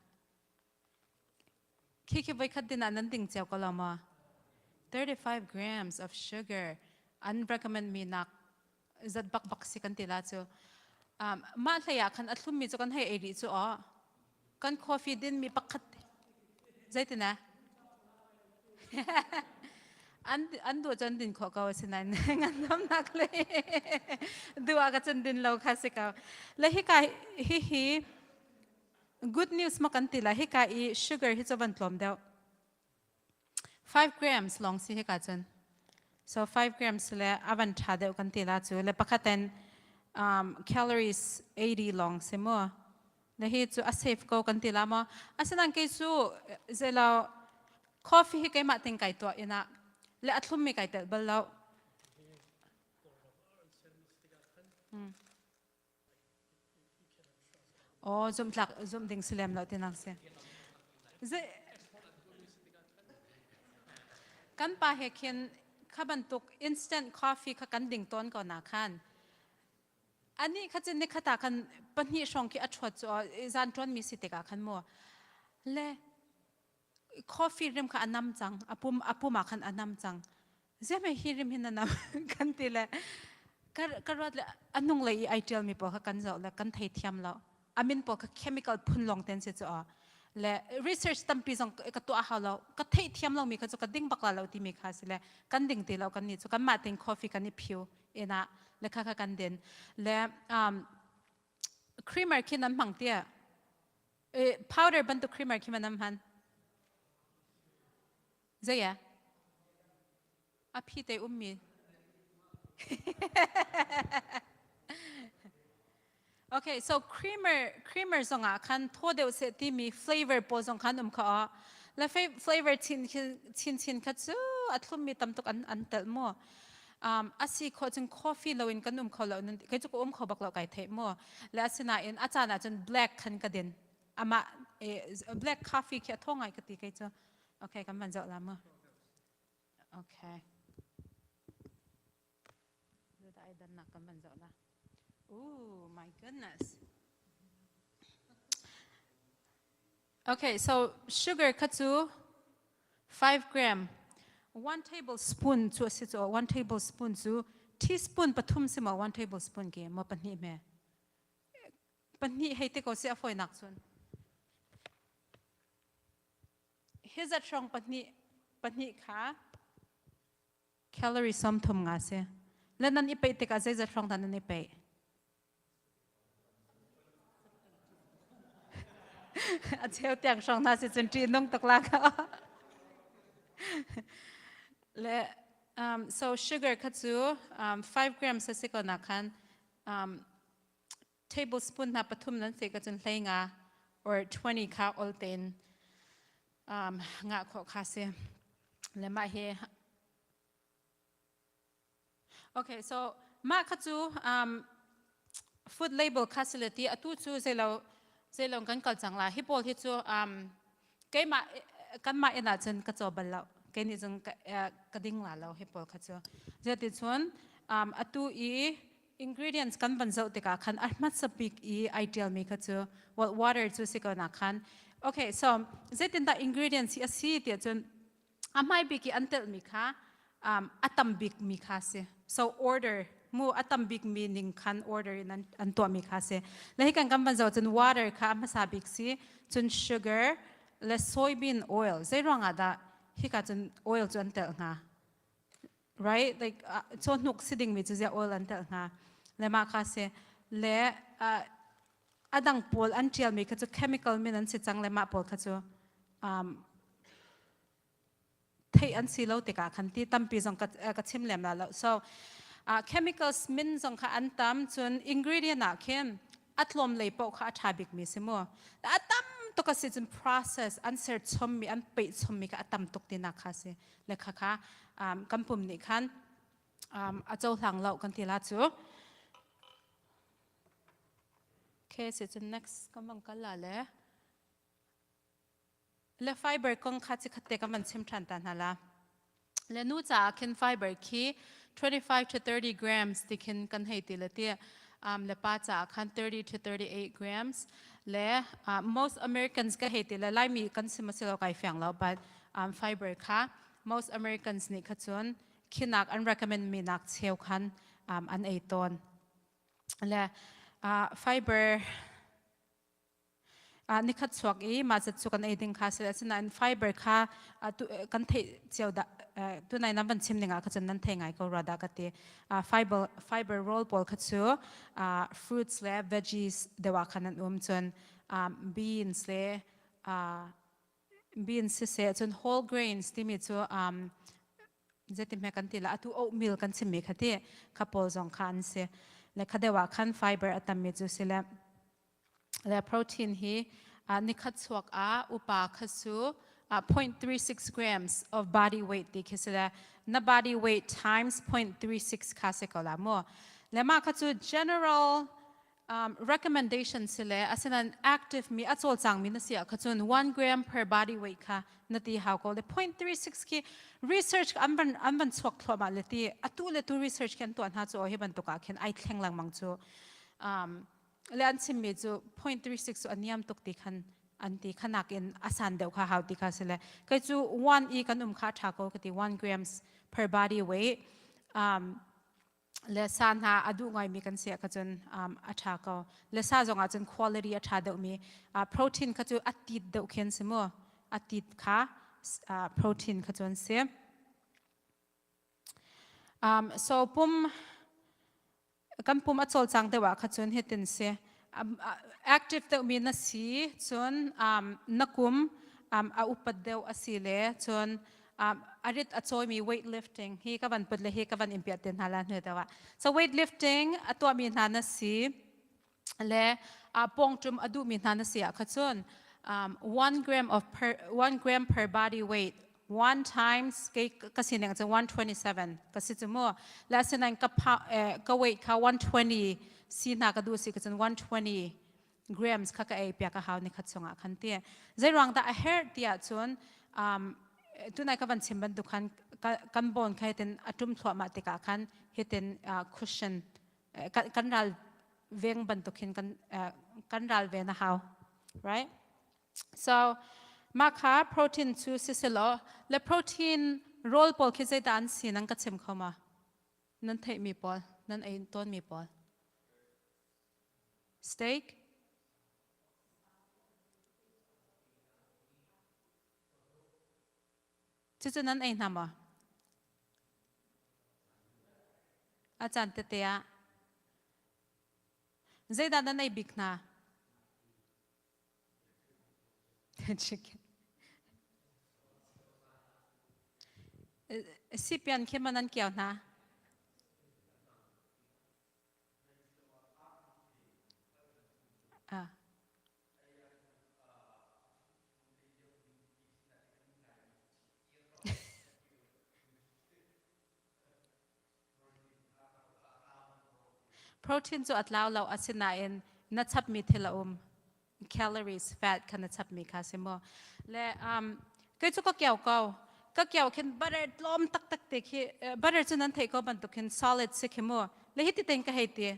Khi khi voikhat din ah nan ding cio ko lo maw? 35 grams of sugar an recommend mi nak zat bak bak si kan ti la cu. Um, mah hlei ah khan a thlum mi cu kan hei ei rih cu aw. Kan coffee din mi pakhat zeitin ah? An an duh cun din khawh ko asinain ngandamnak le duh ah ka cun din lo kha si ko. Le hika hi hi good news ma kan ti la hika i sugar hi cu van tlawm deuh. 5 grams lawng si hika cun. So 5 grams le a van ṭha deuh kan ti la cu le pakhat in um, calories 80 lawng si mu. Le hi cu a safe ko kan ti la maw? Asinain kei cu zeilo coffee hi keimah ting kai tuah ina le a thlummi kai telh bal lo. Oh, zumh tlak zumh ding si lem lo tinak si. Kan pa he khin kha bantuk instant coffee kha kan ding tawn ko na khan. Ani kha cun nikhat ah khan pahnih hrawng khi a ṭhuat cu zan ṭuanmi si tikah khan mu le coffee rim kha a nam cang a pum a pum ah khan a nam cang ziame hi rim hin a nam kan ti le ka ruat le a nung lei i ai ṭialmi pawl kha kan zoh le kan thei thiam lo a min pawl kha chemical phun lawng ten si cu le research tampi zong ka tuah hau lo ka theih thiam lomi kha cu ka ding bak la lo timi kha si le kan ding ti lo kan nih cu kanmah tein coffee kan i phiu ina le kha kha kan din le um, creamer khi nan hmang tia e, powder bantuk creamer khi man hman zei ya a phi te ummi Okay, so creamer creamer zong ah khan thaw deuh seh timi flavor pawl zong khan um kha a le flavor chin chin chin kha cu a thlummi tam tuk an an telh mu um, asi kho cun coffee lo in kan um kho lo nan kei cu ka um kho bak lo kai theih mu le asinain a caan ah cun black khan ka din ama eh, black coffee khi a thaw ngai ka ti kei cu okay kan van zoh la mu okay Oh my goodness. Okay, so sugar kha cu 5 gram. 1 tablespoon cu a si cu 1 tablespoon cu teaspoon pathum si maw 1 tablespoon ke maw pahnih me pahnih hei te ko si a fawinak cun hi zat hrawng pahnih pahnih kha Calorie 30 nga si. Le nan i peih tikah zeizat hrawng dah nan i peih? A cheu tiang hrawng hna si cun ṭih nung tuk la ka. Le um, so sugar kha cu um, 5 grams a si ko na khan um, tablespoon hna pathum nan si ka cun hlei nga or 20 kha ol tein um, ngah khawh kha si. Le mah hi Okay, so mah kha cu um, food label kha si le ti atu cu zeilo zeilo kan kal cang la hi pawl hi cu um, keimah kanmah inn ah cun ka caw bal lo kei nih cun ka ding la lo hi pawl kha cu zeiti cun um, atu i ingredients kan van zoh tikah khan a hmasa bik i ai ṭialmi kha cu well water cu si ko na khan okay so zeitindah ingredients hi a si tiah cun a hmai bik i an telhmi kha um, a tam bik mi kha si so order mu a tam bik mi ning khan order in an, an tuahmi kha si le hi kan kan van zoh cun water kha a hmasa bik si cun sugar le soybean oil zei ruangah dah hika cun oil cu an telh hnga right like cawhnuk si dingmi cu ziah oil an telh hnga le mah kha si le a dang pawl an ṭialmi kha cu chemical min an si cang le mah pawl kha cu um, theih an si lo tikah khan ti tampi zong ka, ka chim lem la lo so uh, chemicals min zong kha an tam cun ingredient ah khin a tlawm lei paoh kha a ṭha bikmi si mu a tam tuk a si cun process an ser chommi an peih chommi kha a tam tuk tinak kha si le kha kha um, kan pum nih khan um, a cohlang lo kan ti la cu okay si cun next kan bang kal la le Le fiber kong kha chikhat te kan van chim ṭhan ta hna la. Le nu caah khin fiber khi 25 to 30 grams ti khin kan hei ti le ti um, le pa caah khan 30 to 38 grams. Le uh, most Americans ka hei ti le Laimi kan si ma si lo kai fiang lo but um, fiber kha most Americans nih kha cun khinak an recommend mi nak cheu khan um, an ei tawn. Le uh, fiber uh, nikhat chuak i mah zat cu kan ei ding kha si asinain fiber kha uh, tu, kan theih cio da uh, tunai nan van chim ning ah kha cun nan thei ngai ko rua dah ka ti uh, fiber fiber roll pawl kha cu uh, fruits le veggies deuh ah khan an um cun um, beans le uh, beans siseh cun whole grains timi cu um, zeiti hme kan ti la atu oatmeal kan chimmi kha ti kha pawl zong kha an si le kha deuh ah khan fiber a tammi cu si le Le protein hi nikhat chuak ah upa kha cu 0.36 grams of body weight ti khi si le na body weight times 0.36 kha si ko la mu. Le mah kha cu general um, recommendation si le asinan active mi a cawlcang mi na si ah kha cun 1 gram per body weight kha na ti hau ko le 0.36 khi research an van an van chuak thluahmah le ti atu le tu research khi an tuah hna cu hi bantuk ah khin ai thleng lengmang cu um, le an chimmi cu 0.36 cu a niam tuk ti khan an ti khanak in a san deuh kha hau ti kha si le kei cu 1 i kan um kha tha ko ka ti 1 grams per body weight um, le sa hna a duh ngaimi kan si ka cun um, a tha ko le sa zong ah cun quality a tha deuh mi uh, protein kha cu a tit deuh khin si mu a tit kha uh, protein kha cun si um, so pum kan pum a cawlcang deuh ah kha cun hitin si active deuhmi na si cun na kum a upat deuh a si le cun a rit a cawimi weight lifting hi ka van put le hi ka van in piah te hna la hnu deuh ah so weight lifting a tuahmi hna na si le pawngṭum a duhmi hna na si ah kha cun 1 gram of per 1 gram per body weight one times kei ka sining cu 127 ka si cu mu la sinain ka pha ka weight kha 120 si hna ka duh si ka cun 120 grams kha ka ei piak a hau ni khat chungah khan ti zei ruang dah a herh ti ahcun um, tunai ka van chim bantuk khan kan bone kha hitin a tum thluahmah tikah khan hitin uh, cushion kan ral veng bantuk hin kan kan ral ven a hau right So mah kha protein cu siselaw le protein rawl pawl khi zeidah an si nan ka chim kho ma? Nan theihmi pawl, nan ei tawnmi pawl. Steak? Cucu nan ei hna maw? A caan tete ah. Zeidah nan ei bik hna? Chicken. Sipian khi man an kiao hna. Ah. Protein cu a tlau lo asinain na chapmi thil a um. Calories, fat kha na chapmi kha si mu. Le um, kei cu ka kio ko. Ka kio khin butter tlawm taktak te khi butter cu nan theih ko bantuk khin solid si khi mu. Le hi ti tein ka hei ti.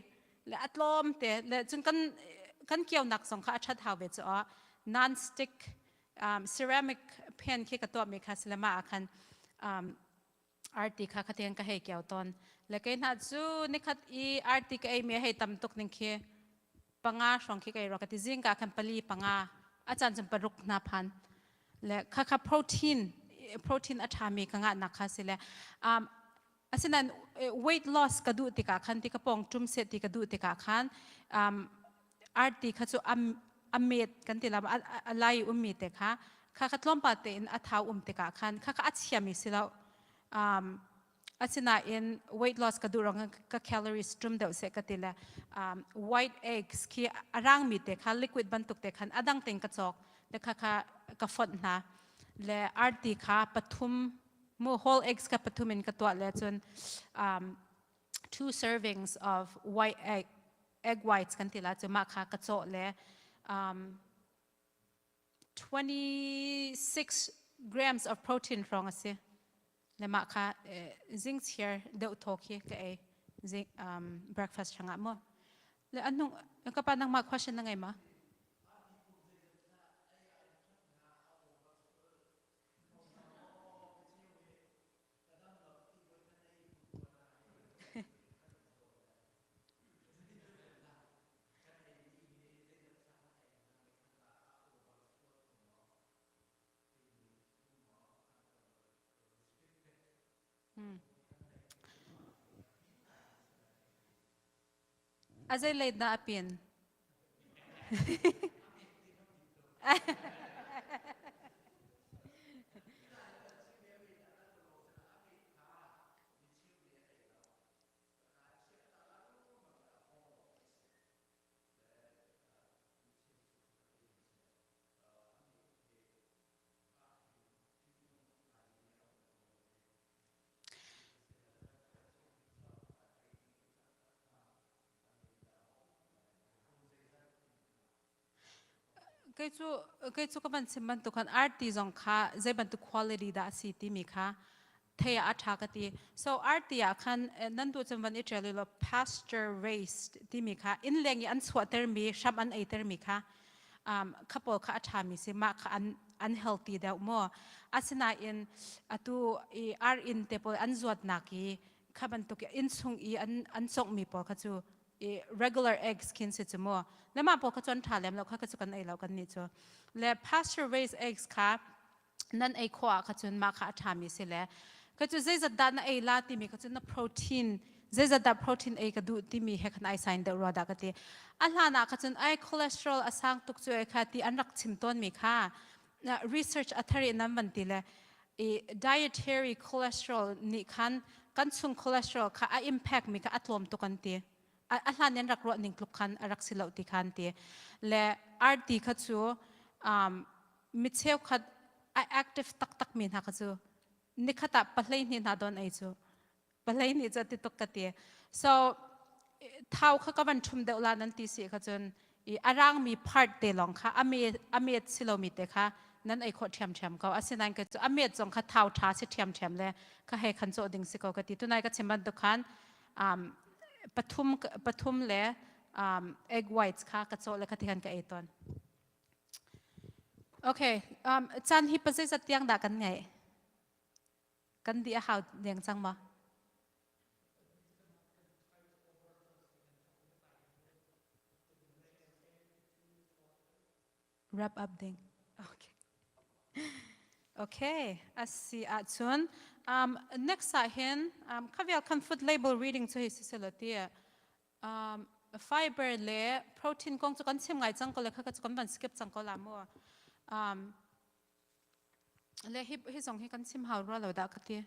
Le a tlawm te le cun kan kan kionak zong kha a ṭhat hau ve cu ah non-stick um, ceramic pan khi ka tuahmi kha si le mah ah khan um, arti kha khaten ka hei kio tawn le kei hna cu nikhat i arti ka ei mi hei tam tuk ning khi panga hrawng khi ka ei ro ka ti zing ka khan pali panga a chan cun paruk hna phan le kha kha protein protein a tha mi ka nga nak kha si le um asinain weight loss ka duh tikah khan ti ka pong tum se ti ka duh tikah khan um arti kha cu a met kan ti lam a lai ummi te kha kha kha tlawmpal tein a thau um tikah khan kha kha a chiami si lo um, asinain weight loss ka duh rong ka calories tum deuh se ka ti le um, white eggs khi a rangmi te kha liquid bantuk te khan adang ten ka cawk le kha kha ka fonh hna le arti kha pathum mu whole eggs ka pathum in ka tuah le cun um, two servings of white egg egg whites kan ti la cu mah kha ka cawh le um, 26 grams of protein hrawng a si le mah kha zing chiar deuh thaw khi ka ei zing um, breakfast changah mu le anung ka pa nangmah question na ngei ma? A zei lei dah a pin? Kei cu kei cu ka van chim bantuk khan arti zong kha zei bantuk quality dah a si timi kha thei ah a ṭha ka ti. So arti ah khan nan duh cun van i ṭial law pasture raised timi kha innleng i an chuahtermi hram an eitermi kha um, kha pawl kha a ṭhami si mah kha an an healthy deuh maw. Asinain atu i ar inn te pawl an zuatnak i kha bantuk innchung i an an conghmi pawl kha cu i regular eggs khin si cu mu le mah pawl kha cu an ṭha lem lo kha cu kan ei lo kan nih cu le pasture raised eggs kha nan ei khawh ah kha cun mah kha a ṭhami si le kha cu zeizat dah na ei la timi kha cun na protein zeizat dah protein ei ka duh timi he khan ai sign deuh rua dah ka ti a hlan ah kha cun ai cholesterol a sang tuk cu ei kha ti an rak chim tawn mi kha research a thar in an van ti le i dietary cholesterol nih khan kan chung cholesterol kha a impact mi kha a tlawm tuk an ti a hlan in rak ruah ning tluk khan a rak si lo ti khan ti le RT kha cu um, mi cheukhat a active taktak mi hna kha cu nikhat ah pahlei hnih hna don ei cu palei nih cu ti tuk ka ti so thau kha ka van ṭhum deuh la nan ti si kha cun i a rangmi part te lawng kha a me a met si lomi te kha nan ei khawh ṭhiamṭhiam ko asinain ka cu a met zong kha thau ṭha si ṭhiamṭhiam le kha he khan cawh ding si ko ka ti tunai ka chim bantuk khan um, pathum pathum le um, egg whites kha ka cawh le kha ti khan ka ei tawn okay um, caan hi pa zeizat tiang dah kan ngeih Kan dih a hau deng cang ma? Wrap up ding. Okay. Okay, asi ahcun um, next ah hin um, khavial kan food label reading cu hi si selo ti um, fiber le protein kong cu kan chim ngai cang ko le kha ka cu kan van skip cang ko la mu. Um, Le hi, hi zong hi kan chim hau rua lo dah ka ti.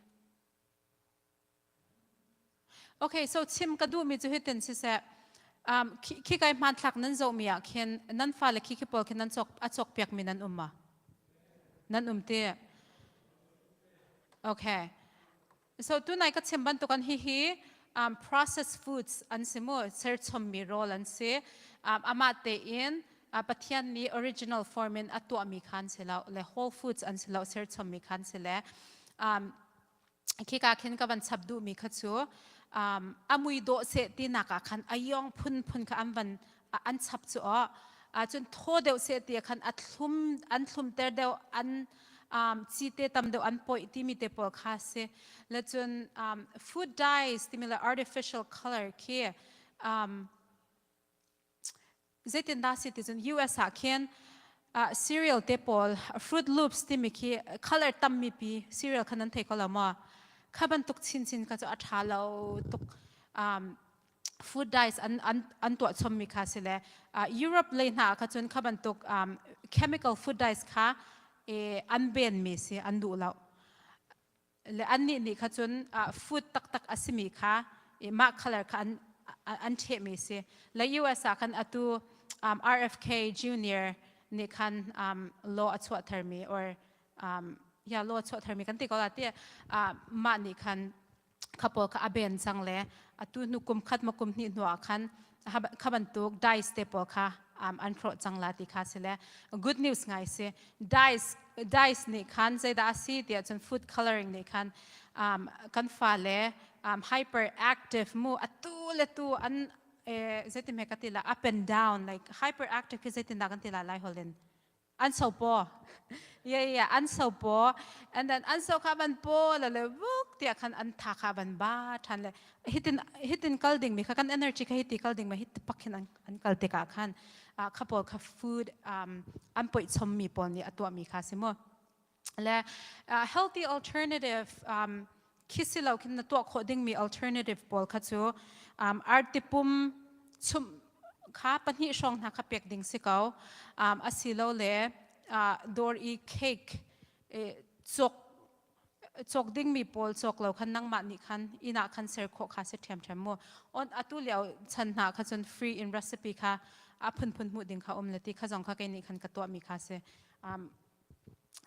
Okay, so chim ka duhmi cu hitin siseh, um, khi kai hmanthlak nan zohmi ah khin nan fale khi khi pawl khi nan cawk a cawk piakmi nan um ma? Nan um ti. Okay. So tunai ka chim bantuk an hihi um, processed foods an si mu serchommi rawl an si um, amah tein uh, Pathian nih original form in a tuahmi khan si lo le whole foods an si lo serchommi khan si le um, khika khin ka van chap duhmi kha cu um, a mui dawh seh tinak ah khan a yong phun phun kha an van an chap cu aw cun thaw deuh seh ti khan a thlum an thlumter deuh an um, cite tam deuh an poih timi te pawl kha si le cun um, food dyes timi le artificial color khi um, zeitin dah si ti cun US ah khin uh, cereal te pawl fruit loops timi khi color tammi pi cereal khan nan thei ko lo maw kha bantuk chinchin kha cu a tha lo tuk um, food dyes an an an tuah chommi kha si le uh, Europe lei hna kha cun kha bantuk um, chemical food dyes kha e, an ben mi si an duh lo le an nih nih kha cun uh, food taktak a simi kha e, mah color kha an an ṭhehmi si le US ah khan atu um, RFK Junior nih khan um, law a chuah tharmi or um, ya law a chuah tharmi kan ti ko la ti uh, mah nih khan kha pawl kha a ben cang le atu hnu kum khat ma kum hnih hnu ah khan kha bantuk dice te pawl kha um, an hrawh cang la ti kha si le good news ngai si dice dice nih khan zeidah a si tiah cun food coloring nih khan um, kan fale um, hyperactive mu atu le tu an eh, zeitin me ka ti la up and down like hyperactive khi zeitin dah kan ti la lai holin an so paw yeah yeah an so paw and then an so kha van paw la le vuk tiah khan an tha kha van ba than le hitin hitin kal ding mi kha kan energy kha hiti kal ding ma hit pak hin an an kal tikah khan kha pawl kha food um, an poih chom mi pawl nih a tuah mi kha si mu le healthy alternative um, khi si lo khin na tuah khawh dingmi alternative pawl kha cu um, artipum. chumh kha pahnih hrawng hna kha pek ding si ko. Asilole dawr i cake cawk cawk dingmi pawl cawk lo khan nangmah nih khan inn ah khan ser khawh kha si ṭhiamṭhiam mu. On atu lio chan hna kha cun free in recipe kha a phunphun hmuh ding kha um le ti kha zong kha kei nih khan ka tuahmi kha si.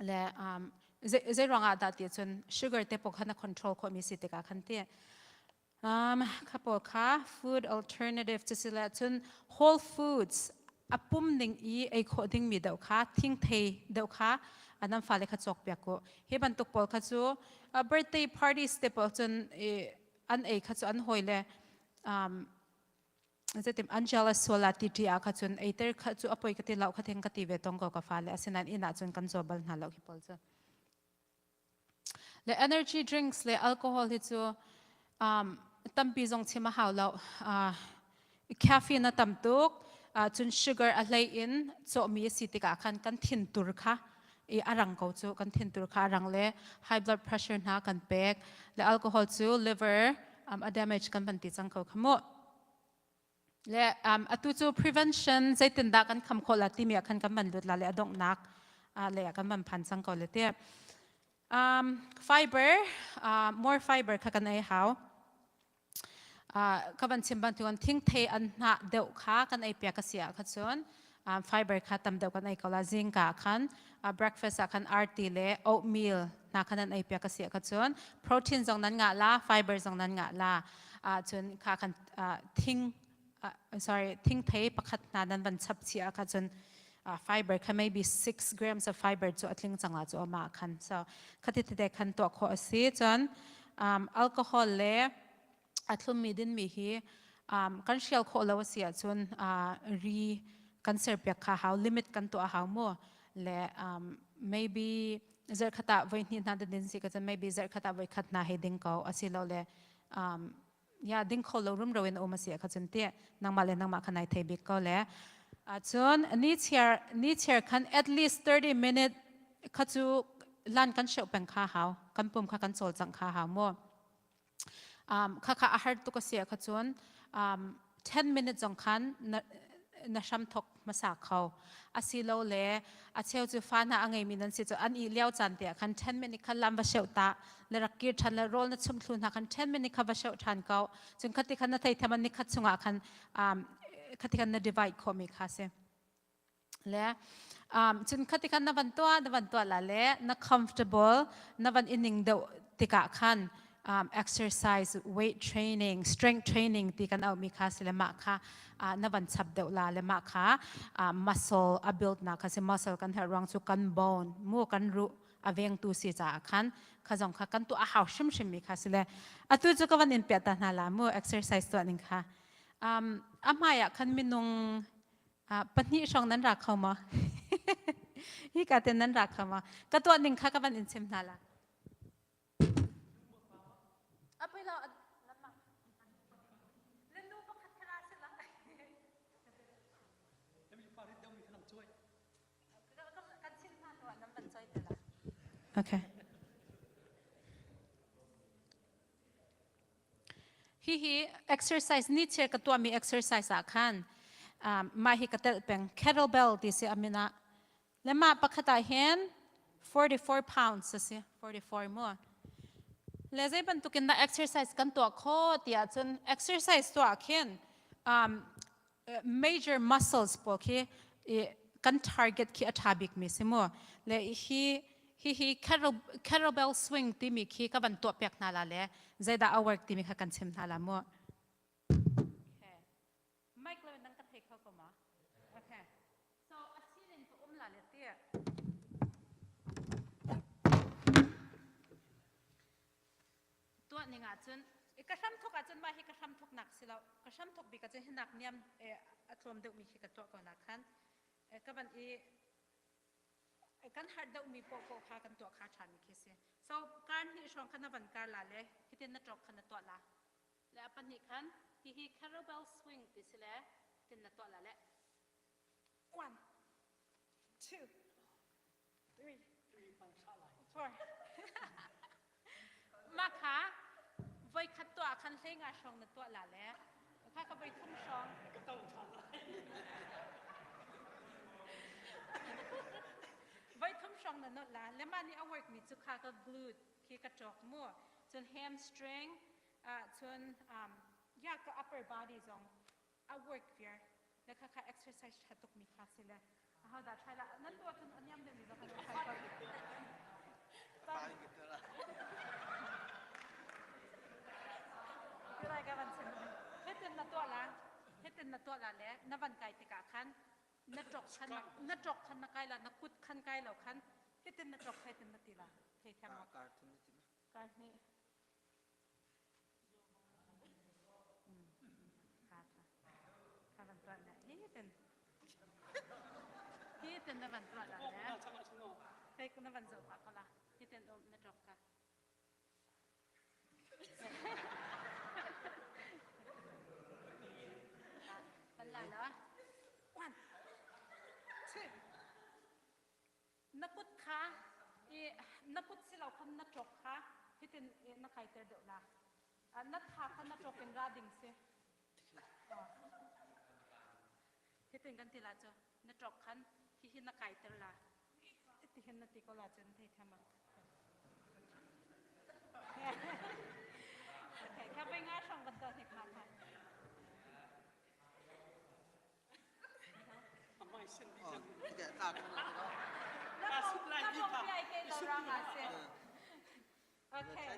Le zei ruangah dah ti cun sugar te pawl kha na control khawhmi si tikah khan ti. Kha pawl kha food alternative cu si le cun whole foods a pum ning i ei khawh dingmi deuh kha thingthei deuh kha nan fale kha cawk piak u. Hi bantuk pawl kha cu birthday parties te pawl cun an ei kha cu an hawi le zeitim Angela Sola ti ti ah kha cun eiter kha cu a poi ka ti lo kha theng ka ti ve tong ko ka fale asinain inn ah cun kan caw bal hna lo hi pawl cu. Le energy drinks le alcohol hi cu um, tampi zong chim a hau lo. Uh, caffeine a tam tuk, uh, cun sugar a hlei in cawhmi a si tikah khan kan thin tur kha i a rang ko cu kan thin tur kha a rang le high blood pressure hna kan pek le alcohol cu liver um, a damage kan van ti cang ko kha mu. Le um, atu cu prevention zeitindah kan kham khawh la timi ah khan kan van lut la le a donghnak uh, le ah kan van phan cang ko le ti. Um, fiber, uh, more fiber kha kan ei hau. Uh, ka van chim bantuan thingthei an hnah deuh kha kan ei piak a si ah kha cun um, fiber kha tam deuh kan ei ko la zingka khan uh, breakfast ah khan arti le oatmeal hna khan an ei piak a si ah kha cun protein zong nan ngah la fiber zong nan ngah la uh, cun kha kan uh, thing uh, sorry thingthei pakhat hna nan van chap chi ah kha cun uh, fiber kha maybe 6 grams of fiber cu atling changa chu ama khan so khati tete khan to kho asi cun um, alcohol le a thlummi dinmi hi um, kan hrial khawh lo a si ahcun uh, ri kan serpiak kha hau limit kan tuah hau mu le um, maybe zarkhat ah voi hnih hna din si ka cun maybe zarkhat ah voi khat hna hei ding ko asilo le um, ya ding kho lo rum ro in um asi kha cun ti nangmah le nangmah kha nai thei bik ko le cun ni chiar ni chiar khan at least 30 minute kha cu lan kan sheu peng kha hau kan pum kha kan chawl cang kha hau mu um, kha kha a har tuk a si kha cun um, 10 minutes zong khan na, na hram thok hmasa kho asilo le a cheu cu fa hna a ngeimi nan si cu an i lio caan te ah khan 10 minute kha lam va sheu ta le rak kir than le rawl na chum thlu hna khan 10 minute kha va sheu than ko cun khati khan na thei tham ni khat chungah khan um, khati khan na divide khomi kha si Le um, cun khati khan na van tuah na van tuah la le na comfortable na van ining deuh tikah khan um, exercise weight training strength training ti kan auhmi kha si le mah kha uh, na van chap deuh la le mah kha uh, muscle a build na kha si muscle kan herh ruang cu kan bone mu kan ruh a vengtu si caah khan kha zong kha kan tuah a hau hrimhrim mi kha si le atu cu ka van in piah ta hna la mu exercise tuah ning kha um, a hmai ah khan minung Pahnih hrawng nan ra kho maw? Hi ka ten nan ra kho maw? Ka tuah ning kha ka van in chim hna la. Okay. Hihi exercise ni chiar ka tuahmi exercise ah khan um, mah hi ka telh peng kettlebell ti si amin ah le mah pakhat ah hin 44 pounds a si 44 mu le zei bantukin dah exercise kan tuah kho ti ahcun exercise tuah khin um, major muscles pawl khi kan target khi a ṭha bikmi si mu le hi hi hi kettlebell swing timi khi ka van tuah piak hna la le zeidah a work timi kha kan chim hna la mu okay mic le nang ka thei kho ko ma okay so a sin ka um la le ti Tuah ning ahcun ka hram thok ahcun mah hi ka hram thok nak si lo ka hram thok bik ahcun hinak niam a tlawm deuhmi khi ka tuah ko na khan ka van i kan har deuhmi poah kha kan tuah kha ṭhami khi si so kar hnih hrawng khan na van kar la le hitin na ṭok khan na tuah la le a pahnih khan hihi kettlebell swing ti si le tin na tuah la le one two Mah kha voikhat tuah khan hlei nga hrawng na tuah la le. Kha ka voi thum hrawng. Ka to ṭhan lai. Voi thum hrawng na nolh la. Le mah nih a work mi cu kha ka glute khi ka ṭawk mu. Cun hamstring, uh, cun um, ya ka upper body zong a work viar. Le kha kha exercise ṭha tuk mi kha si le. Aho dah try la. Nan tuah cun a niam deuh mi zong kan try ko. Lai ka van chim. Hitin na tuah la. Hitin na tuah la le na van kai tikah khan na ṭok khan na ṭok khan na kai la na kut khan kai lo khan hitin na ṭok hitin na ti la. Thei thiam ma. Kar hnih. Ka van tuah na hitin. Hitin na van tuah la le. Hei na van zoh pah ko la. Hitin um na ṭok ka. Van la la. One, two. Na kut kha i na kut si lo khan na ṭok kha hitin na kaiter deuh la. Na tha kha na ṭok in ra ding si. Hitin kan ti la cu na ṭok khan hihi na kaiter la. Tihin na ti ko la cun thei thiam Okay, kha bai nga hrong kan tuah hnik ma kha. Okay.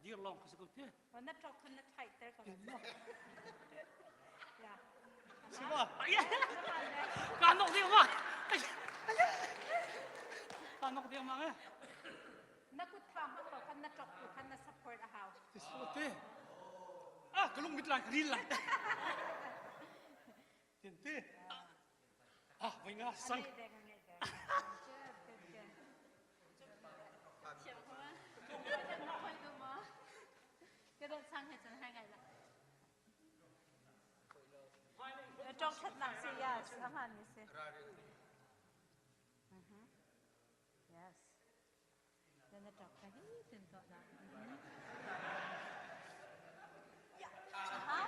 Dir lawng ka si ko te. Na ṭok khan na ṭhaih ter ko. Ya. Si ma. Ka nok ding ma. Ka nok ding ma eh. Na kut tha hmang lo khan na ṭok tu khan na support a hau. Ti si te. Ah, ka lung mit lai ka ril lai. Tin te. Ah, voi nga sang. Ṭong ṭhatnak si yes, a hmaan mi si. Yes. Then the ṭok kha hi tin tuah na. Aha.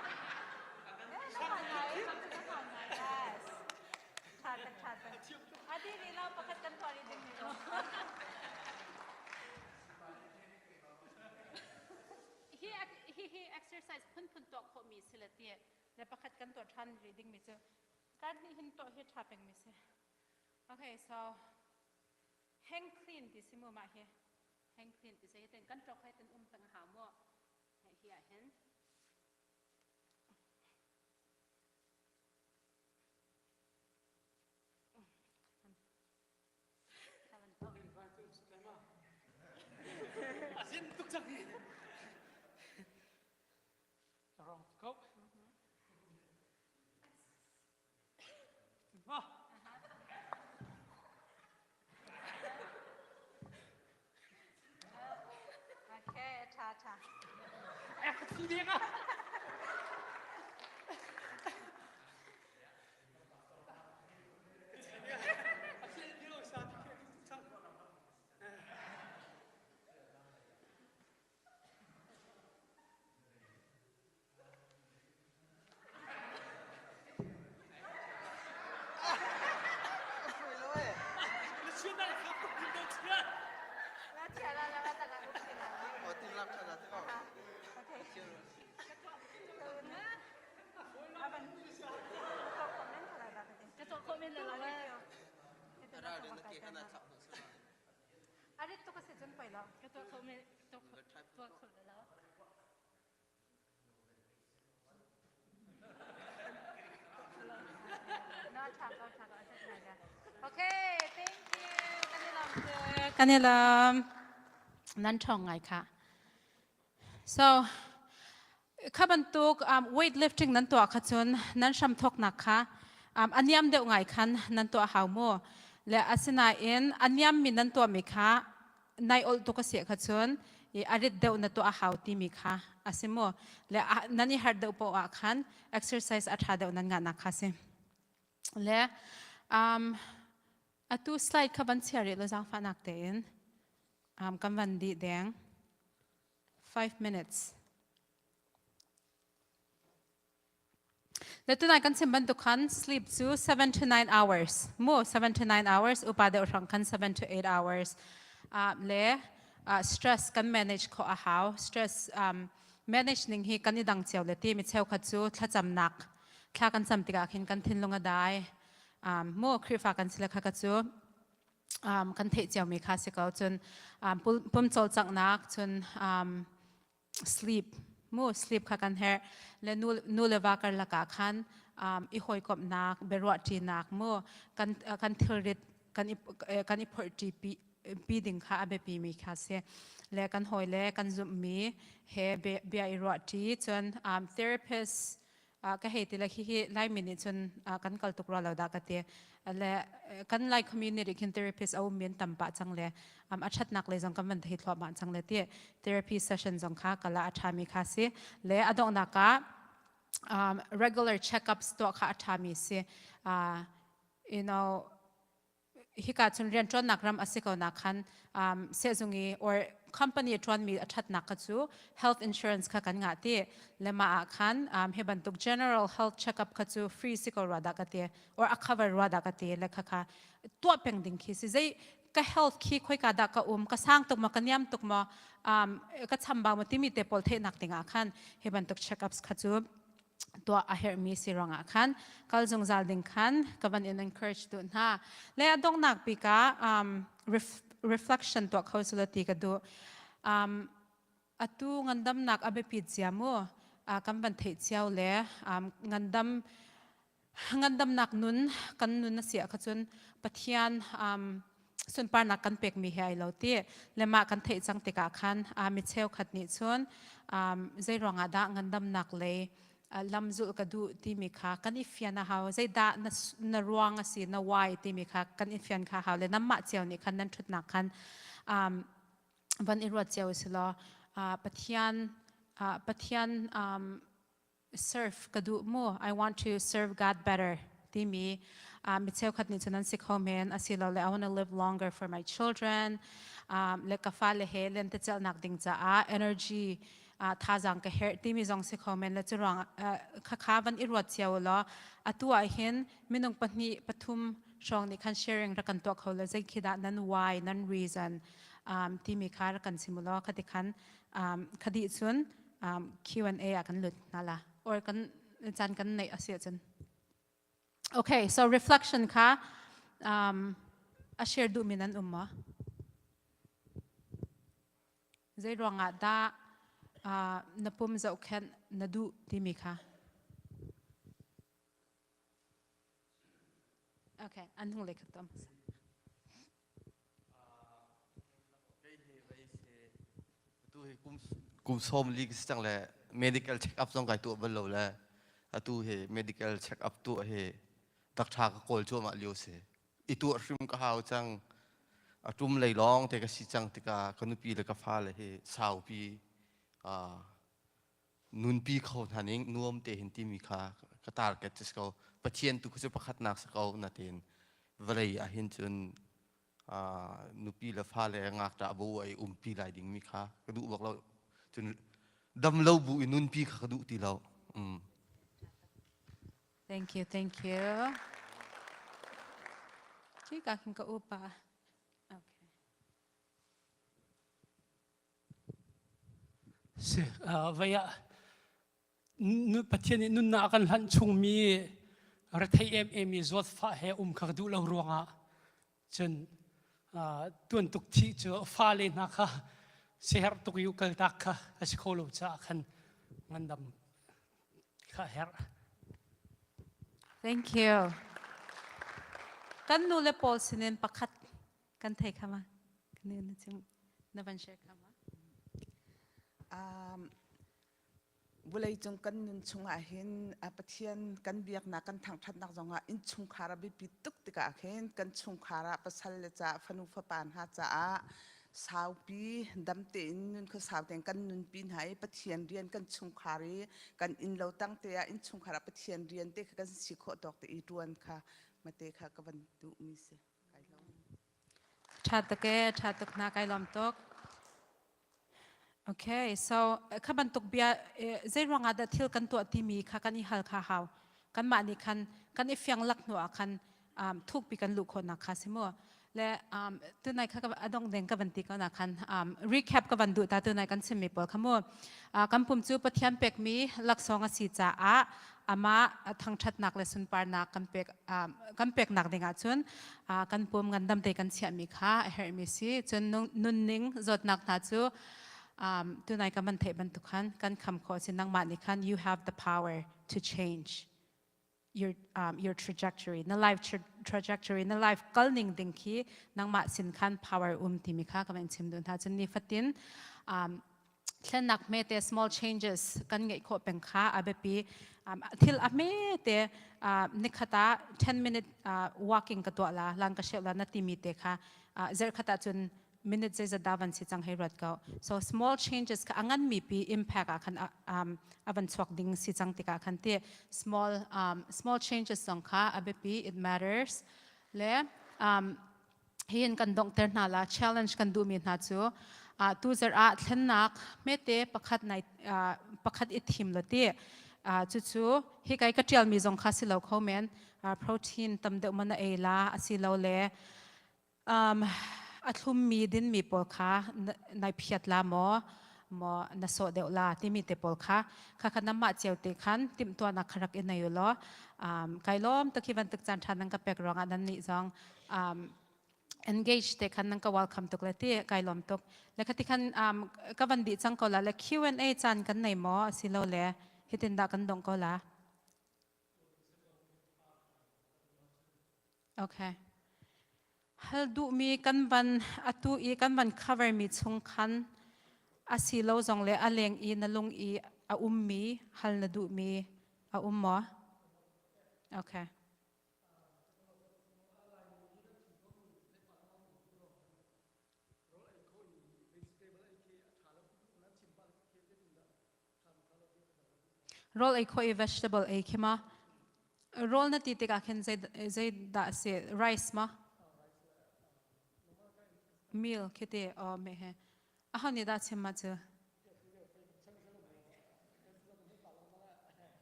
Eh, na hmaan ngai, na hmaan ngai. Yes. Ṭha tak, ṭha tak. Adi ri lo pakhat kan tuah rih ding mi lo. Hi hi hi exercise phunphun tuah khawhmi si le ti le pakhat kan tuah ṭhan rih dingmi cu kan nih hin tuah hi ṭha pengmi si. Okay, so hang clean ti si mu mah hi hang clean ti si hi ten kan ṭok hai ten um peng hau mu hi ah hin Azin tuk cang hi. Rong ko. Ma. Okay, tha tha. Eh, ka thi ding ah. Arit tuk a si cun poi lo. Ka tuah kho men tuah kho lo. No, tha ko, tha ko. Okay, thank you. Kan i lawm Kan i lawm. Nan ṭhawng ngai kha. So, kha bantuk um, weight lifting nan tuah kha cun nan hram thawknak kha um, a niam deuh ngai khan nan tuah hau mu. Le asinain a niammi nan tuahmi kha nai olh tuk a si kha cun i a rit deuh na tuah a hau timi kha a si mu. Le nan i harh deuh paoh ah khan exercise a ṭha deuh nan ngahnak kha si. Le um, atu slide kha van chia rih lo zaangfahnak tein um, kan van dih deng. 5 minutes. Le tunai kan chim bantuk khan sleep cu 7 to 9 hours mu 7 to 9 hours upa deuh hrang khan 7 to 8 hours uh, le uh, stress kan manage kho a hau stress um, manage ning hi kan i dang cio le ti mi cheukhat cu thlacamnak thla kan cam tikah khin kan thinlung a dai um, mu Khrihfa kan sile kha ka cu um, kan theih ciomi kha si ko cun um, pum cawlcanghnak cun um, sleep mu sleep kha kan herh le nu, nu le va karlak ah khan um, i hawikomhnak biaruahṭinak mu kan kan thilrit kan i kan i phorhṭi pi pi ding kha a biapi mi kha si le kan hawi le kan zumhmi he bia i ruahṭi cun um, therapist ka hei ti le hihi Laimi nih cun kan kal tuk rua lo dah ka ti le kan Lai community khin therapist a um min tam pah cang le a ṭhatnak lei zong kan van thei thluahmah cang le ti therapy session zong kha kala a ṭhami kha si le a donghnak ah um, regular checkups tuah kha a ṭhami si uh, you know hika cun rianṭuannak ram a si ko nak khan um, sehzung i or company a ṭuanmi a ṭhatnak kha cu health insurance kha kan ngah ti le mah ah khan um, hi bantuk general health checkup kha cu free si ko rua dah ka ti or a cover rua dah ka ti le kha kha tuah peng ding khi si zei ka health khi khoika dah ka um ka sang tuk ma ka niam tuk ma um, ka chambau ma timi te pawl theihnak dingah khan hi bantuk checkups kha cu tuah a herhmi si ruangah khan kal zungzal ding khan ka van in encourage duh hna le a donghnak bik ah um, reflection tuah kho sula ti ka duh um, atu ngandamnak a biapit zia mu uh, kan van theih cio le um, ngandam ngandamnak nun kan nun a si ah kha cun Pathian um, sunparnak kan pekmi he ai lo ti le mah kan theih cang tikah khan mi cheukhat nih cun um, zei ruangah dah ngandamnak lei lam zulh ka duh timi kha kan i fian a hau zeidah na, na ruang a si na why timi kha kan i fian kha hau le nanmah cio nih khan nan ṭhutnak khan um, van i ruat cio si law uh, Pathian uh, Pathian um, serve ka duh mu I want to serve God better timi uh, mi cheukhat nih cun an si kho men asilole I want to live longer for my children um, le ka fale he lentecelhnak ding caah energy uh, thazaang ka herh timi zong si kho men le cu ruang uh, khakha van i ruat cio law atu ah hin minung pahnih pathum hrawng nih khan sharing rak kan tuah kho le zei khi dah nan why nan reason um, timi kha rak kan chim law khati khan um, khadi cun um, Q&A ah kan lut hna la or kan caan kan neih a si ahcun okay so reflection kha um, a share duhmi nan um maw zei ruangah dah uh, na pum zohkhenh na duh timi kha okay an hung le kha tom Atu hi kum kum sawm li ka si cang le medical check up zong kai tuah bal lo le atu hi medical check up tuah hi dakṭha ka kawl cuahmah lio si. I tuah hrim ka hau cang. A ṭum lei lawng te ka si cang tikah ka nupi le ka fale hi saupi uh, nunpi kho hna ning nuam te hin timi kha ka target si ko pathian tu cu pakhatnak si ko natin vawlei ah hin cun nupi le fale ngakṭah bu ai umpi lai dingmi kha ka duh bak lo cun dam lo bu i nunpi kha ka duh ti lo mm. Thank you, thank you. Khi ka khin ka upa. Okay. Si, vei ah Pathian nih nunnak a kan hlanh chungmi rethei emem i zawtfah he um kha ka duh lo ruangah cun tuan tuk thih cu fale hna kha siaherh tuk i kaltak kha a si kho lo caah khan ngandam kha a herh. Thank you. Kan nu le pawl sinin pakhat kan thei kha ma na van share kha ma um, Vawleicung kan nun chungah hin Pathian kan biaknak kan thangṭhatnak zongah innchungkhar a biapit tuk tikah khin kan chungkhar ah pasal le caah fanu fapa hna caah saupi dam tein nun khua sau tein kan nunpi hna i Pathian rian kan chungkhar i kan innlo tang te ah innchungkhar ah Pathian rian te kha kan si khawh tawk te i ṭuan kha mate kha ka van duhmi si. Kai lawm. Ṭha tuk ee, ṭha tuk hna kai lawm tuk. Okay, so kha bantuk bia zei ruangah dah thil kan tuah timi kha kan i hal kha hau. Kanmah nih khan kan i fiang lak hnu ah khan um, thukpi kan luh khawhnak kha si mu. Le um, tunai kha adong deng ka van ti ko na khan um, recap ka van duh ta tunai kan chimmi pawl kha mu. Uh, kan pum cu Pathian pekmi laksawng a si caah amah thangṭhatnak le sunparnak kan pek um, kan peknak ding ahcun uh, kan pum ngandam te kan chiahmi kha a herhmi si. Cun nunning zawtnak hna cu um, tunai ka man theih bantuk khan kan kham khawh si nangmah nih khan you have the power to change your um, your trajectory na life tra trajectory na life kal ning ding khi nangmah sin khan power um timi kha ka van chim dun hna cun ni fatin um, thlennak hmete small changes kan ngeih khawh peng kha a biapi um, thil a hmete uh, nikhat ah 10 minute uh, walking ka tuah la lang ka sheu la na timi te kha uh, zarkhat ah cun minute zeizat dah van si cang hei ruat ko so small changes kha a ngan mi pi impact ah khan um, a van chuak ding si cang tikah khan ti small um, small changes zong kha a biapi it matters le um, hihin kan donghter hna la challenge kan duhmi hna cu uh, tu zarh ah thlennak hmete pakhat nai uh, pakhat i thim lo ti uh, cucu hi kai ka tialmi zong kha si lo kho men uh, protein tam deuh man a ei la asilo le um, a thlummi dinmi pawl kha nai phiat la maw maw na sawh deuh la timi te pawl kha kha kha namah cio te khan timhtuahnak kha rak i nei u law um, kai lawm tuk hi bantuk caan ṭha nan ka pek ruangah nan nih zong um, engage te khan nan ka welcome tuk le ti kai lawm tuk le khati khan um, ka van dih cang ko la le Q&A caan kan nei maw asilo le hitin dah kan dong ko la Okay. Hal duhmi kan van atu i kan van cover mi chung khan asi lo zong le a leng i na lung i a ummi hal na duhmi a um maw? Okay. Rawl ei khawh i vegetable ei khi ma? Rawl na ti tikah khin zei zei dah a si? Rice ma? Meal khi ti oh me he. Aho nih dah chim ma cu?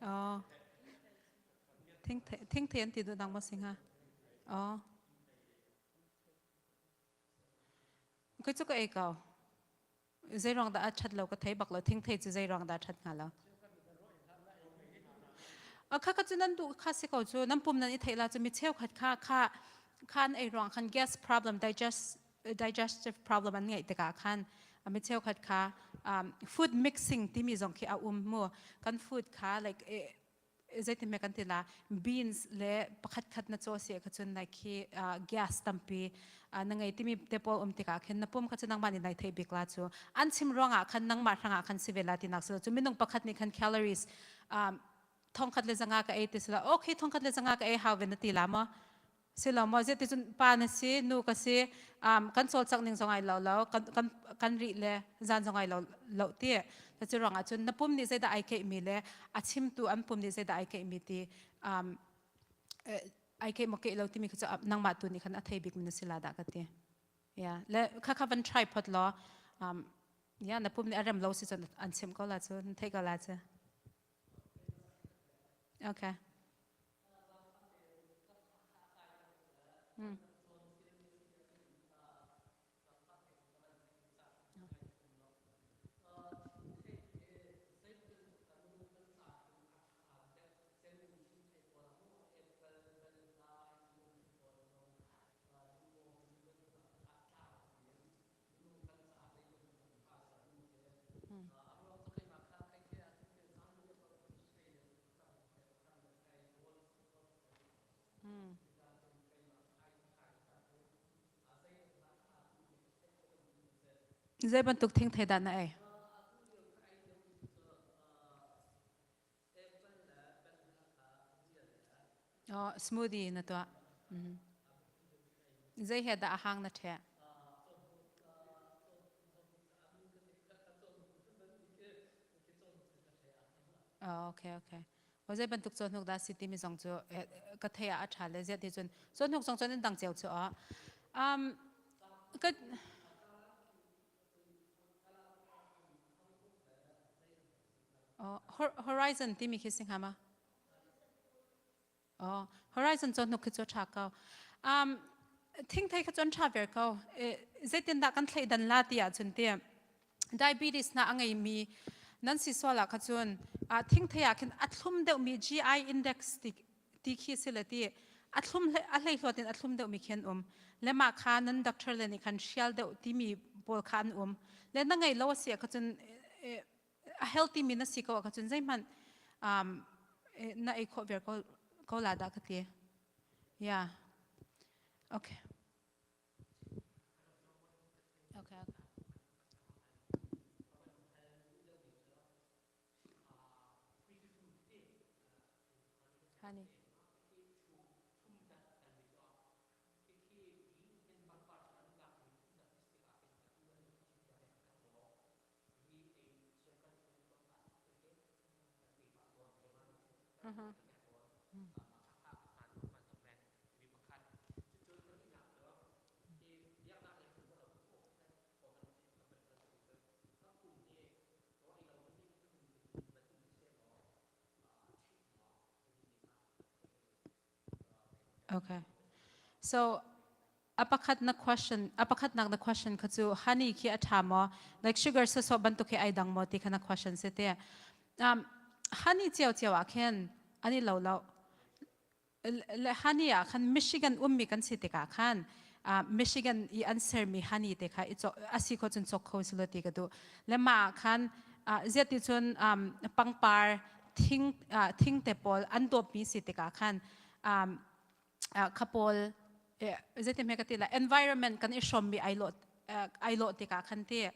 Oh. Thing the an ti duh dang ma si hnga? Oh. Kei cu ka ei ko. Zei ruang dah a ṭhat lo ka thei bak lo. Thingthei cu zei ruang dah a ṭhat hnga lo. A kha kha cu nan duh kha si ko cu nan pum nan i theih la cu mi cheukhat kha kha kha an ei ruang khan gas problem digest digestive problem an ngeih tikah khan mi cheukhat kha um, food mixing timi zong khi a um mu kan food kha like zeitin me kan ti la beans le pakhat khat na chaw se kha cun like khi gas tampi na ngei timi te pawl um tikah khin na pum kha cu nangmah nih nai thei bik la cu an chim ruangah khan nangmah hrangah khan si ve la tinak si cu minung pakhat nih khan calories thongkhat le zanga ka ei ti sila okay thongkhat le zanga ka ei hau ve na ti la maw Si lo maw zeticun pa na si nu ka si um, kan cawlcangh ning zong ai lo lo kan kan kan rih le zan zong ai lo lo ti cu ruangah cun na pum nih zeidah ai keih mi le a chimtu an pum nih zeidah ai keih mi ti um, ai keih maw keih lo timi kha cu nangmah tu nih khan a thei bik mi na si la dah ka ti yeah le kha kha van try phot law um, yeah na pum nih a rem lo si cun an chim ko la cu na theih ko la cu okay Zei bantuk thingthei dah na ei? Oh, smoothie na tuah. Mm. Zei he dah a hang na ṭheh? Oh, okay, okay. O zei bantuk cawhnuk dah si timi zong cu ka thei ah a ṭha le ziah ti cun cawhnuk zong cun an dang cio cu a. Um, ka Oh, Horizon timi khi si hnga ma? Oh, Horizon cawhnuk khi cu ṭha ko. Um, thingthei kha cu an ṭha ver ko. Zeitindah kan thleidan la ti ahcun ti diabetes na a ngeimi nan si sual ah kha cun thingthei ah khin a thlum deuhmi GI index ti, ti khi si le ti a thlum a hleihluat in a thlum deuhmi khi an um. Le mah kha nan doctor le nih khan hrial deuh timi pawl kha an um. Le na ngei lo a si ah kha cun a healthy mi na si ko ah cun zeihmanh um, na ei khawh ver ko, ko la dah ka ti. Yeah. Okay. Okay. okay. Honey. Okay. So a pakhat na question a pakhat nak na question kha cu honey khi a ṭha maw like sugar sawsawh bantuk hi ai dang maw ti kha na question si te um, honey cio cio ah khin ani lo lo le honey ah khan Michigan ummi kan si tikah khan uh, Michigan i an sermi honey te kha i asi kho cun chok kho silo ti ka duh le ma ah khan uh, ziati cun um, pangpar thing uh, thing te pawl an dawpmi si tikah khan um, kha pawl zeitin hme ka ti la environment kan i hrawmmi ai lawh ai lawh tikah khan ti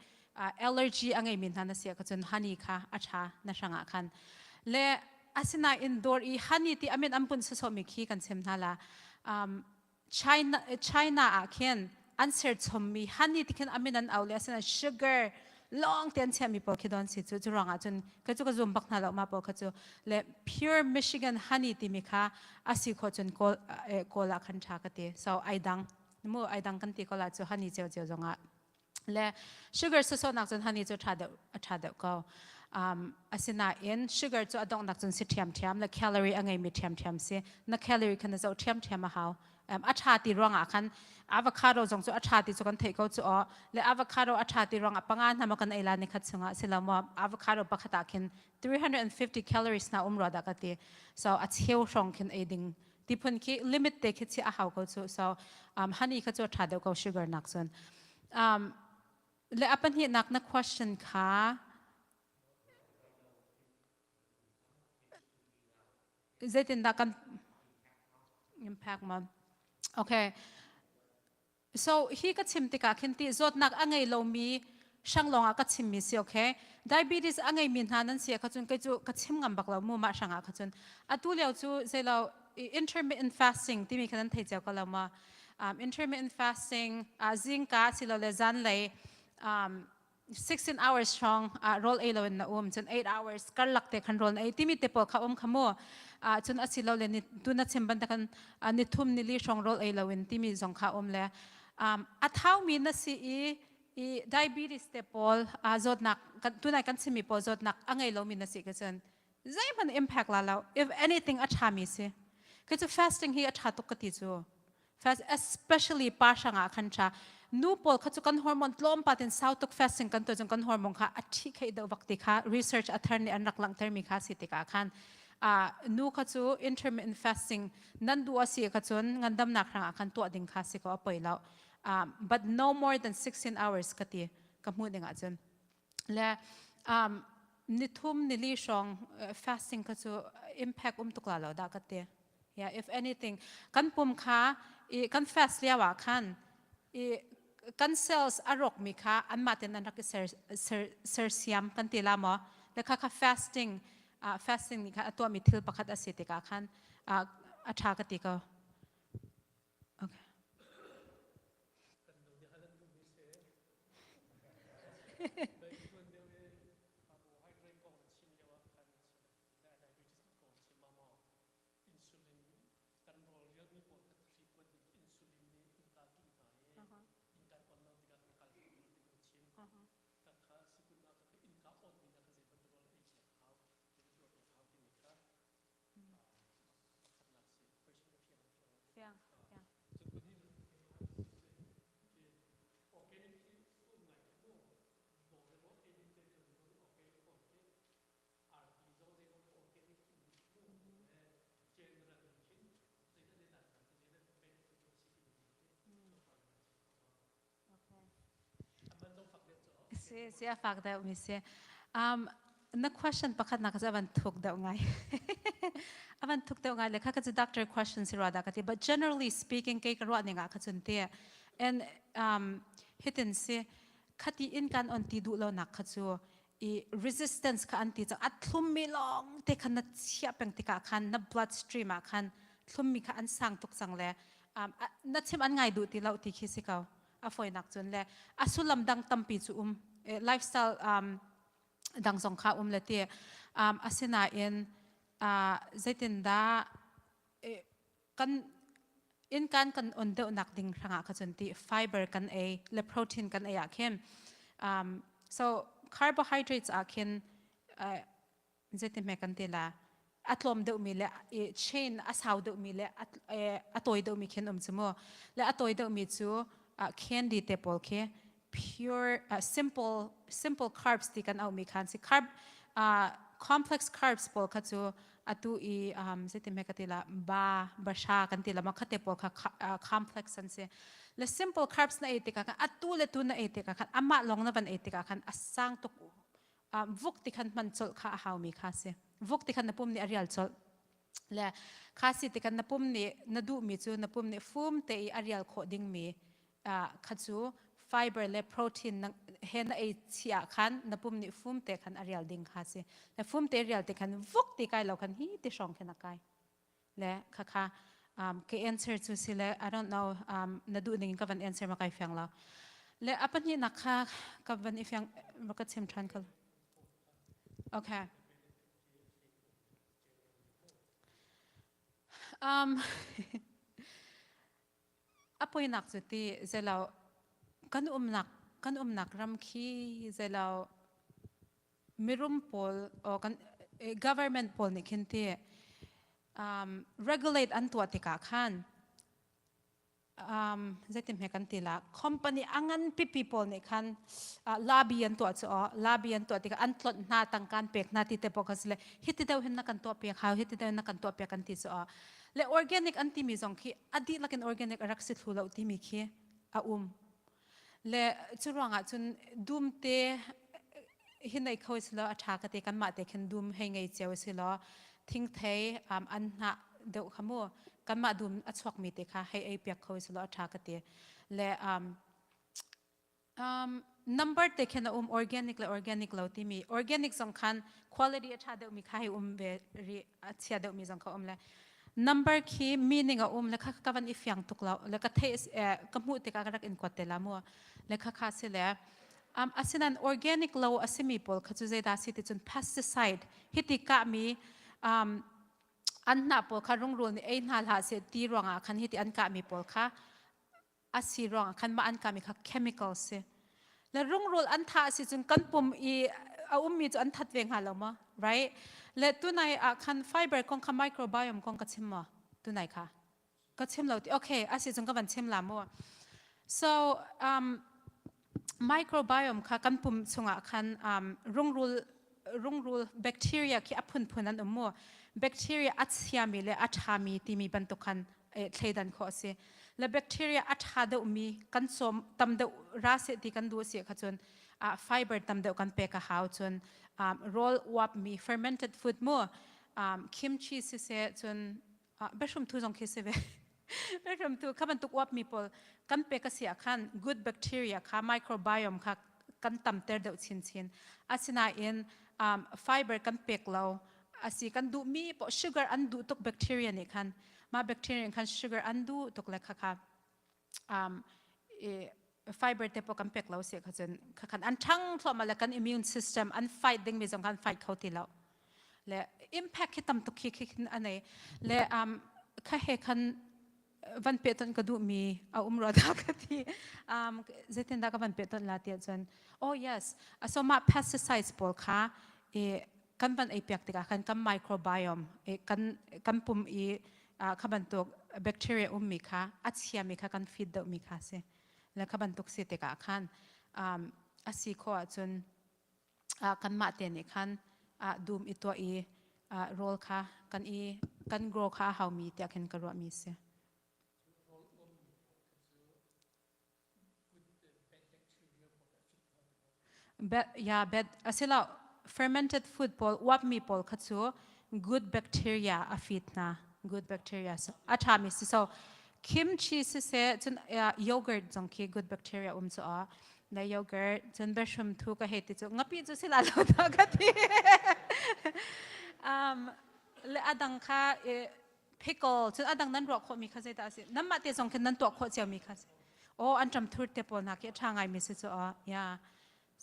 allergy a ngeimi hna na si ka cun honey kha a tha na hrangah khan le asinain dawr i honey ti amin an pun sawsawmi khi kan chim hna la um, China China ah khin an ser chommi honey ti khin amin an au le asina sugar long te an chiahmi pawl khi don si cu cu ruangah cun ka cu ka zum bak hna lo ma pawl kha cu le pure Michigan honey timi kha asi kho cun kawl kawl ah khan tha ka ti so ai dang mu ai dang kan ti ko la cu honey cio cio zongah le sugar sawsawhnak cun honey cu ṭha deuh a ṭha deuh ko um, asinain sugar cu a donghnak cun si ṭhiamṭhiam le calorie a ngeimi ṭhiamṭhiam si na calorie kha na zoh ṭhiamṭhiam a hau um, a ṭha ti ruangah khan avocado zong cu a ṭha ti cu kan theih ko cu aw le avocado a ṭha ti ruangah panga hna ma kan ei la ni khat chungah silo maw avocado pakhat ah khin 350 calories na um rua dah ka ti so a cheu hrawng khin ei ding tiphun khi limit te khi chi a hau ko cu so um, honey kha cu a ṭha deuh ko sugar nak cun um, le a pahnihnak na question kha zeitindah kan impact ma okay So hi ka chim tikah khin ti zawtnak a ngei lomi hrang lawng ah ka chimmi si okay diabetes a ngeimi hna nan si kha cun kei cu ka chim ngam bak lo mu mah hrang ah kha cun atu lio cu zeilo intermittent fasting timi kha nan thei cio ko lo ma um, intermittent fasting uh, zingka silole zanlei um, 16 hours strong uh, rawl ei loin na um cun 8 hours karlak te khan rawl na ei timi te pawl kha um kha mu uh, cun asi lo le ni tu na chim ban khan uh, ni thum ni li hrawng rawl ei loin timi zong kha um le um, a thau mi na si i i diabetes te pawl uh, zawtnak kan tunai kan chimmi pawl zawtnak a ngei lomi na si ka cun zeihmanh impact la lo if anything a ṭha mi si ke cu fasting hi a ṭha tuk ka ti cu fast especially pa hrangah khan ṭha nu pawl kha cu kan hormone tlawm pa tin sau tuk fasting kan tuah cun kan hormone kha a ṭhi khei deuh vak ti kha research a thar nih an rak langhter mi kha si tikah khan uh, nu kha cu intermittent fasting nan duh a si kha cun ngandamnak hrangah khan tuah ding kha si ko a poi lo um, but no more than 16 hours ka ti ka hmuh ding ah cun le um, nithum nili hrawng fasting kha cu impact um tuk la lo dah ka ti yeah if anything kan pum kha i kan fast lio ah khan i kan cells a rawk mi kha anmah ten an rak i ser ser sersiam kan ti la maw le kha kha fasting uh, fasting nih kha a tuahmi thil pakhat a si tikah khan uh, A ṭha ka ti ko. Okay. Fiang, fiang. Si, si a fak deuh mi si. Um, na question pakhat nak cu avan thuk deuh ngai. avan thuk deuh ngai le kha ka cu doctor question si rua dah ka ti. But generally speaking kei ka ruah ning ah kha cun ti. And um, hitin si khati in kan on ti duh lo nak kha cu i resistance kha an ti cang a thlummi lawng te khan na chiah peng tikah khan na blood stream ah khan thlummi kha an sang tuk cang le um, na chim an ngai duh ti lo ti khi si ko a foinak cun le a sullam dang tampi cu um lifestyle um, dang zong kha um le ti um, asinain uh, zeitindah kan innkan kan on deuhnak ding hrangah kha cun ti fiber kan ei le protein kan ei ah khin um, so carbohydrates ah khin uh, zeiti hme kan ti la a tlawm deuhmi le chain a sau deuhmi le a tawi deuhmi khin um chu mu le a tawi deuhmi cu candy te pawl khi pure uh, simple simple carbs ti kan aumi khan si carb uh, complex carbs pawl kha cu atu i um, zeitin hme ka ti la ba basha kan ti la ma khate pawl kha uh, complex an si le simple carbs na ei tikah khan atu le tu na ei tikah khan amah long na van ei tikah khan a sang tuk um, vuk ti khan hman colh kha a haumi kha si vuk ti khan na pum nih a rial colh le kha si tikhan na pum nih na duhmi cu na pum nih fum te i a rial khawh dingmi kha cu fiber le protein he na ei chi ah khan na pum nih fum te khan a rial ding kha si le fum te rial te khan vuk ti kai lo khan hi ti hrawng khin a kai le kha kha um, ka answer cu si le I don't know um, na duh ning in ka van answer ma kai fiang lo le a pahnih nak kha ka van i fiang ka chim than kal okay Um, a poinak cu ti zelo kan umnak kan umnak ram khi zelo mirum pawl o kan government pawl nih khin ti um, regulate an tuah tikah khan um, zeitin hme kan ti la company a ngan pipi pawl nih khan uh, lobby an tuah cu aw lobby an tuah tikah an tlonh hna tangka an pek hna ti te pawl kha si le hiti deuh hin na kan tuah piak hau hiti deuh hin na kan tuah piak kan ti cu aw le organic an timi zong khi a dihlak in organic a rak si thlu lo timi khi a um Le cu ruangah cun dum te hi nei kho si lo a ṭha ka ti kanmah te khin dum hei ngei cio si law thingthei um, an hnah deuh kha mu kanmah dum a chuakmi te kha hei ei piak kho si law a ṭha ka ti le um, um, number te khin a um organic le organic lo timi organic zong khan quality a ṭha deuhmi kha hei um ve rih a chia deuhmi zong kha um le number khi meaning a um le kha ka van i fiang tuk lo le ka thei ka hmuh tikah ka rak in kuat te la mu le kha kha si le um, asinan organic lo a simi pawl kha cu zeidah si ti cun pesticide hiti kahmi um, an hnah pawl kha rungrul nih ei hna hlah seh ti ruangah khan hiti an kahmi pawl kha a si ruangah khan mah an kami kha chemical si le rungrul an thah si cun kan pum i a ummi cu an that ve hnga lo maw right le tunai ah khan fiber kong kha microbiome kong ka chim maw tunai kha ka chim lo ti okay a si cun ka van chim la mu so um, microbiome kha kan pum chungah khan um, rungrul rungrul bacteria khi a phunphun an um mu bacteria a chiami le a ṭhami timi bantuk khan thleidan khawh a si le bacteria a ṭha deuhmi kan cawm tam deuh ra seh ti kan duh si kha cun fiber tam deuh kan pek a hau cun rawl uapmi fermented food mu kimchi siseh cun behrum thu zong khi si ve behrum thu kha bantuk uapmi pawl kan pek a si ah khan good bacteria kha microbiome kha kan tamter deuh chinchin asinain fiber kan pek lo asi kan duhmi po sugar an duh tuk bacteria nih khan. Mah bacteria khan sugar an duh tuk le khakha um, i fiber te po kan pek lo si kha cun khakhan an ṭhang thluahmah le kan immune system an fight ding mi zong kan fight kho ti lo. Le impact hi tam tuk khi khi khin anei. Le um, kha he khan van pe ton ka duh mi a um ro da ka ti. Um, zeitin dah ka van pe ton la ti ahcun oh yes so mah pesticides pawl kha i kan van ei piak tikah khan kan microbiome kan kan pum i kha bantuk bacteria ummi kha a chiami kha kan feed deuhmi kha si le kha bantuk si tikah khan a si khawh ahcun kanmah te nih khan dum i tuah i rawl kha kan i kan grow kha a haumi tiah khin ka ruahmi si. Ya bet asilo fermented food pawl uapmi pawl kha cu good bacteria a feed hna good bacteria so a ṭhami si so kimchi siseh cun yogurt zong khi good bacteria um cu a na yogurt cun behrum thu ka hei ti cu ngapi cu sila lo ta ka ti um le adang kha pickle cun adang nan ruah khawhmi kha zeidah a si nanmah te zong khin nan tuah khawh ciomi kha si oh anṭam thur te pawl hna khi a ṭha ngaimi si cu aw yeah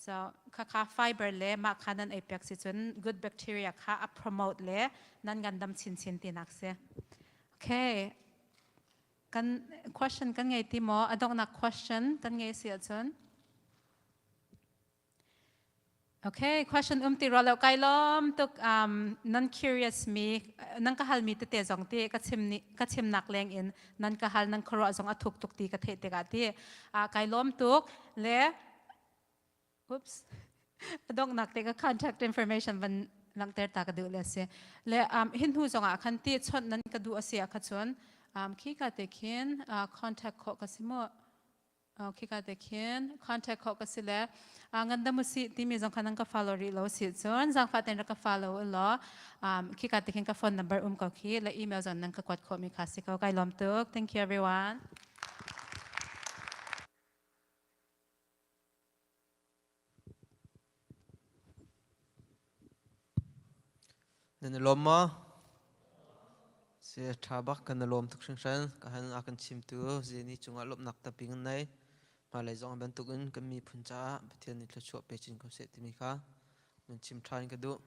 so kha kha fiber le mah kha nan ei pek si cun good bacteria kha a promote le nan ngandam chinchin tinak si okay kan question kan ngei ti maw a donghnak question kan ngei si ahcun Okay, question um ti rua lo kai lawm tuk um, nan curious mi nan ka hal mi tete zong ti ka chim ni ka chim nak leng in nan ka hal nan khuaruah zong a thuk tuk ti ka theih tikah ti uh, kai lawm tuk le oops donghnak te ka contact information van langhter ta ka duh le si le um, hin hnu zong ah khan ti chawnh nan ka duh a si ah kha cun um, khi ka te khin uh, contact khawh ka si mu Khika te khin contact khawh ka si le ngandam usih timi zong kha nan ka follow rih lo si cun zaangfah tein rak ka follow u law khika te khin ka phone number um ko khi le email zong nan ka kuat khawh mi kha si ko kai lawm tuk thank you everyone Nan i lawm maw? Si ṭha bak kan i lawm tuk hringhran. Ka han a kan chimtu Zeni cungah lawmhnak tampi kan nei. Hmailei zong bantukin kan miphun caah Pathian nih thluachuah pe chin ko seh timi kha nan chim ṭhan ka duh.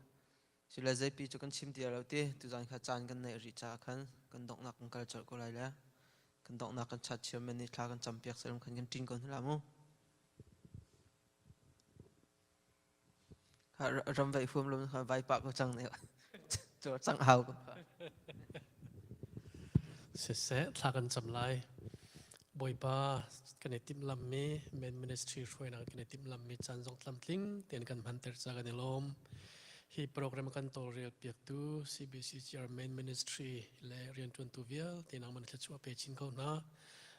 Sile zeipi cu kan chim ti lo ti tuzan kha caan kan neih rih caah khan kan donghnak kan kal colh ko lai le kan donghnak kan chat chairman nih thla kan campiak salam khan kan ṭin ko hna la mu. Ram vaih huam lo kha vai pah ko cang ne. Cang hau ko. Siseh thla kan cam lai. Bawipa kan i timhlammi main ministry hruainak kan i timhlammi caan zong tlamtling tein kan hmanter ca kan i lawm. Hi program kan tawlrel piaktu CBCGR main ministry le rianṭuantu vialte nangmah na thluachuah pe chin ko hna.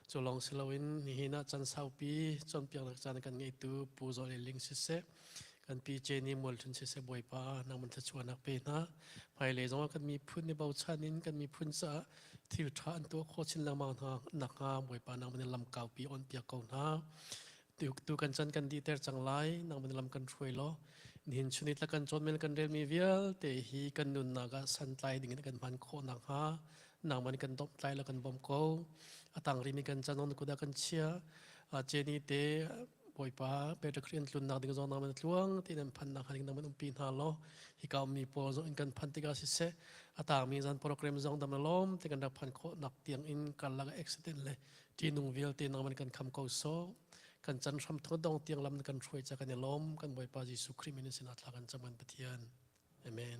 Cu lawng si loin nihin ah caan saupi cawnpiaknak caan kan ngeitu Pu Zaw Le Ling siseh, kan pi Jenny Mualthun siseh Bawipa nangman thluachuahnak pe hna. Hmailei zongah kan miphun i bochan in kan miphun caah thil ṭha an tuah khawh chin lengmang hna nakhnga Bawipa nangman in lam kaupi on piak ko hna. Tu, tu kan chan kan dihter cang lai, nangman lam kan hruai law. Nihin chunit la kan cawnmel kan relmi vialte hi kan nunnak ah santlai ding in kan hman khawh nakhnga nangman kan domhtlai la kan bawm ko a tang rimi kan canon kuda kan chia Jenny te bawipa Peter Khrih an tlunnak ding zong nangman tluang ti nan phan nak ding nangman umpi hna law hika ummi pawl zong in kan phan tikah siseh a tangmi zan program zong dam lawm te kan rak phan khawh nak tiang in karlak accident le ṭihnung vialte nangman kan kham ko so kan chan hram thong dong tiang lam kan hruai cha kan i lawm kan bawipa Jesuh Khrih min in sinah thla kan cam kan Pathian amen.